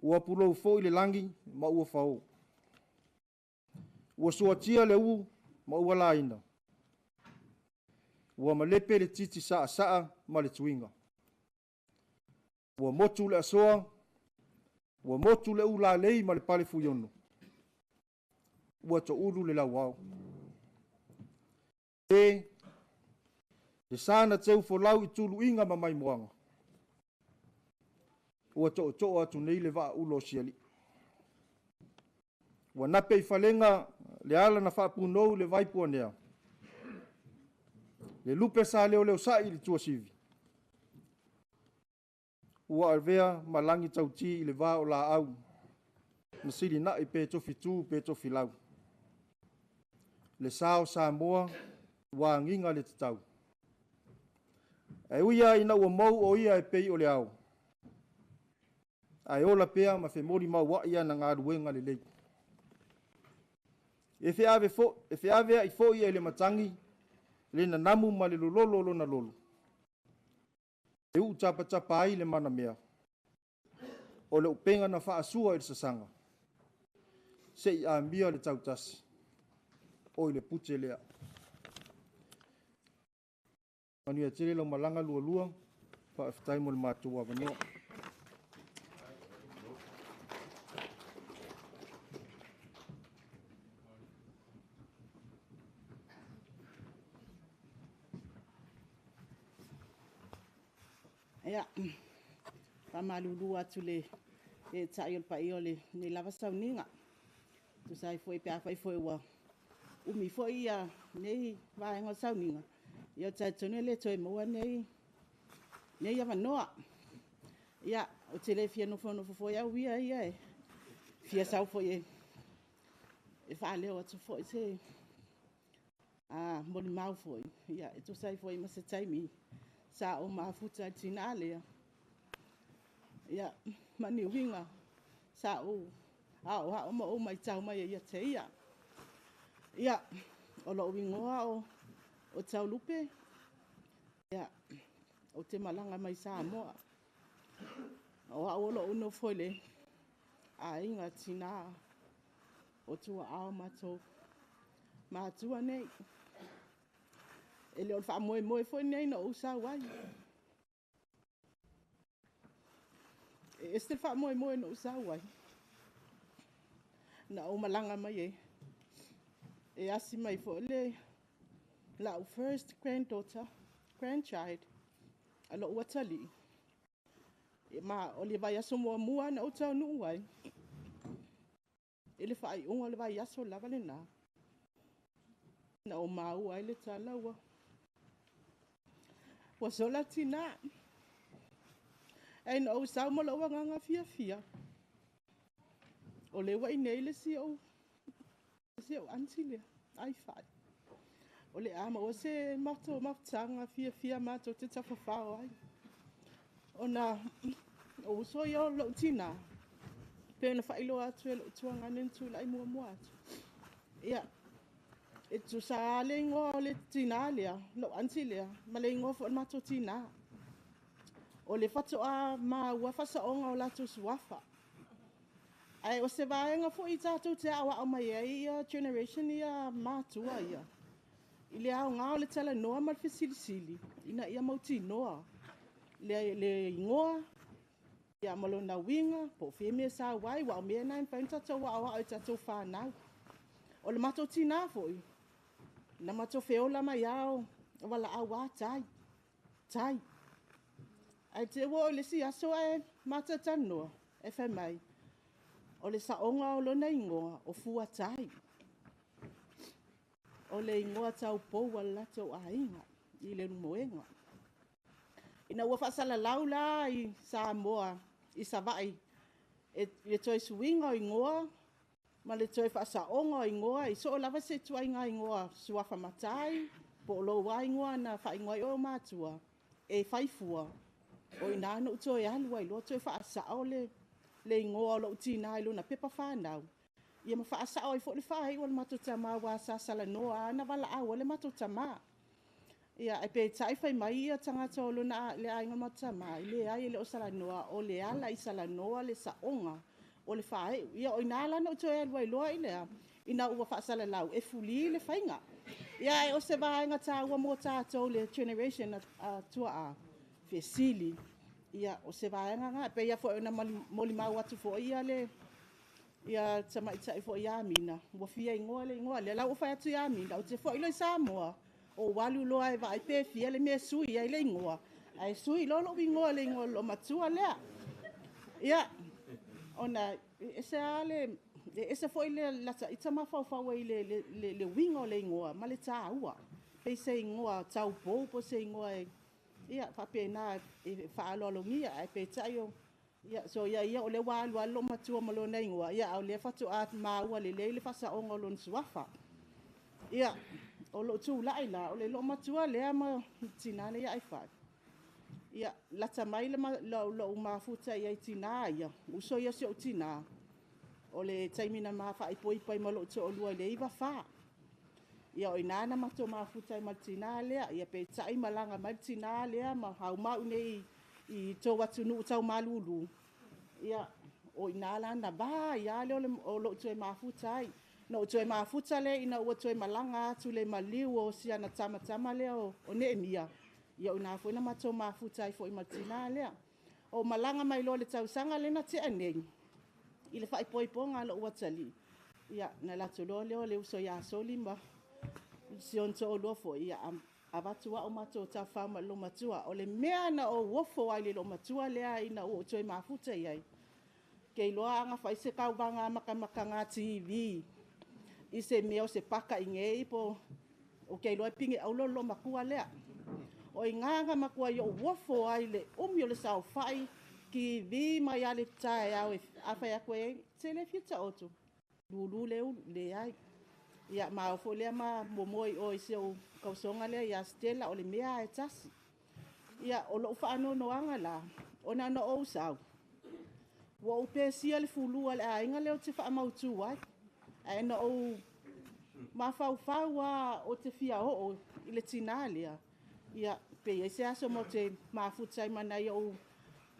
Ua pulou foi le lagi ma ua fao. Ua suatia le ū ma ua laina. Ua malepe le titi saasaa ma le tuiga. Ua motu le asoa, ua motu le ulalei ma le pale fuiono. Ua toulu le lauao. E, le sa na teufolau i tuluiga ma maimoaga. Ua tootoo atu nei le vaaulo o sialii. Ua nape i falega le ala na faapunou i le vai puanea. Le lupe sa leoleosa'i i le tuasivi. Ua avea ma lagi tauti i le va o laau, na silinai pe tofitu pe tofilau. Le sa o Samoa ua agiga le tatau. Ae ui lava ina ua mou o ia e pei o le ao, ae ola pea ma femolimauai ana galuega lelei. E feaveai foi e le matagi le nanamu ma le lololo o lona lolo, e uu tapatapa ai le manamea, o le upega na faasua i le sasaga, se i amia le tautasi, o i le pute lea. Manuia tele lau malaga lualua, faafetai mo le matou avanoa. Ia, faamalulu atu i le eetai o le paia o lenei lava sauniga, e tusa ai foi pe afai foi ua umi foi lenei vaega o le sauniga, ia ou te talitonu e le toe maua nei avanoa. Ia, ou te le fia nofonofo foi au ia e fia sau foi e faaleo atu foi se molimau foi e tusa ai foi ma se taimi sa ou mafuta ai i le tina lea, ma ni uiga sa ou aoao ma ou matau mai ai ia te ia. Ia, o lou igoa o Taulupe, ou te malaga mai Samoa. O au o lo o nofo i le aiga tina o tuaa o matou matua nei. E le o le faamoemoe foi lenei na ou sau ai. E ese le faamoemoe na ou sau ai, na ou malaga mai e asi mai foi lau first granddaughter, grandchild a lou atalii. Ma o le vaiaso muamua na ou taunuu ai, i le faaiuga o le vaiaso lava lena, na ou maua ai le tala ua sola tina. Ae na ou sau ma lou agaga fiafia, o lea ua i inei le isi ou aunty lea, Aifai, o le a maua se matou mafutaga fiafia matou te tafafao ai. Ona o uso ia o lou tina, pei ona faailoa atu e lou tuagane na tulai muamua atu, ia, e tutusa lava le igoa o le tina lea, lou aunty lea, ma le igoa foi o le matou tina. O lea faatoa maua faasaoga o latou suafa. Ae o se vaega foi tatou te aoao mai ai generation ia matua ia, i le aoga o le talanoa ma le fesilisili, ina ia mautinoa le igoa ma lona uiga, po o fea le mea e sau ai, aua o mea na e mafai ona tatou aoao i tatou fanau. O le matou tina foi, na matou feola mai lava o valaau lava tai, tai. Ae te i ua oo i le isi aso ae matou talanoa, ae fai mai, o le saoga o lona igoa, o Fuatai. O le igoa taupou a le latou aiga i Leulumoega. Ina ua faasalalau la i Samoa, i Savaii, i le toe suiga o igoa ma le toe faasaoga o igoa i so o lava se ituaiga igoa suafa matai, po o lou lava igoa na faaigoa ai oe e ou matua, e fai fua, o i ina na ou toe alu ai loa toe faasao le igoa o lou tinā i lona pepa fanau, ia ma faasao ai foi le faaiu o le matou tama, aua sa salanoa lava na valaau ai le matou tama. Ia, ae peitai fai mai ia tagata o lona, le aiga o le matou tama, e leai e le o salanoa, o Leala i salanoa le saoga o le faaiu. Ia o ina la na ou toe alu ai loa i le a, ina ua faasalalau, e fuli le faiga. Ia ae o se vaega taua mo tatou le generation a tuaa, fesili, ia o se vaega lena. E pei lava foi ona molimau atu foi ia le tamaitai foi ia Mina, ua fia igoa le igoa lea. La ua ou fai atu ia Mina, ou te foi loa i Samoa, ou alu loa e vaai pe fia le mea e sui ai le igoa, ae sui loa lou igoa i le igoa o le loomatua lea. Ia, ona e ese lava le... E ese foi le ta ita mafaufau ai i le uiga o le igoa ma le taua. Pei se igoa taupou po o se igoa e... ia faapena e faaaloalogia. Ae peitai, ia soia ia o lea ua alu lava le loomatua ma lona igoa, a o lea faatoa maua lelei le faasaoga o lona suafa. Ia, o lou tulai la, o le loomatua lea ma le tina lea ia Aifai, ia, lata mai lou mafuta i ai i tina ia, uso ia o si ou tina, o le taimi na ma faaipoipo ai ma lou toalua i le 94. Ia o i ina na matou mafuta ai ma le tina lea. Ia peitai malaga mai le tina lea ma aumau i inei i tou atunuu tau malulu, ia o i ina la na va ai lava lea o lou toe mafuta ai. Na ou toe mafuta lea ina ua toe malaga atu i le maliu o si ana tamatama lea o Neemia, ia o i ina foi na matou mafuta ai foi ma le tina lea. Ou malaga mai loa i le tausaga lea na tea nei, i le faaipoipoga a lou atalii, ia na alu atu loa lea o le uso ia Soli ma si ona toalua foi, ia avatu au matou tafafao ma le loomatua. O le mea na ou ofo ai i le loomatua lea ina ua ou toe mafuta i ai, ou te iloa ana fai se tauvaga matamataga TV i se mea o se paka i inei po o... ou te iloa e pine auro le loomatua lea. O i ina na matuai ou ofo ai i le umi o le saofai, TV mai lava i le taeao, a fai atu e te le fia taoto? Lulu le ulu, leai. Ia ma o foi lea ma momoe i o i si ou tausoga lea ia Stella, o le mea lava e tasi. Ia, o lou faanoanoaga la, ona na ou sau, ua ou pesia le fulu a le aiga lea ou te faamautu ai. Ae na ou mafaufau lava ou te fia oo i le tina lea, ia, pe i ai se aso matou te mafuta ai ma nai ou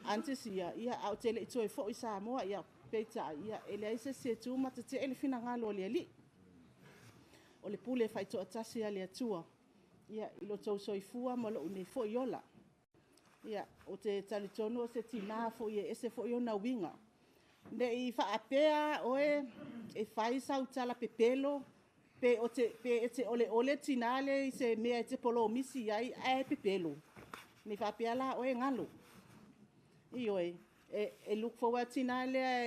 aunties ia, ae ou te le i toe foi i Samoa. Ia, peitai, ia, e leai se isi e tu ma tetee le finagalo o le Alii. O le pule faitoatasi a le Atua, ia, i lo outou soifua ma lou nei foi ola. Ia, ou te talitonu o se tina foi e ese foi ona uiga. Ne i faapea oe e fai sau tala pepelo, pe e te oleole le tina lea i se mea e te polomisi i ai ae pepelo. Ne i faapea la oe e galo. Ioe, e look forward le tina lea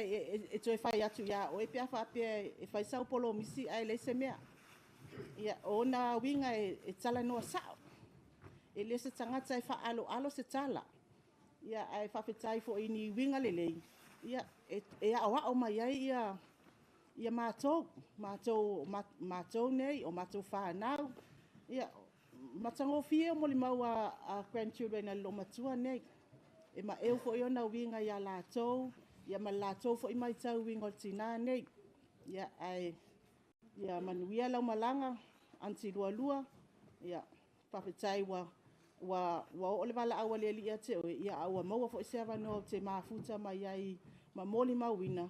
e toe fai atu ia oe pe a faapea e fai sau polomisi ae leai se mea. Ia, o ona uiga e talanoa sao. E le o se tagata e faaaloalo se tala. Ia, ae faafetai foi i ni uiga lelei, ia, e aoao mai ai ia matou, matou nei, o matou fanau. Ia, matagofie molimau a grandchildren a le loomatua nei. E maeu foi ona uiga ia latou, ia ma le latou foi matau i uiga o le tina nei. Ia, ae ia manuia lau malaga, Aunty Lualua, ia, faafetai ua oo le valaau a le Alii ia te oe, a ua maua foi se avanoa ou te mafuta mai ai ma molimauina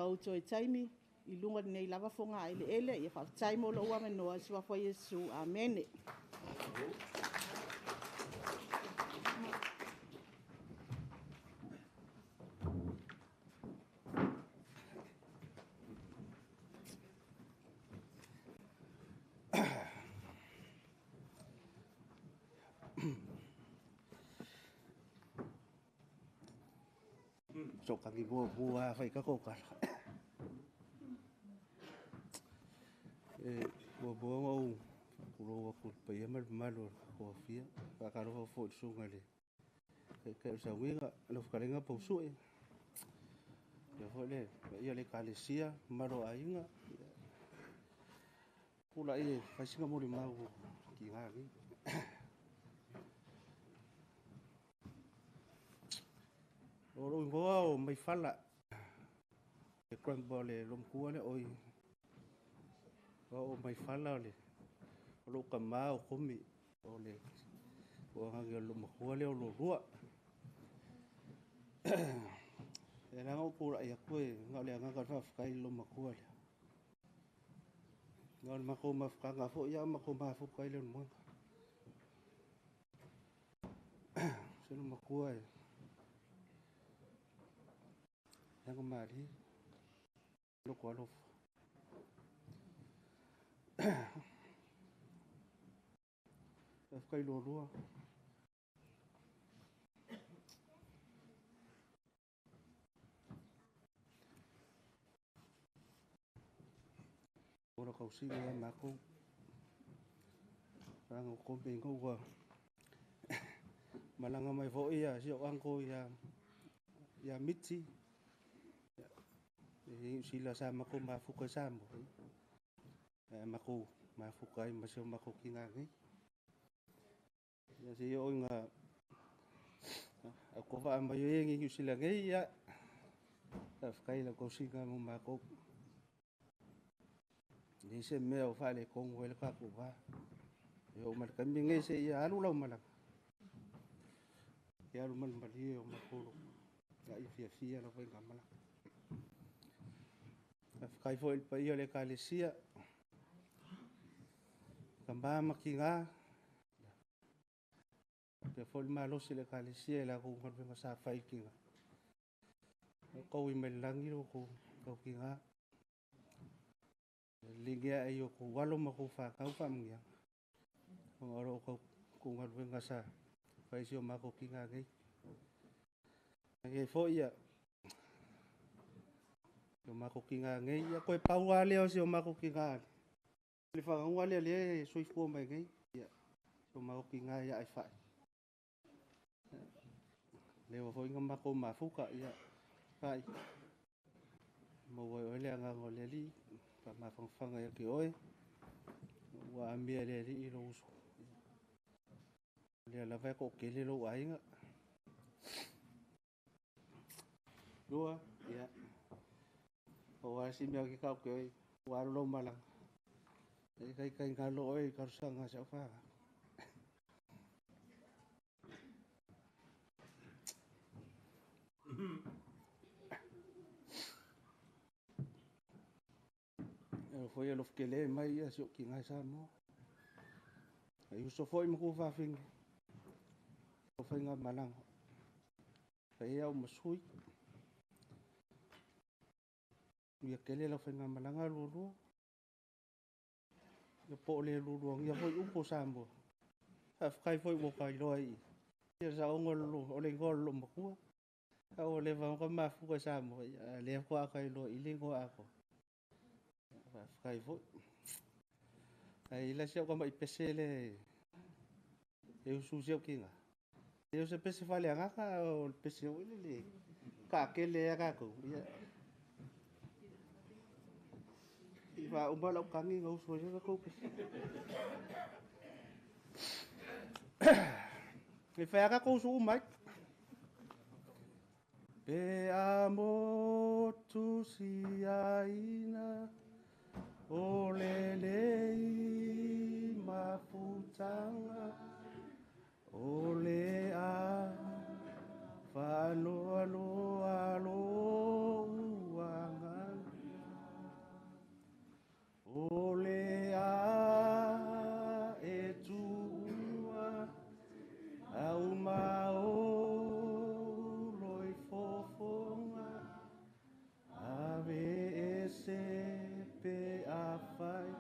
ou toe taimi i luga o lenei lava fogaeleele. Ia faafetai mo lou avanoa i le suafa o Iesu. Amene. Sokangi muamua lava fai kako tala. E muamua ona ou faatulou atu i le paia ma le mamalu o le tatou afia. Faatalofa foi i le susuga i le Taitai o le Sauniga, lau fetalaiga Pausue, faapea foi le paia o le Ekalesia, mamalu o aiga. Tulai e fai sina molimau tiga nei. mai fala. Le grandpa le lomatua lea oi. Ua oo mai fala o le o lou kamā o Komi o le tuuagagi o le lomatua lea o Lualua. Ia leaga ua ou tulai atu e na o le agaga o le faafetai i le loomatua lea. Ia o le matou mafutaga foi a o matou mafuta ai i Leulumoega. Si loomatua e lagamalie, loto alofa. Faafetai Lualua. O la tausiga ia matou. Ranga o kombe ina ua malaga mai foi ia si ou uncle ia Miti. I Niu Sila sa matou mafuta i Samoa. Ae matou mafuta ai ma si o matou tina nei. Ia se i oo ina autovaa mai ai i Niu Sila nei, ia, faafetai i lau tausiga mo matou. E leai se mea o faaletonu ai le tatou va. E oo mai le taimi lenei seia alu lau malaga, ia alu malumalie o matou loto, a ia fiafia lau faigamalaga. Faafetai foi i le paia o le Ekalesia, tama ma tina, faapea foi le malosi o le Ekalesia i latou galuega sa fai i tina. Ua taui mai le lagi lo outou tautina. E liligi ae i outou alo ma outou fanau faamanuiaga, ona o lo outou galuega sa fai i si o matou tina nei. Nei foi ia si o matou tina nei, ia toe pau lava lea o si o matou tina, le fanauga lea lea e soifua mai nei, ia, si o matou tina ia Aifai. Leva foi na matou mafuta, ia, Fai, maua ai oe le agaga o le Alii, faamafanafanaga ia te oe, ua amia e le Alii lou uso. O lea lava e toatele lou aiga. Lua, ia, pau lava si mea ou te tau te oe, ua alu lau malaga. E taitai galo oe i talosaga a si au fanau. E foi alofa tele mai ia si ou tina i Samoa. Ai uso foi ma tuafafine. O faigamalaga. Fai au ma sui. Ia tele lau faigamalaga lualua. Ia po o le lualuagia foi upu o Samoa. Faafetai foi ua ta iloa i ia saoga o le igoa o le loomatua. A ua leva ona mafuta i Samoa, a lea faatoa ta iloa i le igoa atoa. Faafetai foi. Ae i la si au tamai pese lea e usu si au tina. E o se pese faaleagaga o le pese foi lele taatele ai a tatou. Ia. I faauma lau tagi na usu ai se tatou pese. E fai a tatou usu uma ai. Pe a motu siaina o le lei mafutaga o le a faanoanoa lou agaga o le a e tuua au ma o loi fofoga ave ese pe afai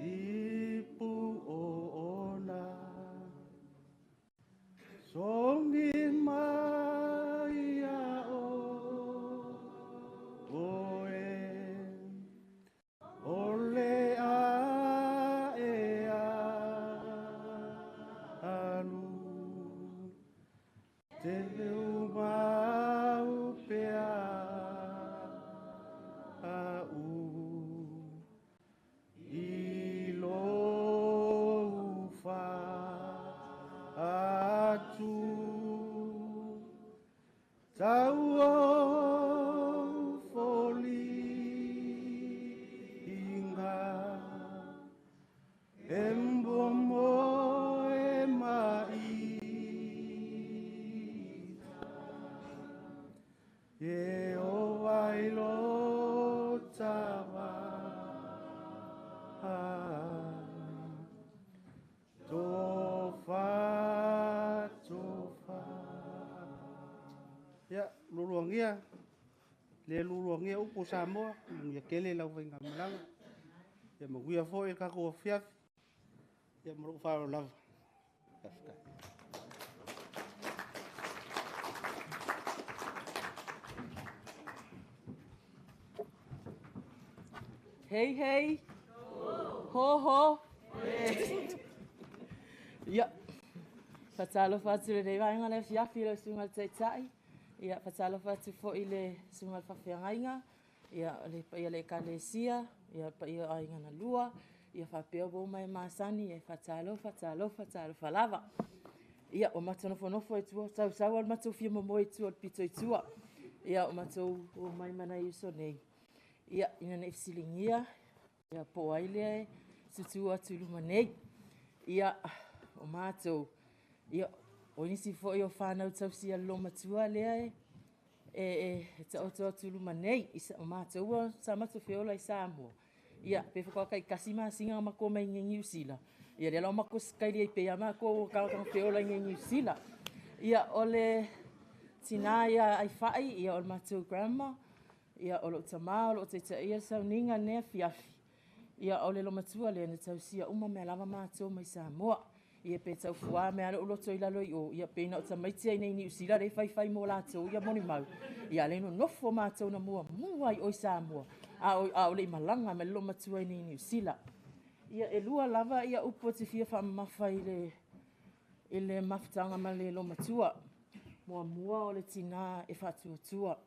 ipu o ona songi mai a o oe o le a e alu te umau pe a u i lou faatu tau o. Ia, lualuagia, le lualuagia upu o Samoa, manuia tele lau faigamalaga. Ia manuia foi le tatou afiafi. Ia ma lou faaaloalo lava. Faafetai. Hei hei. Ho ho. Ia. Faatalofa atu i lenei vaega le afiafi i lau susuga i le Taitai. Ia, faatalofa atu foi i le susuga i le Faafeagaiga, ia, le paia o le Ekalesia, ia, le paia o aiga na lua, ia faapea uo ma e masani, e faatalofa, talofa, talofa lava. Ia, ua matou nofonofo i tua, sausau lava le matou fia momoe i tua i le pito i tua. Ia, ua matou omai ma nai uso nei, ia, ina ne i fesiligia, ia, po o ai lea e tutu atu i luma nei. Ia, o matou, ia, o nisi foi o fanau tausi a le loomatua lea e e taoto atu i luma nei. O matou sa matou feola i Samoa, ia, pe faatoa taitasi masina na matou omai i Niu Sila, ia lea la ua matou sikaili ai pea matou o tagata na feola i Niu Sila. Ia, o le tina ia Aifai, ia o le matou grandma, ia o lou tamā o lo o taitaia le sauniga i lenei afiafi. Ia, o le loomatua lea na tausia uma mea lava matou mai Samoa. Ia pe tau fuā mai lava lou loto i lalo i o, ia pei na o tamaiti lava i inei i Niu Sila lea e faifai mo latou ia molimau. Ia a o lea e nonofo matou na muamua lava i o i Samoa, a o le i malaga mai le loomatua i inei i Niu Sila. Ia e lua lava ia upu ou te fia faamamafa i le mafutaga ma le loomatua. Muamua o le tinā e faatuatua.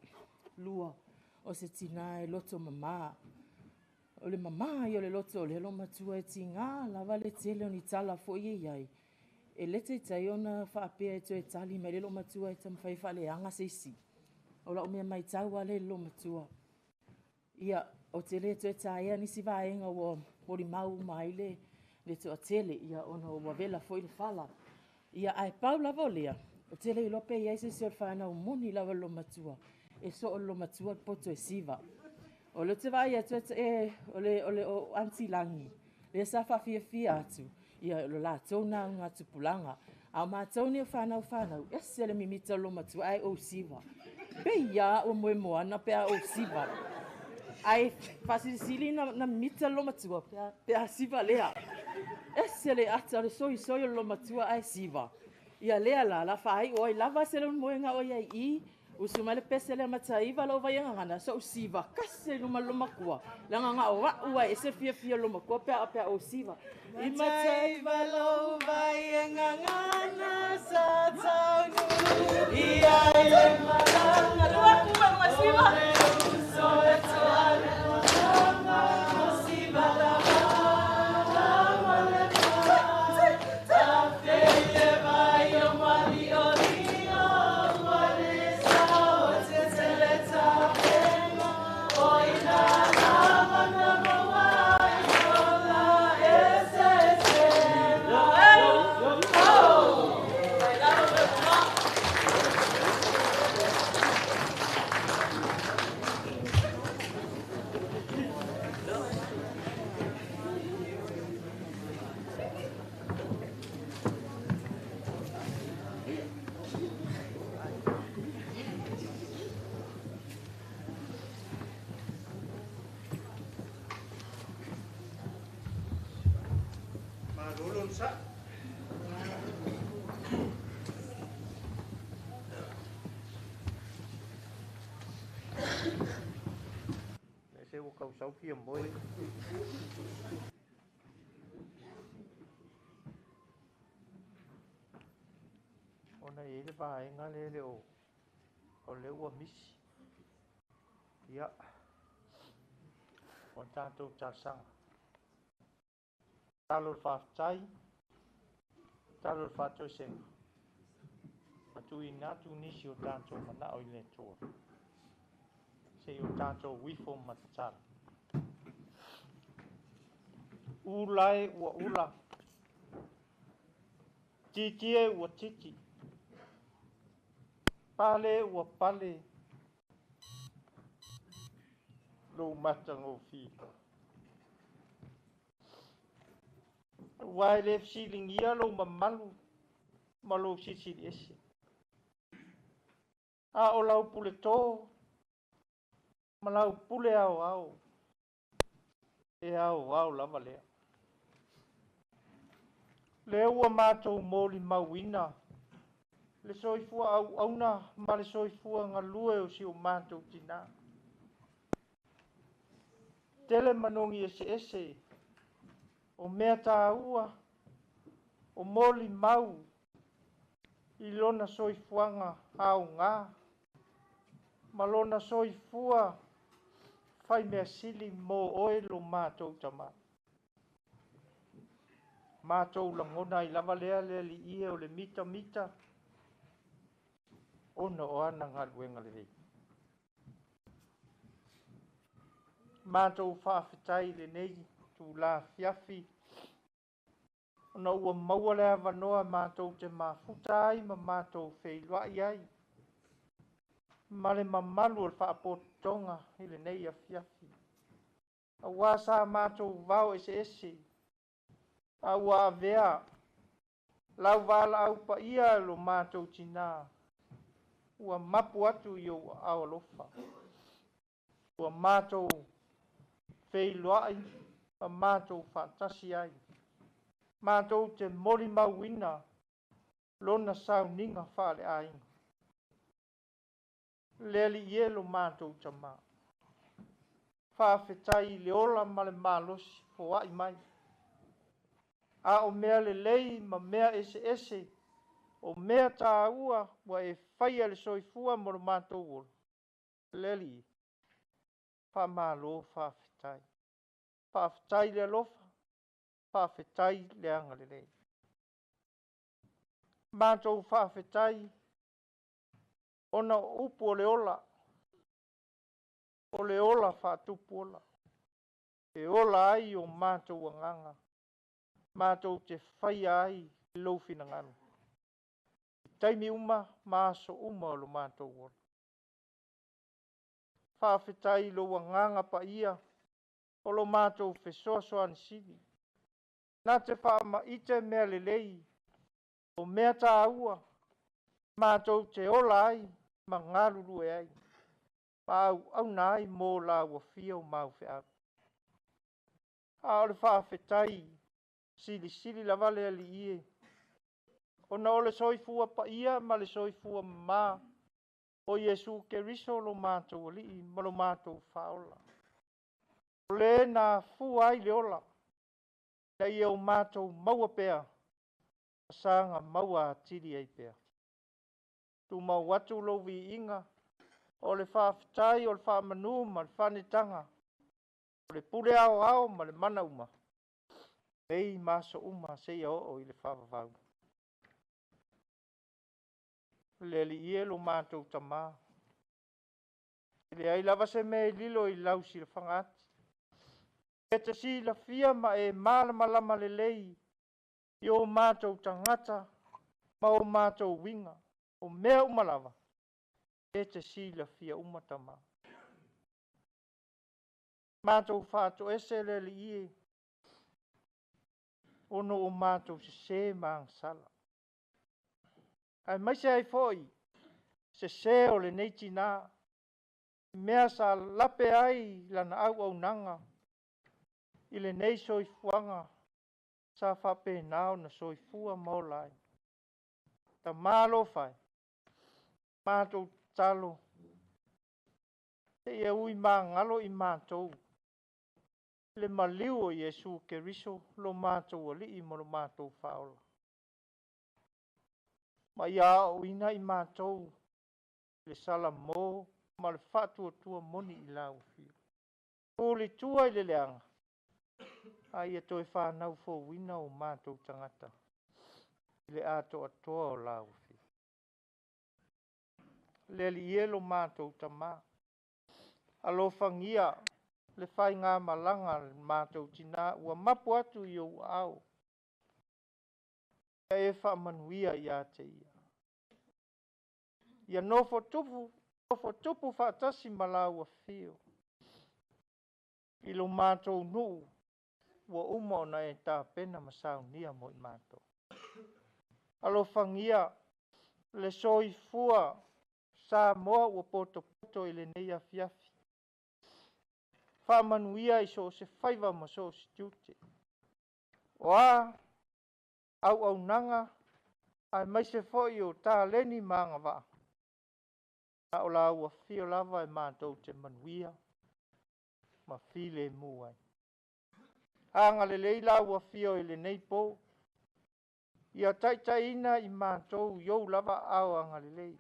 Lua, o se tinā e loto mamā. O le mama ia o le loto o lea loomatua e tiga lava le tele o ni tala foi e i ai. E le taitai ona faapea e toe tali mai le loomatua e taumafai e faaleaga se isi. O lau mea matau lava lea i le loomatua. Ia, ou te le toe taea nisi vaega ua molimau uma ai le toatele, ia ona ua vela foi le fala. Ia, ae pau lava o lea, ou te le iloa pe i ai se isi o le fanau moni lava i le loomatua, e soo i le loomatua le poto e siva. O lea ou te vaai atu, o le Aunty Lagi, lea sa faafiafia atu, ia o le latou na augatupulaga. A o matou nei o fanau fanau, ese le mimita o le loomatua ae ou siva. Pei lava ua moemoana pe a ou siva. Ae faasilisili na mimita le loomatua pe a siva lea. Ese le ata o le soisoi o le loomatua ae siva. Ia lea la, la faaiu ai lava se lemoega o iai i, usu mai le pese lea mataiva lou vai gagana, so ou siva kasi ai luma le loomatua. Leaga na o a'u ai ese fiafia o le loomatua pe a ou siva. I mataiva lou vai e gagana sa taunu ia i le malaga. Lua kuma ma siva. O le uso e toale o siva lava ma le ta fe le vai o mali o lio ma le sao te tele ta penga o ina lava na maua i ola e se se. Malolo sa. Se ua kausau fia moe. Ona e i ai le vaega lea le o lea ua misi. Ia, o tatou talosaga. Talo le faafetai, talo le faatoesega. Ma tuuina atu nisi o tatou manao i le Atua. Se i o tatou uifo ma tatalo. Ula e ua ula. Titi e ua titi. Pale ua pale. Lou matagofie. Aua e le fesiligia lou mamalu ma lou silisili ese. A o lau puletō ma lau pule aoao, e aoao lava lea. Lea ua matou molimauina le soifua auauna ma le soifua galue o si o matou tinā. Tele manogi eseese o mea tāua o molimau i lona soifuaga aogā ma lona soifua faimeasili mo oe lo matou Tamā. Matou lagona ai lava lea le Alii e o le mitamita ona o ana galuega lelei. Matou faafetai i lenei itulā afiafi ona ua maua le avanoa matou te mafuta ai ma matou feiloai ai ma le mamalu o le Faapotopotoga i lenei afiafi, auā sa matou vao eseese, a ua avea lau valaau paia e lo matou tinā ua mapu atu i ou aao alofa. Ua matou feiloai ma matou faatasi ai, matou te molimauina lona sauniga faaleaiga. Le Alii e lo matou Tamā, faafetai i le ola ma le malosi foai mai, a o mea lelei ma mea eseese, o mea tāua ua e faia le soifua mo lo matou ola. Le Alii, faamalo faafetai. Faafetai le alofa, faafetai le agalelei. Matou faafetai ona o upu o le ola, o le ola faatupu ola, e ola ai o matou agaga, matou te faia ai lou finagalo, i taimi uma ma aso uma o lo matou ola. Faafetai i lou agaga paia o lo matou fesoasoani sili, na te faamaite mea lelei, o mea tāua, matou te ola ai ma galulue ai, ma auauna ai mo la ua fia o maufeau. A o le faafetai silisili lava le Alii e, ona o le soifua paia ma le soifua mamā o Iesu Keriso lo matou Alii ma lo matou Faaola. O le na afua ai le ola, ina ia o matou maua pea, ma saga maua atili ai pea. Tumau atu lou viiga, o le faafetai o le faamanu ma le faanetaga, o le pule aoao ma le mana uma, nei ma aso uma seia oo i le faavavau. Le Alii e lo matou Tamā, e leai lava se mea e lilo i lau silafaga ati. E te silafia ma e malamalama lelei i o matou tagata ma o matou uiga, o mea uma lava, e te silafia uma Tamā. Matou faatoese le Alii e, ona o matou sesē ma agasala. Aemaise ai foi sesē o lenei tinā, i mea sa lape ai lana auaunaga i lenei soifuaga sa faapena ona soifua ma ola ai. Tamā alofa e, matou tatalo, seia ui magalo i matou le maliu o Iesu Keriso lo matou Alii ma lo matou Faaola. Ma ia aoaoina i matou le salamo ma le faatuatua moni i lau afio. Tulitua i le leaga, a ia toe fanau fouina o matou tagata i le atoatoa o lau afio. Le Alii e lo matou Tamā, alofagia le faigamalaga a le matou tinā ua mapu atu i ou aao, ia e faamanuia ia te ia. Ia nofo tupu faatasi ma lau afio i lo matou nuu ua uma ona e tapena ma saunia mo i matou. Alofagia le soifua Samoa ua potopoto i lenei afiafi. Faamanuia i so o se faiva ma so o se tiute. O a auaunaga aemaise foi o taleni ma agavaa, na o lau afio lava e matou te manuia ma filemu ai. Agalelei lau afio i lenei po, ia taitaiina i matou i ou lava aao agalelei.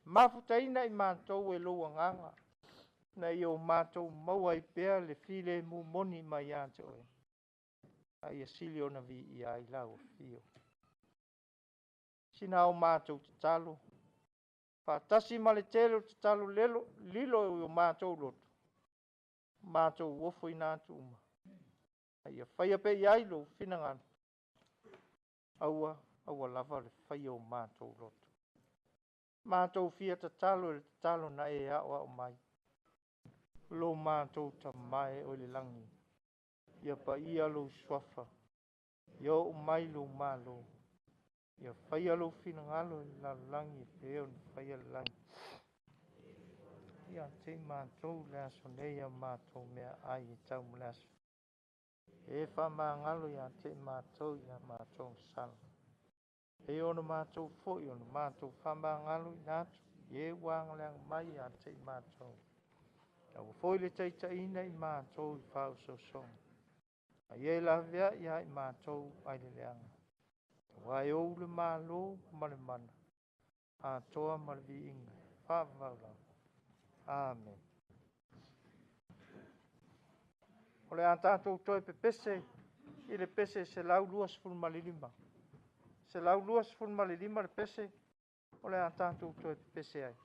Mafutaina i matou e lou agaga, na ia o matou maua ai pea le filemu moni mai ia te oe, a ia sili ona viia ai lau afio. Sina o matou tatalo, faatasi ma le tele o tatalo lelo, lilo i o matou loto, matou ofoina atu uma, a ia faia pea i ai lou finagalo, aua, aua lava le faia o matou loto. Matou fia tatalo i le tatalo na e aoao mai, lo matou Tama e oe i le lagi, ia paia lou suafa, ia oo mai lou malo, ia faia lou finagalo i le lalolagi e pei ona faia i le lagi. Ia te i matou le aso nei a matou meaai e tau ma le aso. E faamagalo ia te i matou ia matou sala. E ona matou foi ona matou faamagaloina atu i e ua agaleaga mai ia te i matou. Aua foi le taitaiina i matou i faaosoosoga. A ia e laveai ia i matou ai le leaga. Aua e ou le malo ma le mana, atoa ma le viiga, faavavau lava. Amen. O le a tatou toe pepese i le pese 125. 125 le pese, o le a tatou toe pepese ai.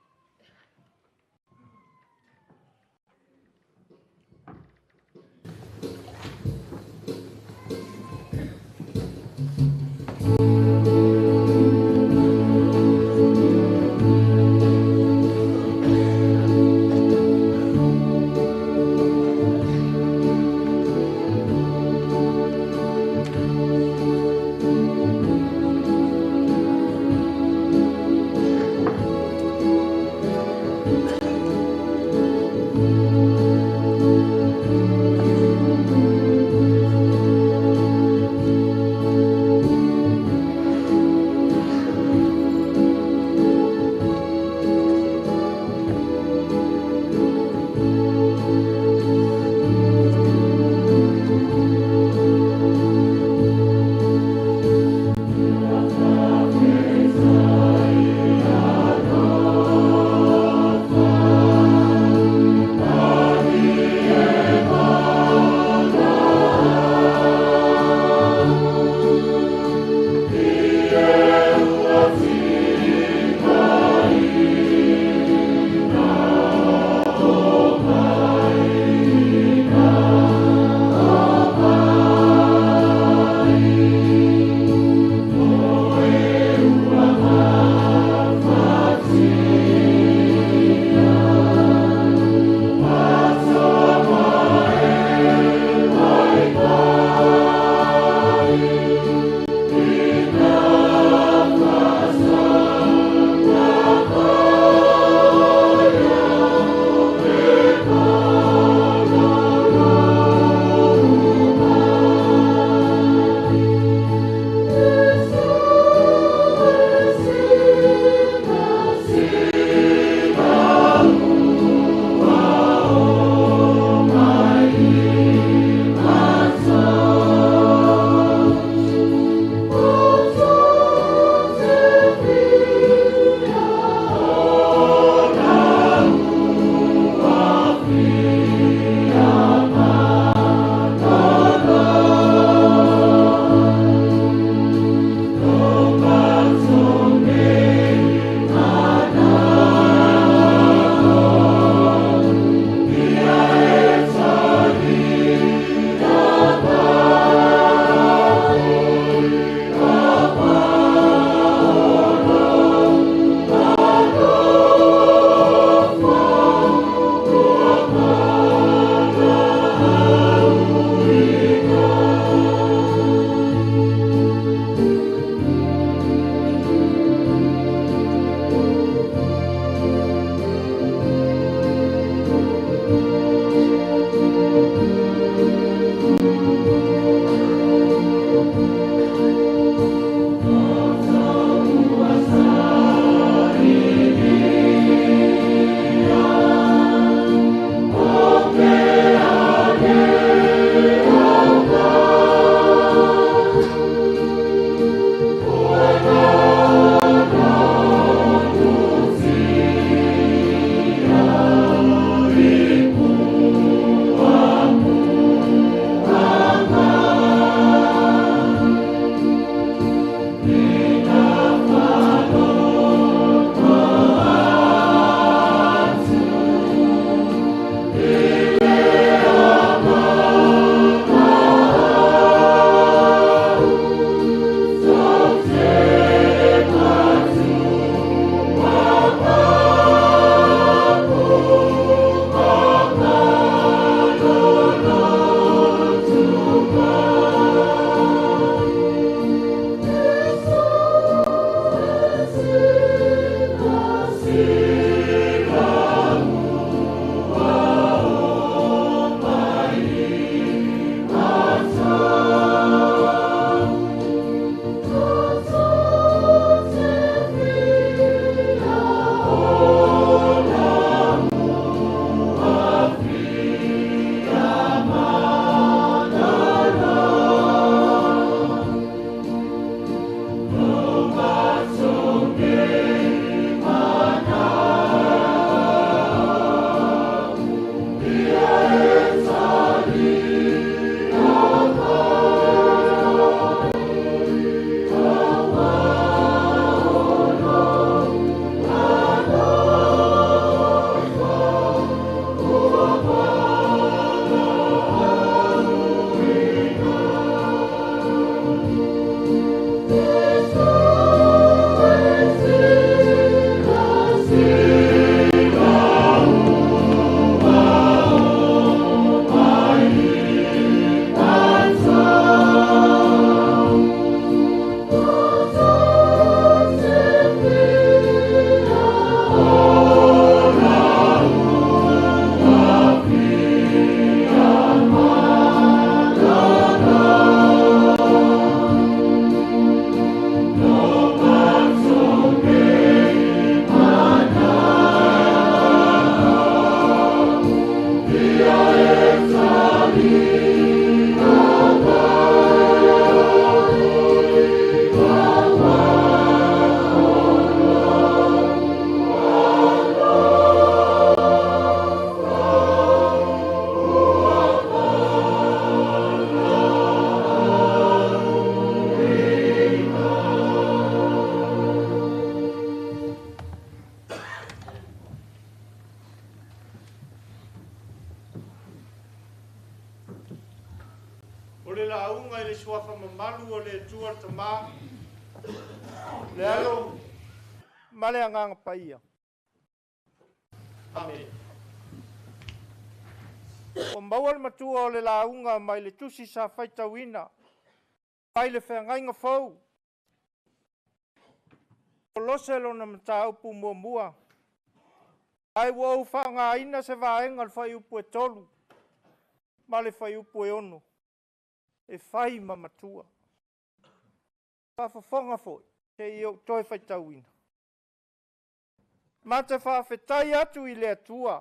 lauga i le suafa mamalu o le Atua le Tamā, le Alo ma le Agaga Paia. Amene. Ua maua le matua o le lauga mai le tusi sa faitauina mai le feagaiga fou. Kolose lona mataupu muamua. Ae ua ou faaaogaina se vaega o le fuaiupu e 3 ma le fuaiupu e 6 e fai ma matua. Faafofoga foi, se i ou toe faitauina. Ma te faafetai atu i le Atua,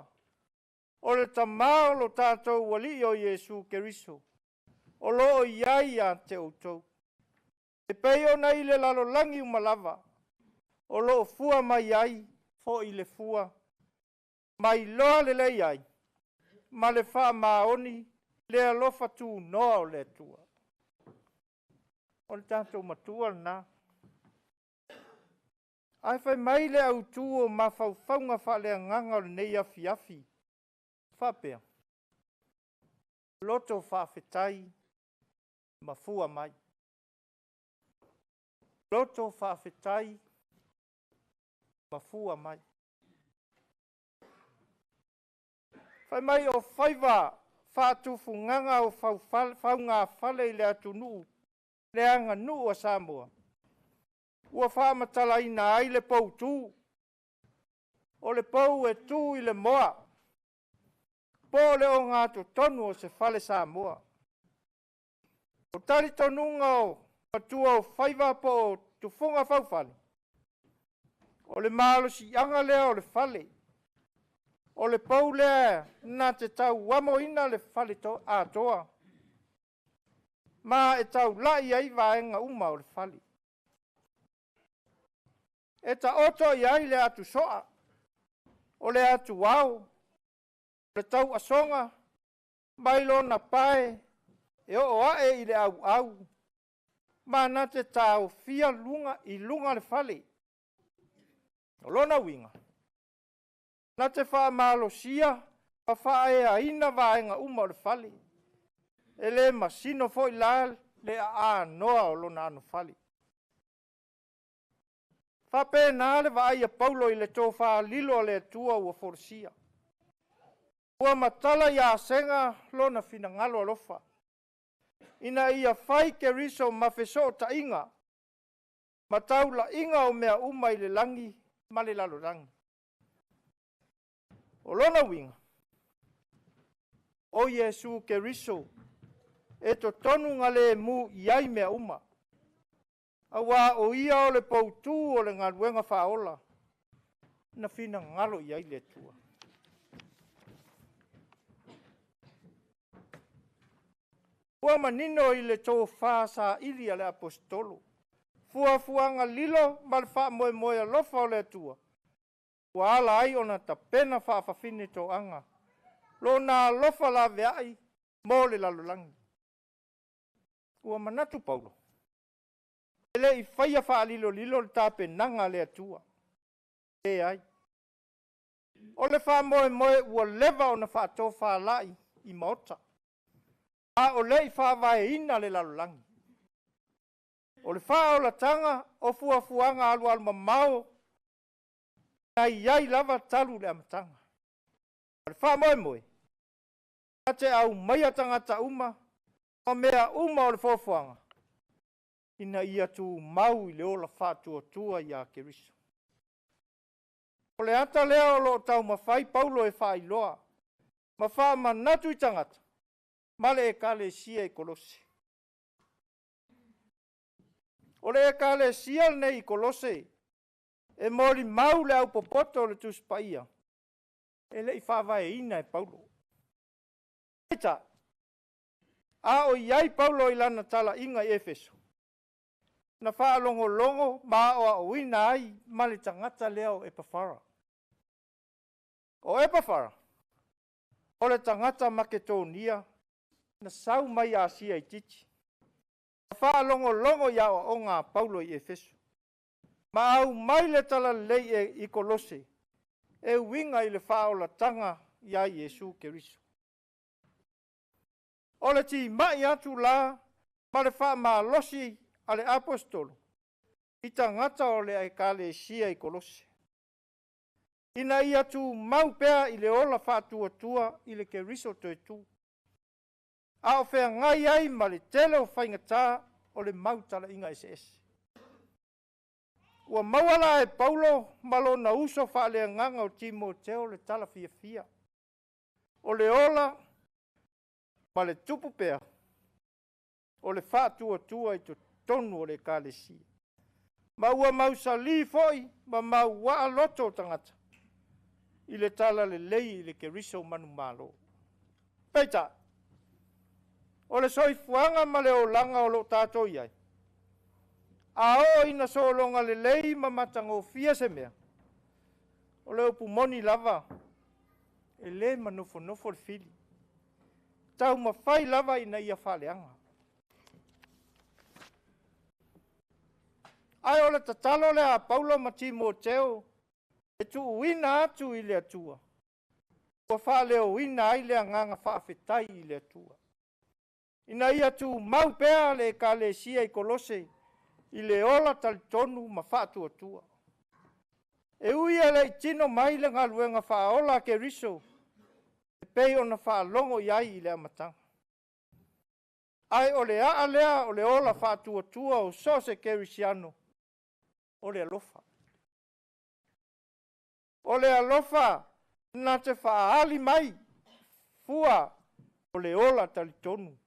o le Tamā o lo tatou Alii o Iesu Keriso, o lo o i ai ia te outou. E pei ona i le lalolagi uma lava, o lo o fua mai ai foi le fua, ma iloa lelei ai, ma le faamaoni le alofa tunoa o le Atua. O le tatou matua lena. Ae fai mai le autu o mafaufauga faaleagaga o lenei afiafi, faapea, loto faafetai ma fua mai. Loto faafetai ma fua mai. Fai mai o faiva faatufugaga o faugafale i le atunuu le aganuu a Samoa, ua faamatalaina ai le poutu, o le pou e tu i le moa, po o le ogatotonu o se fale Samoa. O talitonuga o matua o faiva po o tufuga faufale, o le malosiaga lea o le fale, o le pou lea na te tauamoina le fale atoa, ma e taulai ai vaega uma o le fale. E taoto i ai le atusoa, o le atuao, o le tauasoga, mai lona pae e oo ae i le auau, ma na te taofia luga, i luga le fale. O lona uiga, na te faamalosia ma faaeaina vaega uma o le fale. E le masino foi la le aanoa o lona anofale. Faapena le vaai a Paulo i le tofalilo a le Atua ua folasia. Ua matala i asega lona finagalo alofa, ina ia fai Keriso ma fesootaiga ma taulaiga o mea uma i le lagi ma le lalolagi. O lona uiga, o Iesu Keriso e totonu galemu i ai mea uma, auā o ia o le poutū o le galuega faaola na finagalo i ai le Atua. Ua manino i le tofa saili a le Aposetolo, fuafuaga lilo ma le faamoemoe alofa o le Atua, ua ala ai ona tapena faafafine toaga, lona alofa laveai mo le lalolagi. Ua manatu Paulo, e le i faia faalilolilo le tapenaga a le Atua. Leai. O le faamoemoe ua leva ona faatofalai i maota, a o le i faavaeina le lalolagi. O le faaolataga o fuafuaga alualu mamao na i ai lava talu le amataga. O le faamoemoe, na te aumaia tagata uma ma mea uma o le fuafuaga, ina ia tumau i le ola faatuatua ia Keriso. O le ata lea o lo o taumafai Paulo e faailoa ma faamanatu i tagata ma le ekalesia i Kolose. O le ekalesia lenei i Kolose e molimau le aupopoto o le Tusi Paia e le i faavaeina e Paulo. Peitai, a o i ai Paulo i lana talaiga i Efeso, na faalogologo ma aoaoina ai ma le tagata lea o Epafara. O Epafara, o le tagata Maketonia na sau mai Asia itiiti. Na faalogologo i aoaoga a Paulo i Efeso, ma aumai le talalelei i Kolose e uiga i le faaolataga ia Iesu Keriso. O le timai atu la ma le faamalosi a le aposetolo i tagata o le Ekalesia i Kolose, ina ia tumau pea i le ola faatuatua i le Keriso toetū, a o feagai ai ma le tele o faigata o le mau talaiga eseese. Ua maua la e Paulo ma lona uso faaleagaga o Timoteo le tala fiafia o le ola ma le tupu pea o le faatuatua i totonu o le Ekalesia. Ma ua mausali foi ma mauaa loto o tagata i le tala lelei i le Keriso manumalo. Peitai, o le soifuaga ma le olaga o lo o tatou i ai, a oo ina sologa lelei ma matagofie se mea, o le upu moni lava, e le manofonofo le fili, taumafai lava ina ia faaleaga. Ae o le tatalo lea a Paulo ma Timoteo e tuuina atu i le Atua, ua faaleoina ai le agaga faafetai i le Atua, ina ia tumau pea le Ekalesia i Kolose i le ola talitonu ma faatuatua. E ui e le i tino mai le galuega faaola a Keriso e pei ona faalogo i ai i le amataga. Ae o le aa lea o le ola faatuatua o so o se kerisiano, o le alofa. O le alofa na te faaali mai fua o le ola talitonu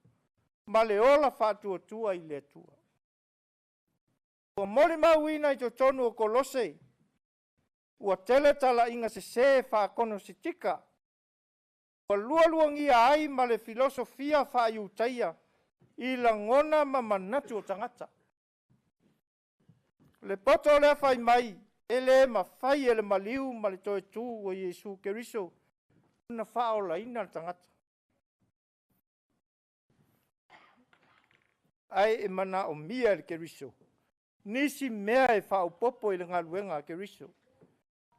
ma le ola faatuatua i le Atua. Ua molimauina i totonu o Kolose, ua tele talaiga sesē faakonositika, ua lualuagia ai ma le filosofia faaiutaia i lagona ma manatu o tagata. Le poto lea fai mai, e le mafai e le maliu ma le toe tū o Iesu Keriso ona faaolaina le tagata. Ae e manaomia e le Keriso nisi mea e faaopoopo i le galuega a Keriso,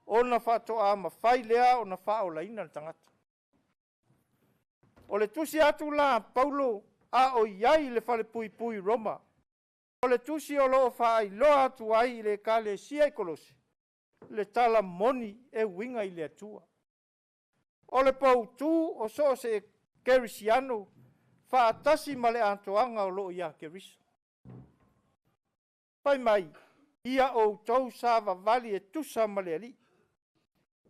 ona faatoa mafai lea ona faaolaina le tagata. O le tusi atu la a Paulo a o i ai i le falepuipui i Roma, o le tusi o lo o faailoa atu ai i le Ekalesia i Kolose le tala moni e uiga i le Atua. O le poutū o so o se kerisiano faatasi ma le atoaga o lo o ia Keriso. Fai mai, ia outou savavali e tusa ma le Alii,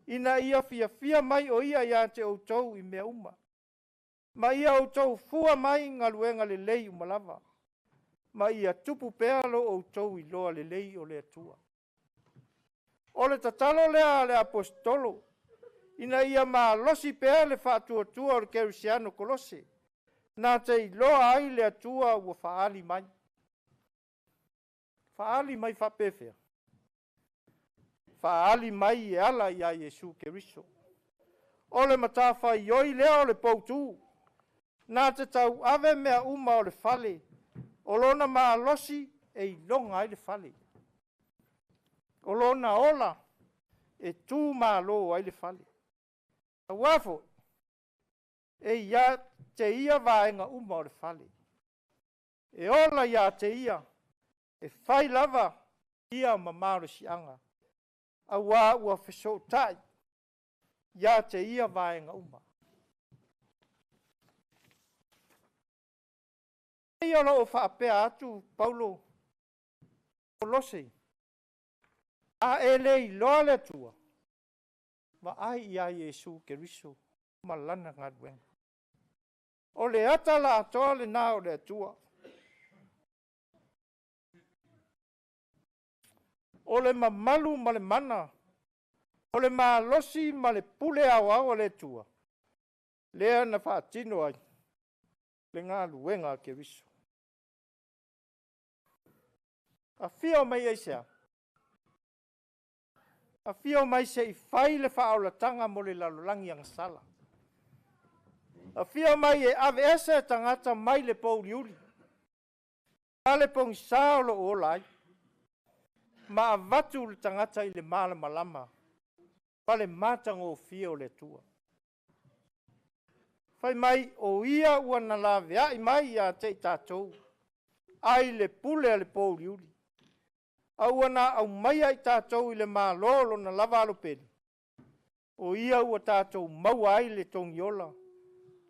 ina ia fiafia mai o ia ia te outou i mea uma, ma ia outou fua mai galuega lelei uma lava, ma ia tupu pea lo outou iloa lelei o le Atua. O le tatalo lea a le aposetolo, ina ia malosi pea le faatuatua o le kerisiano Kolose, na te iloa ai le Atua ua faaali mai. Faaali mai faapefea? Faaali mai e ala ia Iesu Keriso. O le matafaioi lea o le poutū, na te tauave mea uma o le fale, o lona malosi e iloga ai le fale. O lona ola e tu malo ai le fale. Auā foi, e ia te ia vaega uma o le fale. E ola ia te ia, e fai lava ia ma malosiaga, auā ua fesootai ia te ia vaega uma. Pei o lo o faapea atu Paulo Kolose, a e le iloa le Atua, vaai ia Iesu Keriso ma lana galuega. O le ata la atoa lena o le Atua. O le mamalu ma le mana, o le malosi ma le pule aoao a le Atua, lea na faatino ai le galuega a Keriso. Afio mai aisea? Afio mai se i fai le faaolataga mo le lalolagi agasala. Afio mai e aveese tagata mai le pouliuli, ma le pogisā o lo o ola ai, ma avatu le tagata i le malamalama ma le matagofie o le Atua. Fai mai, o ia ua na laveai mai ia te i tatou, ai le pule a le pouliuli. A ua na aumaia i tatou i le Malo lona lava alopele, o ia ua tatou maua ai le togiola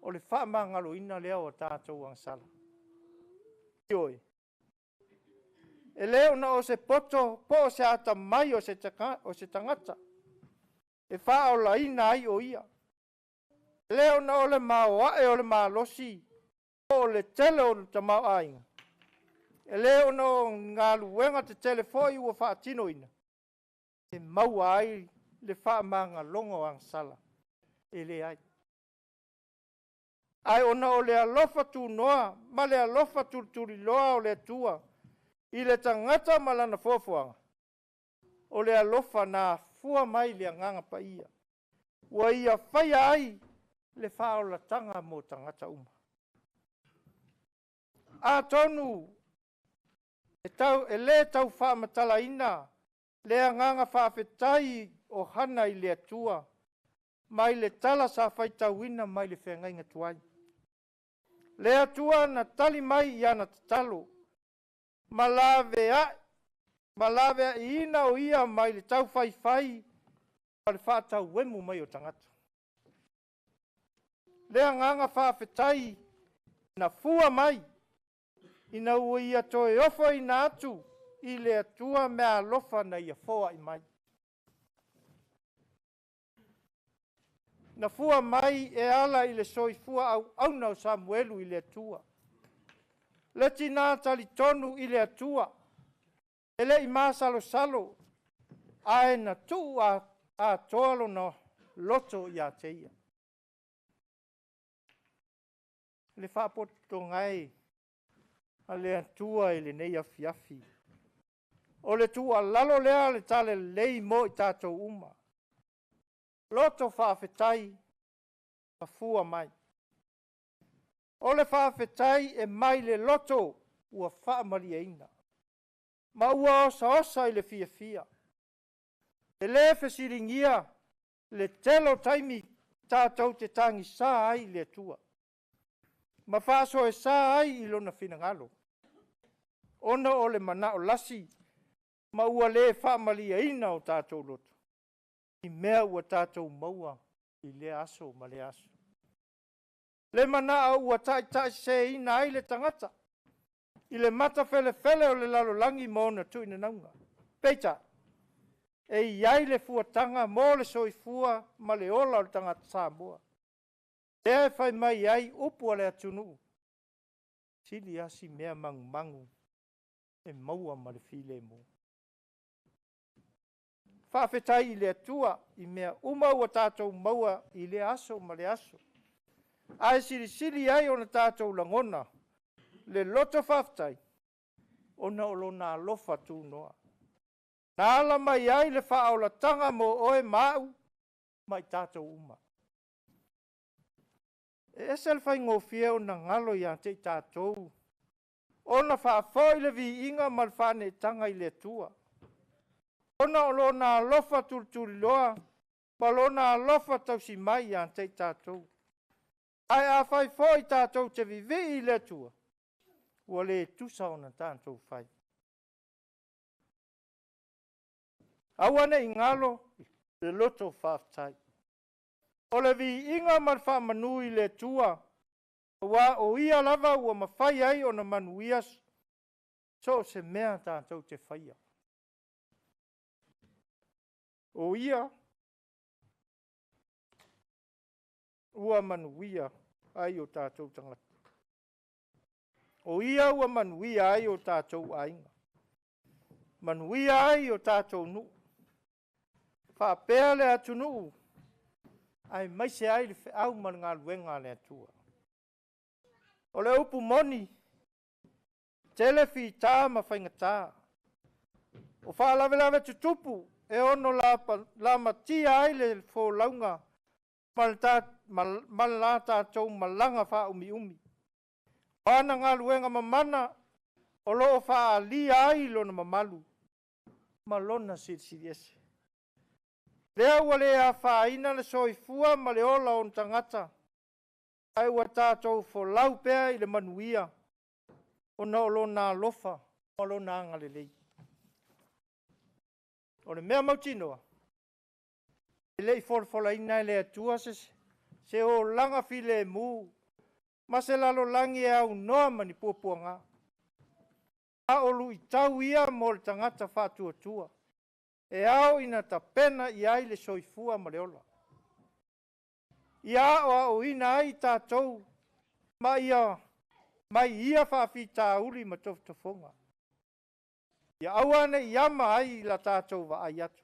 o le faamagaloina lea o tatou agasala. Ioe, e le ona o se poto po o se atamai o se tagata e faaolaina ai o ia. E le ona o le maoae o le malosi po o le tele o le tamaoaiga. E le ona o galuega tetele foi ua faatinoina e maua ai le faamagaloga o agasala. E leai. Ae ona o le alofa tunoa ma le alofa tulituliloa o le Atua i le tagata ma lana foafoaga, o le alofa na afua mai le agaga paia, ua ia faia ai le faaolataga mo tagata uma. Atonu e le tau faamatalaina le agaga faafetai o Hana i le Atua mai le tala sa faitauina mai le feagaiga tuai. Le Atua na tali mai i ana tatalo, ma laveaiina o ia mai le taufaifai ma le faatauemu mai o tagata. Le agaga faafetai na fua mai ina ua ia toe ofoina atu i le Atua meaalofa na ia foai mai. Na fua mai e ala i le soifua auauna o Samuelu i le Atua. Le tina talitonu i le Atua, e le'i masalosalo, ae na tuu atoa lona loto ia te ia. Le faapotopotoga e a le Atua i lenei afiafi. O le tuualalo lea le talalelei mo i tatou uma. Loto faafetai ma fua mai. O le faafetai e mai le loto ua faamalieina, ma ua osaosa i le fiafia. E le fesiligia le tele o taimi tatou te tagisa ai i le Atua, ma faasoesa ai i lona finagalo, ona o le manao lasi ma ua le faamalieina o tatou loto, i mea ua tatou maua i lea aso ma lea aso. Le manao ua taitaiseseina ai le tagata i le matafelefele o le lalolagi ma ona tuinanauga. Peitai, e i ai le fuataga mo le soifua ma le ola o le tagata Samoa. Lea e fai mai ai upu a le atunuu, sili asi mea magumagu e maua ma le filemu. Faafetai i le Atua i mea uma ua tatou maua i lea aso ma le aso. Ae silisili ai ona tatou lagona le loto faafetai, ona o lona alofa tunoa. Na ala mai ai le faaolataga mo oe ma au ma i tatou uma. E ese le faigofie ona galo ia te i tatou, ona faafoi le viiga ma le faaneetaga i le Atua, ona o lona alofa tulituliloa ma lona alofa tausi mai ia te i tatou. Ae a fai foi tatou te vivii i le Atua, ua le tusa ona tatou fai. Aua ne i galo le loto faafetai. O le viiga ma le faamanu i le Atua, aua o ia lava ua mafai ai ona manuia so o se mea tatou te faia. O ia ua manuia ai o tatou tagata. O ia ua manuia ai o tatou aiga. Manuia ai o tatou nuu. Faapea le atunuu, aemaise ai le feau ma le galuega a le Atua. O le upu moni, tele fita ma faigata. O faalavelave tutupu e ono lamatia ai le folauga ma la tatou malaga faaumiumi. O ana galuega mamana o loo faaalia ai lona mamalu ma lona silisili ese. Lea ua le afaina le soifua ma le ola o tagata, ae ua tatou folau pea i le manuia. ona o lona alofa ma lona agalelei. O le mea mautinoa, e le i folafolaina e le Atua se olaga filemu ma se lalolagi e aunoa ma ni puapuaga. A o luitau ia mo le tagata faatuatua, e ao ina tapena i ai le soifua ma le ola. Ia aoaoina ai tatou ma ia mai ia faafitauli ma tofotofoga. Ia aua ne i ama ai la tatou vaai atu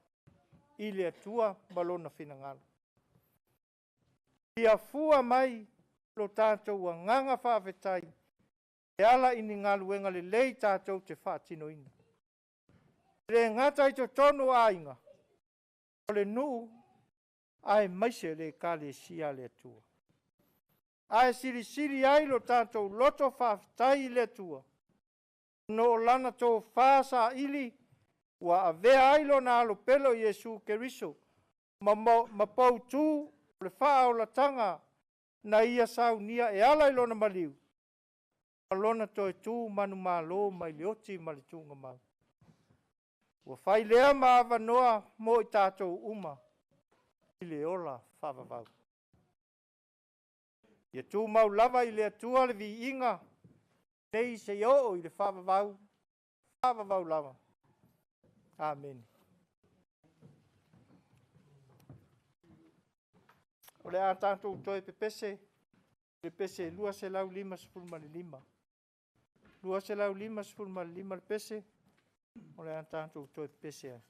i le Atua ma lona finagalo. Ia fua mai lo tatou agaga faafetai e ala i ni galuega lelei tatou te faatinoina. E le gata i totonu o aiga, o le nuu aemaise le Ekalesia a le Atua. Ae silisili ai lo tatou loto faafetai i le Atua, ona o lana tofa saili ua avea ai lona alo pele o Iesu Keriso ma poutu o le faaolataga na ia saunia e ala i lona maliu, ma lona toe tu manumalo mai le oti ma le tuugamau. Ua fai lea ma avanoa mo i tatou uma i le ola faavavau. Ia tumau lava i le Atua le viiga, nei seia oo i le faavavau, faavavau lava. Amene. O le a tatou toe pepese i le pese 255. 255 le pese, o le a tatou toe pepese ai.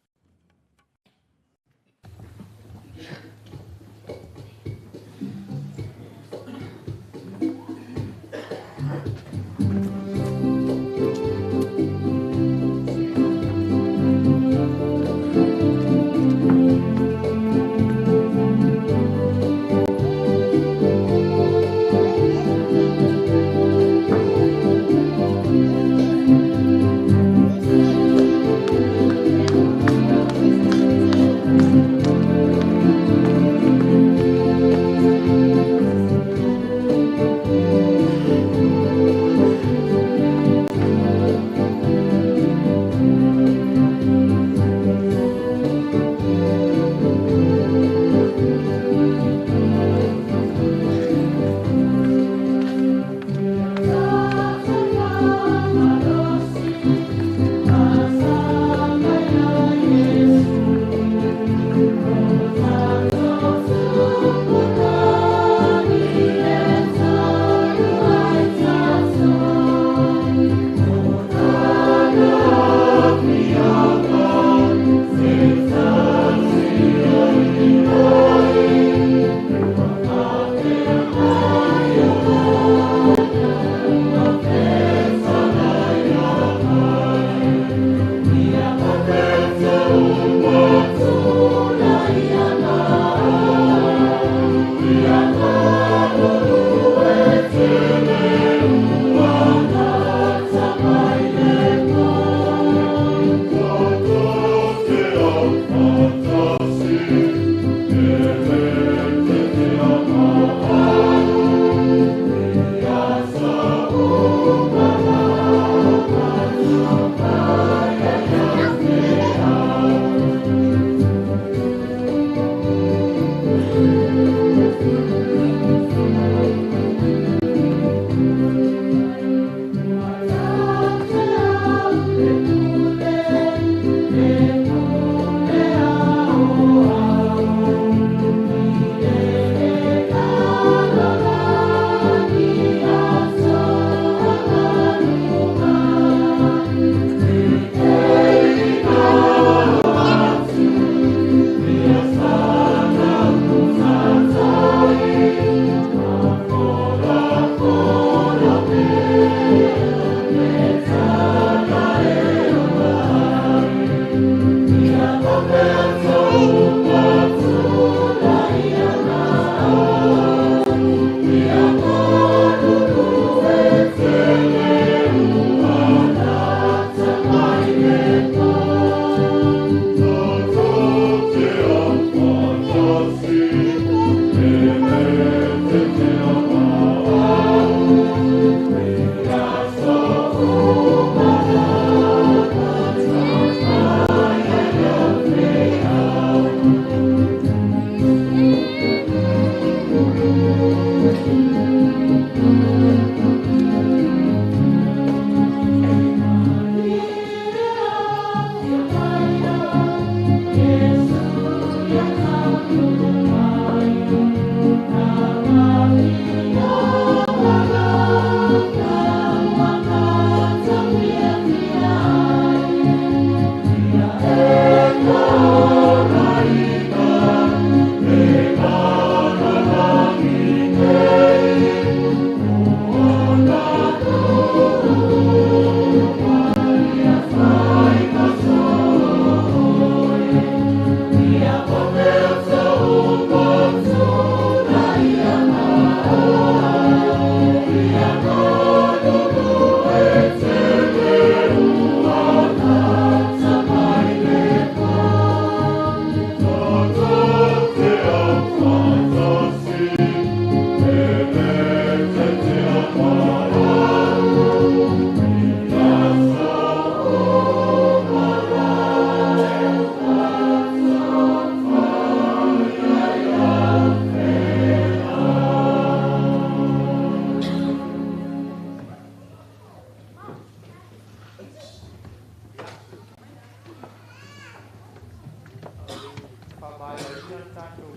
le tatou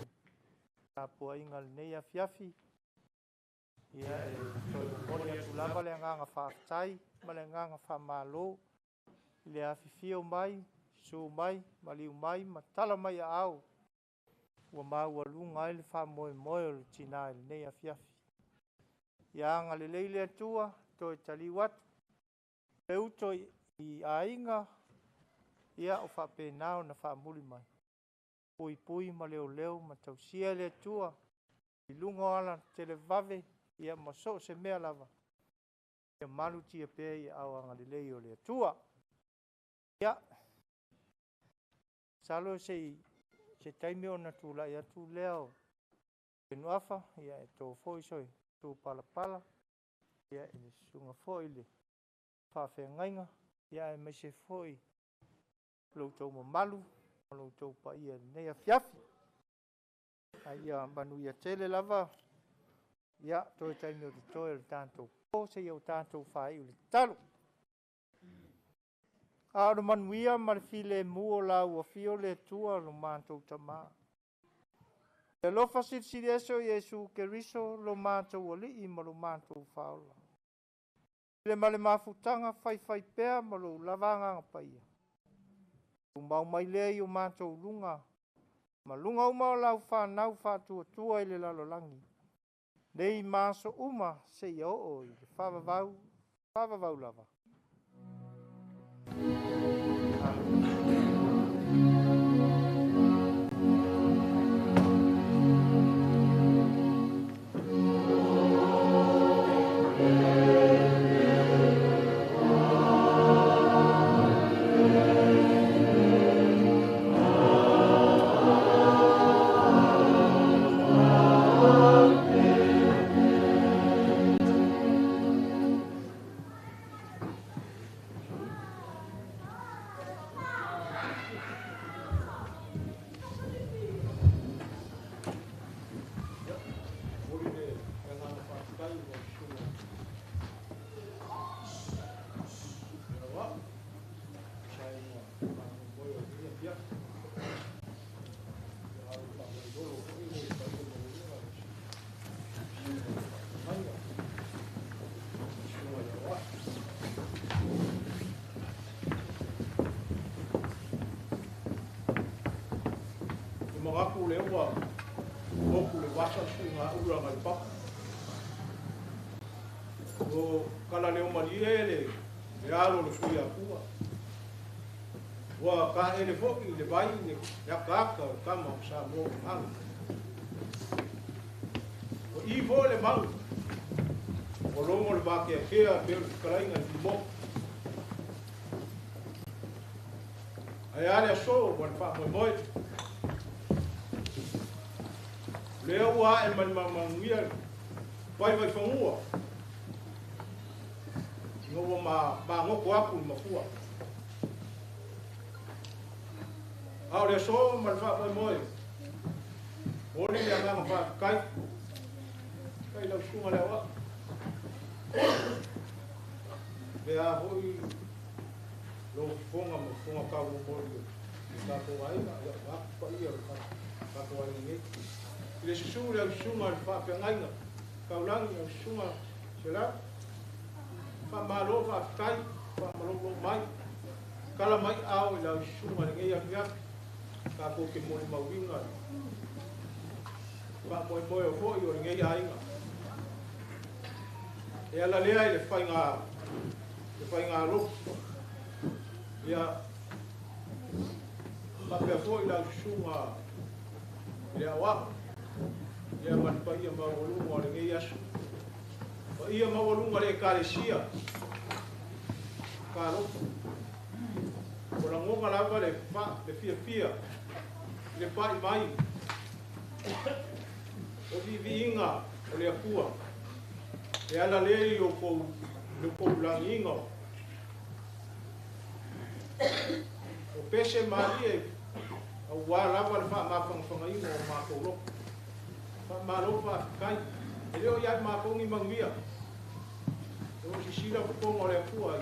tapuaiga i lenei afiafi. Ia e toe momoli atu lava le agaga faafetai ma le agaga faamalo i le afifio mai, susu mai, maliu mai ma tala mai aao ua maualuga ai le faamoemoe o le tina i lenei afiafi. Ia agalelei le Atua, toe taliu atu le uto i aiga, ia o faapena ona faamuli mai, puipui ma leoleo ma tausia e le Atua i luga o ala televavave, ia ma so o se mea lava, ia malutia pea i aao agalelei o le Atua. Ia, masalo se i se taimi ona tulai atu lea o Fenuafa, ia e to foi se palapala, ia i le susuga foi i le faafeagaiga, ia aemaise foi lo outou mamalu ma lo outou paia i lenei afiafi. Ae ia manuia tele lava, ia toe taimi o totoe o le tatou po seia o tatou faaiu i le tatalo. A o le manuia ma le filemu o la ua afio le Atua lo matou Tama. Le alofa silisili ese o Iesu Keriso lo matou Alii ma lo matou Faaola. I le ma le mafutaga faifaipea ma lou lava Agaga Paia, tumau mai lea i o matou luga, ma luga uma o lau fanau faatuatua i le lalolagi, nei ma aso uma seia oo i le faavavau, faavavau lava. Manatu lea ua moku le vasa suiga ula ngai papa. O kala leo malie le alo le sui atua. Ua ka ele fo'i le vai le akaaka o tama o sa mo alo. O i fo le mau. O longo le vake kea pe o le fikalaiga i mo. Ai ale aso ua le faamoemoe. Lea ua ae mai mamanuia pai vai fagua. Ina ua magoko aku i mafua. A o le aso ma le faamoemoe. Oli le agaga faafetai. Kai lau susuga le aoao. Le a foi lou fofoga ma fofoga taumolimoli o le tatou aiga, ia vaeatu paia o le tatou aiga nei. I le susu le au susuga i le faafeagaiga taulagi au susuga Selau, faamalo faafetai, faamalolou mai, tala mai ao i le au susuga i lenei afiafi, tatou te molimauina faamoemoe foi o lenei aiga. E ala lea i le faiga alofi. Ia, faapea foi lau susuga i le aoao. Ia ma le paia maualuga o lenei aso. Paia maualuga le Ekalesia. Talofa. O lagona lava le fiafia, le pai mai. O viviiga o le Atua. E ala lea i o kou lagiga. O pese malie au wā lava le faamafagafagaina o matou loto. Faamalo faafetai. E le o iai matou ni manuia. E o sisila fofoga o le Atua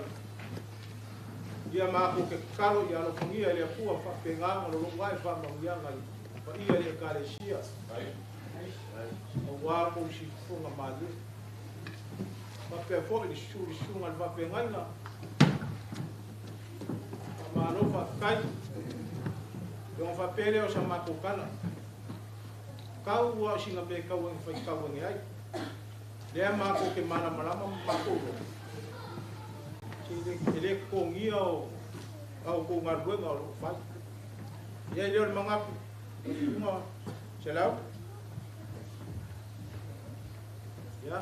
ia matou ke tatalo ia alofagia e le Atua faapegaga o lou ae faamanuiaga Paia le ekalesia. Auā kou sifufuga malie. Faapea foʻi le sulisuga le faafeagaiga. Faamālō faafetai. E ona faapea lea o sa matou tala. Kau ua o sina mea e tauagi faitauagi ai. Lea matou te malamalama ma matou iloa. E le totogia o a outou galuega o lo o fai. Ia i lea o le manatu, lau susuga Selau. Ia.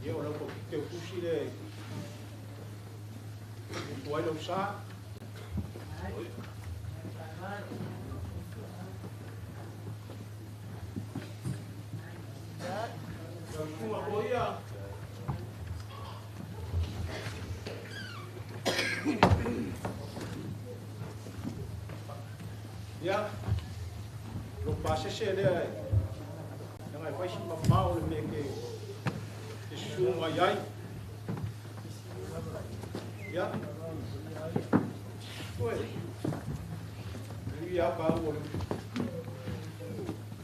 Ia o lau teutusi lea e utu ai lau sa. Lau susuga Koia. Ia, lo pasese lea e leaga e fai si mamao le mea ke te susu mai ai. Ia, oe, ia ka ua le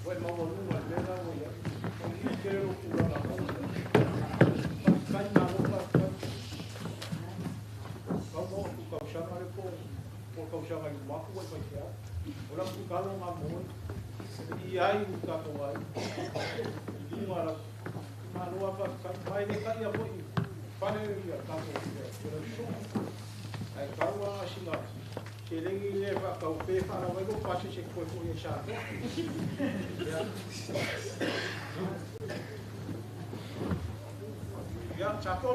oe maualuga le mea la ua iai. O tele lo tulaga faafetai malo faafetai. Kau mo atu tausaga le po po tausaga i luma atu ua e faifeau. O lau tatalo ga mo i ai u tatou ai i luga la malo a faafetai. Ma e le taia foʻi fale ia tatou ia lau susuga. Ae tau a sina seleni lea faataupe faalava ai lou pasese toe foʻi ai Samoa. Ia. Ia, Sapo.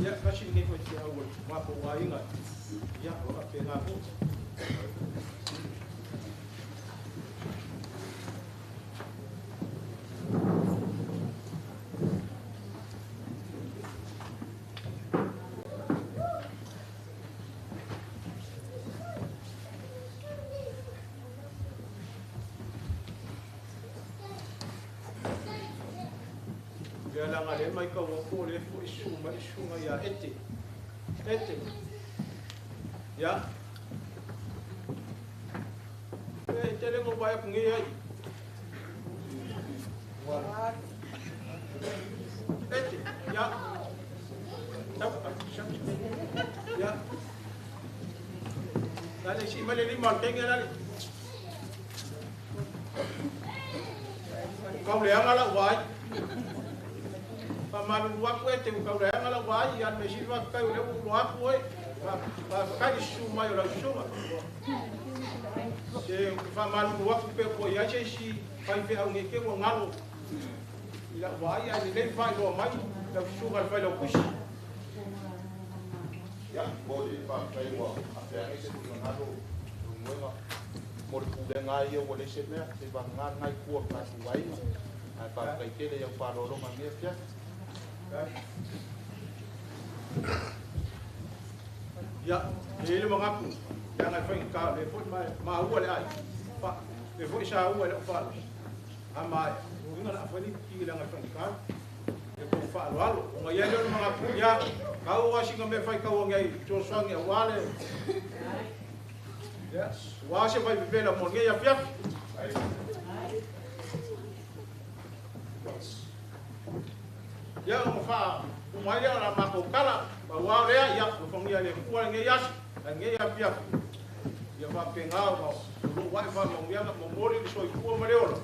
Ia, tasi lenei faifeau o le matou aiga. Ia, o faapena foʻi. Ia laga le mai kau atu o le foʻi susu mai le susuga iā Ete. Ete. Ia. E tele ngo vai atu nei ai. Ete. Ia. Tau, ia. Lale si mai le lima o le tenge lale. Kau leaga lau vai. Faamalulu atu e te ua kau leaga lau vai ia le sili faafetai o lea ua ulo atu oe. Faafetai le susu mai o lau susuga. Se faamalulu atu pe ua iai se isi faifeau nei te ua galo i lau vaai ae lelei faailoa mai lau susuga le failautusi. Ia, mo le faafetai ua afeagai se finagalo lumoega mo le pulega ia ua leai se mea se vagagā lena i tua o le tatou aiga. Ae faafetai tele i au faaaloaloga i lenei afiafi. Ia, e i ai le manatu, leaga e faigata o lea foi maua le ai. Le foi saua i lau falosi. A maea, uiga o le a fai le ipiki leaga e faigata le tou faaaloalo. Ona i ai lea o le manatu, ia, kau a sina mea faitauagi ai fesoasoani auā le ia, auā se vaivevela mo lenei afiafi. Ia, ona faauma ai lea o la matou tala, pauā o lea, ia, alofagia e le Atua lenei aso, lenei afiafi. Ia faapena ona o lou ae faamanuiaga momoli le soifua ma le ola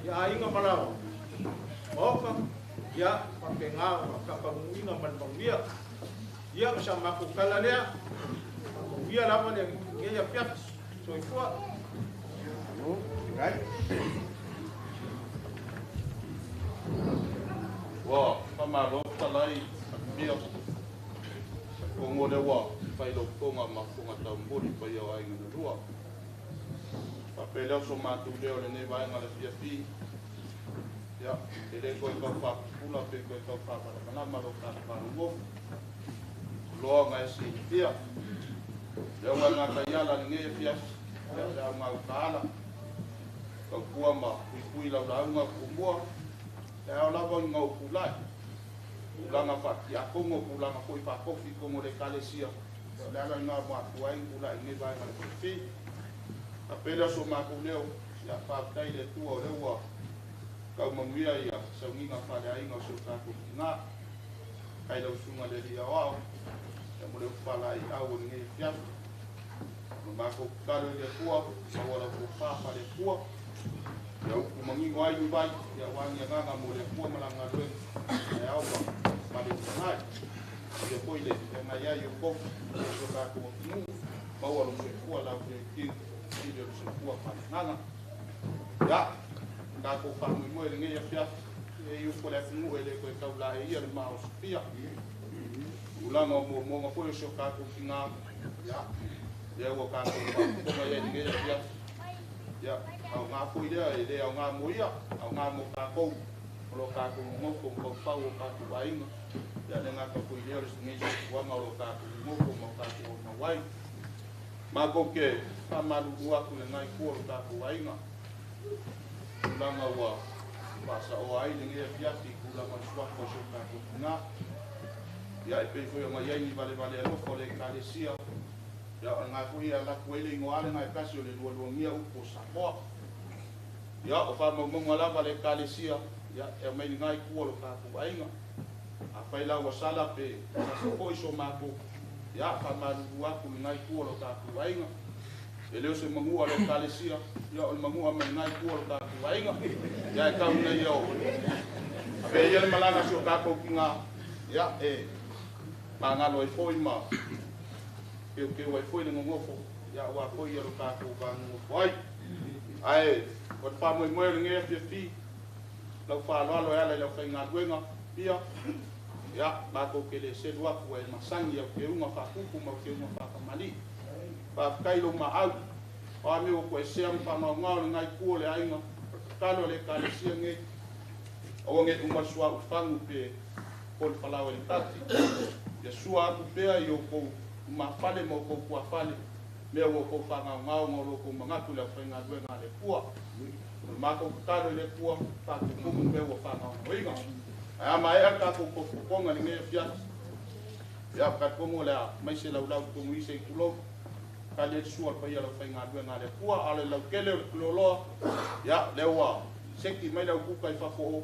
i aiga ma laoa. Maota, ia faapena ona faataunuuina ma le manuia. Ia, o sa matou tala lea, faamanuia lava lenei afiafi. Soifua. Ua faamalo fetalai atumia. Talitonu o lea ua fai lau toga ma fofoga taumoli paia o aiga na lua. Faapea lea o so matou leo i lenei vaega o le afiafi. Ia, e le toe tau faapupula pe toe tau faamalamalama lo tatou faalogologo. Loa na e silafia. Le auga gatai ala i lenei afiafi, ia le auga utaala. Tautua ma puipui lau lauga tumua. E ao lava i gau pulai. Tulaga faatiakono, tulaga foi faatofi i totonu o le Ekalesia. O le ala lena ua mafua ai ona tulai i lenei vaega o le fiafi. Faapea lea o so matou leo, ia faafetai i le Atua o lea ua tau manuia ia sauniga faaleaiga o si o tatou tina. Faafetai i lau Susuga i le Alii Aoao ia mo le upu faalaeiau o lenei afiafi. O le matou tatalo i le Atua, maua lau tofa faale-Atua, ia upu manino ai ni vai, ia aua ni agaga mo le Atua ma lana galuega, taeao ma le lumanai. Ia foi le feagai ai o tofi o si o tatou atunuu, maua lou soifua lautele i le soifua faaleagaga. Ia, tatou faamoemoe i lenei afiafi, e i upu a le atunuu e le toe taulaeia le maosofia. Tulaga o muamuaga foi o si o tatou tina, ia, lea ua tatou faafofoga i ai i lenei afiafi. Ia, aoga foi lea, e le aoga mo ia, aoga mo tatou, o lo tatou nonofo ma faufau o tatou aiga. Ia, le gata foi lea o lenei soifuaga o lo tatou nonofo ma o tatou aumau ai. Matou te faamalulu atu i lena itu o lo tatou aiga, tulaga ua faasaoa ai lenei afiafi i tulaga o le suafa o si o tatou tina. Ia, e pei foi ona i ai ni valevale alofa o le Ekalesia, ia, o lena foi e alu atu ai le igoa lena e tasi o le lualuagia upu o Samoa. Ia, o faamaumauga lava a le Ekalesia, ia, e aumai lena itu o lo tatou aiga. Afai la ua sala pe sasa foi so matou, ia, faamalulu atu i lena itu o lo tatou aiga. E le o se manua a le Ekalesia, ia, o le manua mai lena itu o lo tatou aiga. Ia, e tau ina ia o avea ia le malaga a si o tatou tina, ia, e magalo ai foi ma keukeu ai foi le nonofo, ia, aua foi ia lo tatou vanonofo ai. Ae o le faamoemoe o lenei afiafi, lau faaaloalo e ala i le aufaigaluega ia, ia, matou te le selu atu e masani i au keuga faatupu ma au keuga faatamalii. Faafetai i lou maau, o a mea ua toesea ma faagaogao lena itu o le aiga, o le tatalo a le Ekalesia nei, aua ne i uma le suauu fagu pe po le falao e le tati. Ia sua atu pea i outou lumafale ma outou tuafale, mea ua outou faagaogao ma o lo outou manatu i le aufaigaluega a le Atua. O le matou tatalo i le Atua, faatumumu mea ua faagaogaoina. Ae a maea le tatou tofotofoga i lenei afiafi, ia, talitonu o le a mai se laulau i totonu i se itulou, tali ai le sua o le paia o le aufaigaluega a le Atua. A o le lautele o le tuliloa, ia, lea ua seki mai le aukuka i fafo o,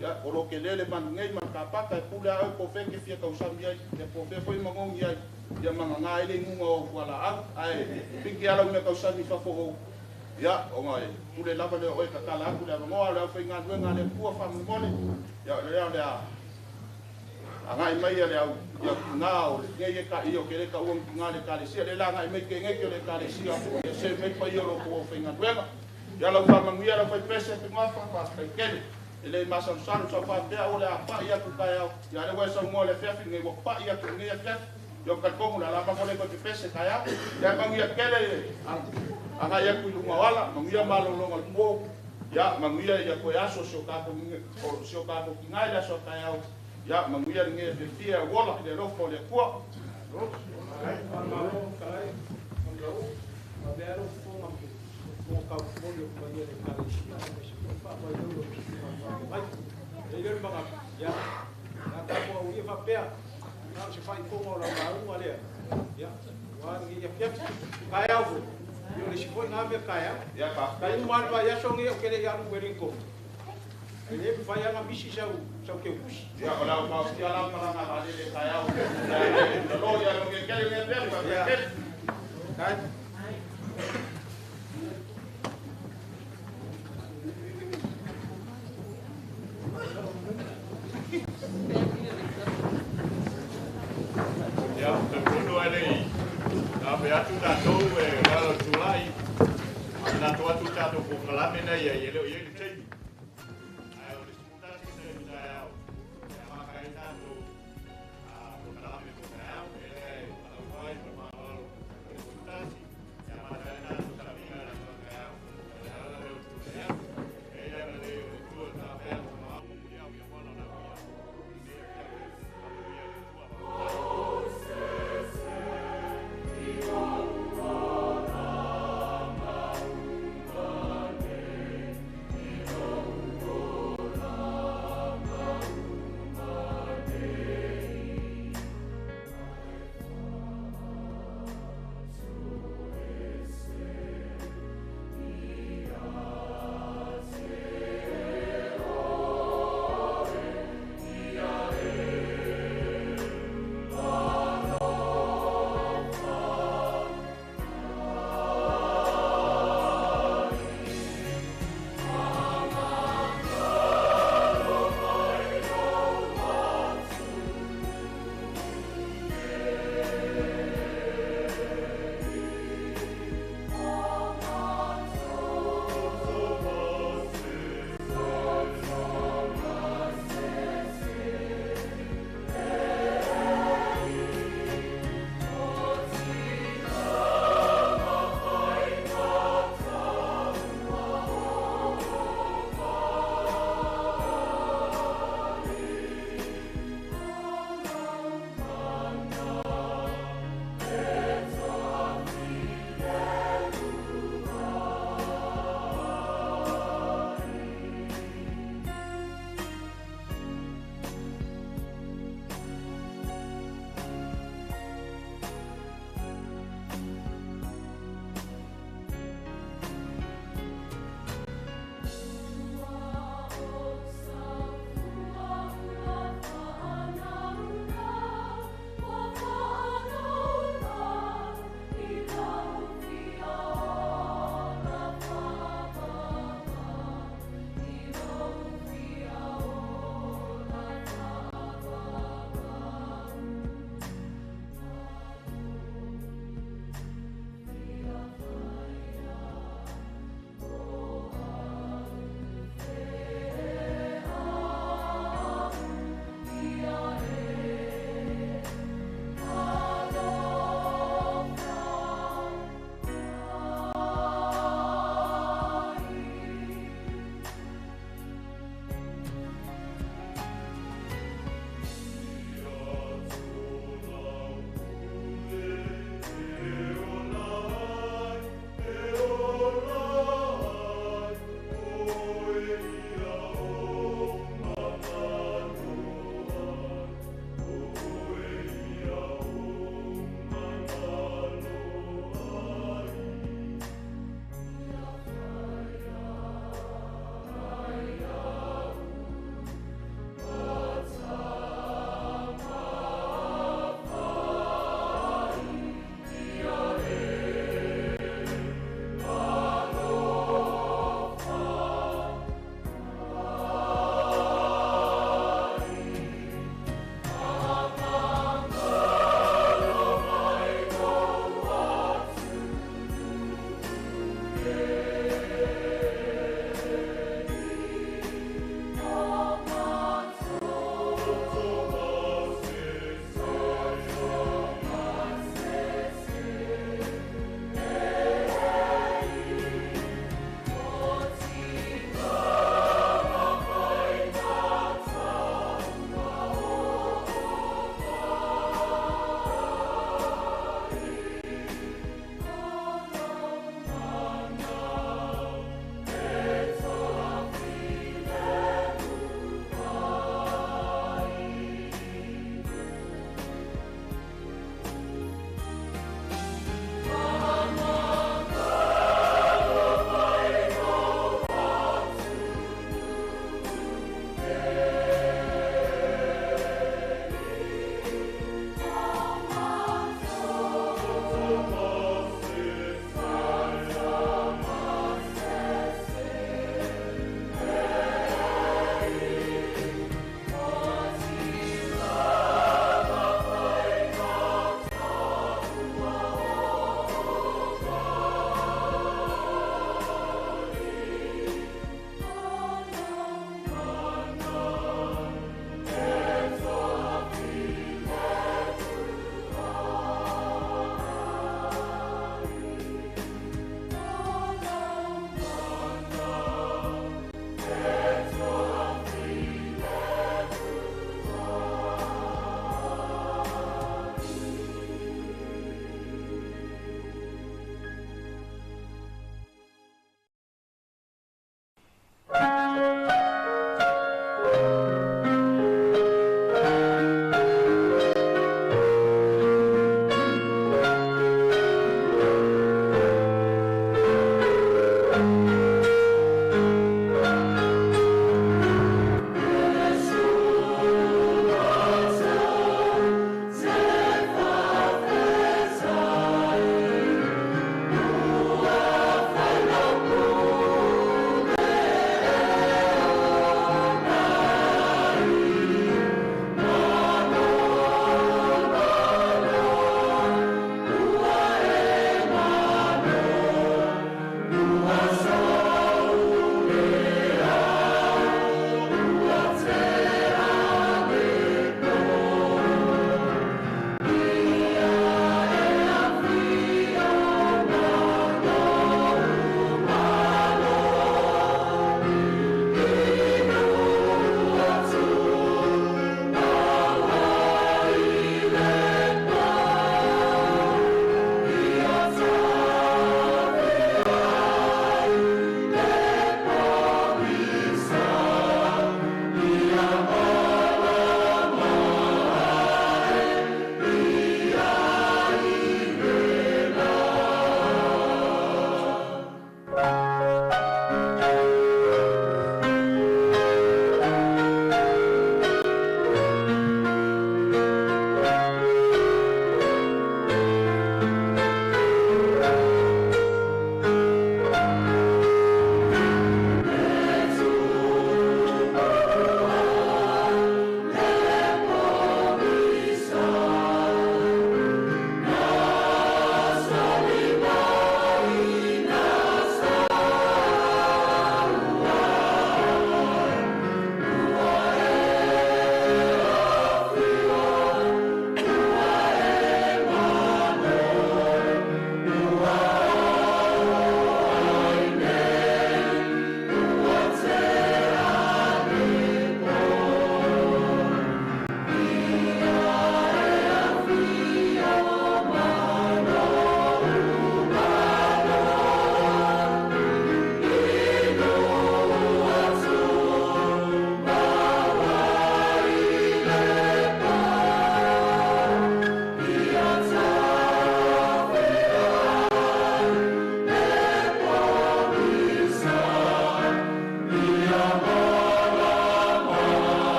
ia, o lo tele le manu nei ma le kapata e pule a au po o fea e te fia tausami ai, ia po o fea foi e manogi ai, ia magaga ai le inuga o au fualaau, ae piki lava lau mea tausami i fafo o, ia, ona e pule lava lea o oe tatala atu le avanoa o le aufaigaluega a le Atua faamolemole, ia, o lea o le a agai mai le au ia tina o lenei e ka ia o ke le taua ni tina o le Ekalesia, lea la agai mai keneke o le Ekalesia, ia se mai paia o lo outou aufaigaluega. Ia lau faamanuia lau faipese Tugafa, faafetai tele. E le masalosalo sau faapea o le a pai atu taeao, ia lea ua e saunoa i le afiafi lenei, ua pai atu i lenei afiafi. Ia o talitonu le a lava mo le toe pepese taeao. Ia manuia tele agai atu i luga o ala, manuia malologa o le po, ia manuia ia toe aso si o tatou tina i le aso a taeao. Ia manuia lenei afiafia e auola i le alofa o le Atua. Ia, o le au faofia la malaga vaalele taeao. Ia lo ia lo ke kele nge pea pa kele. Kai. Ia, te pono ai lei. Na pe atu tatou e lalo tulai. Na to atu tatou ko kalame nei ia le o i le taimi.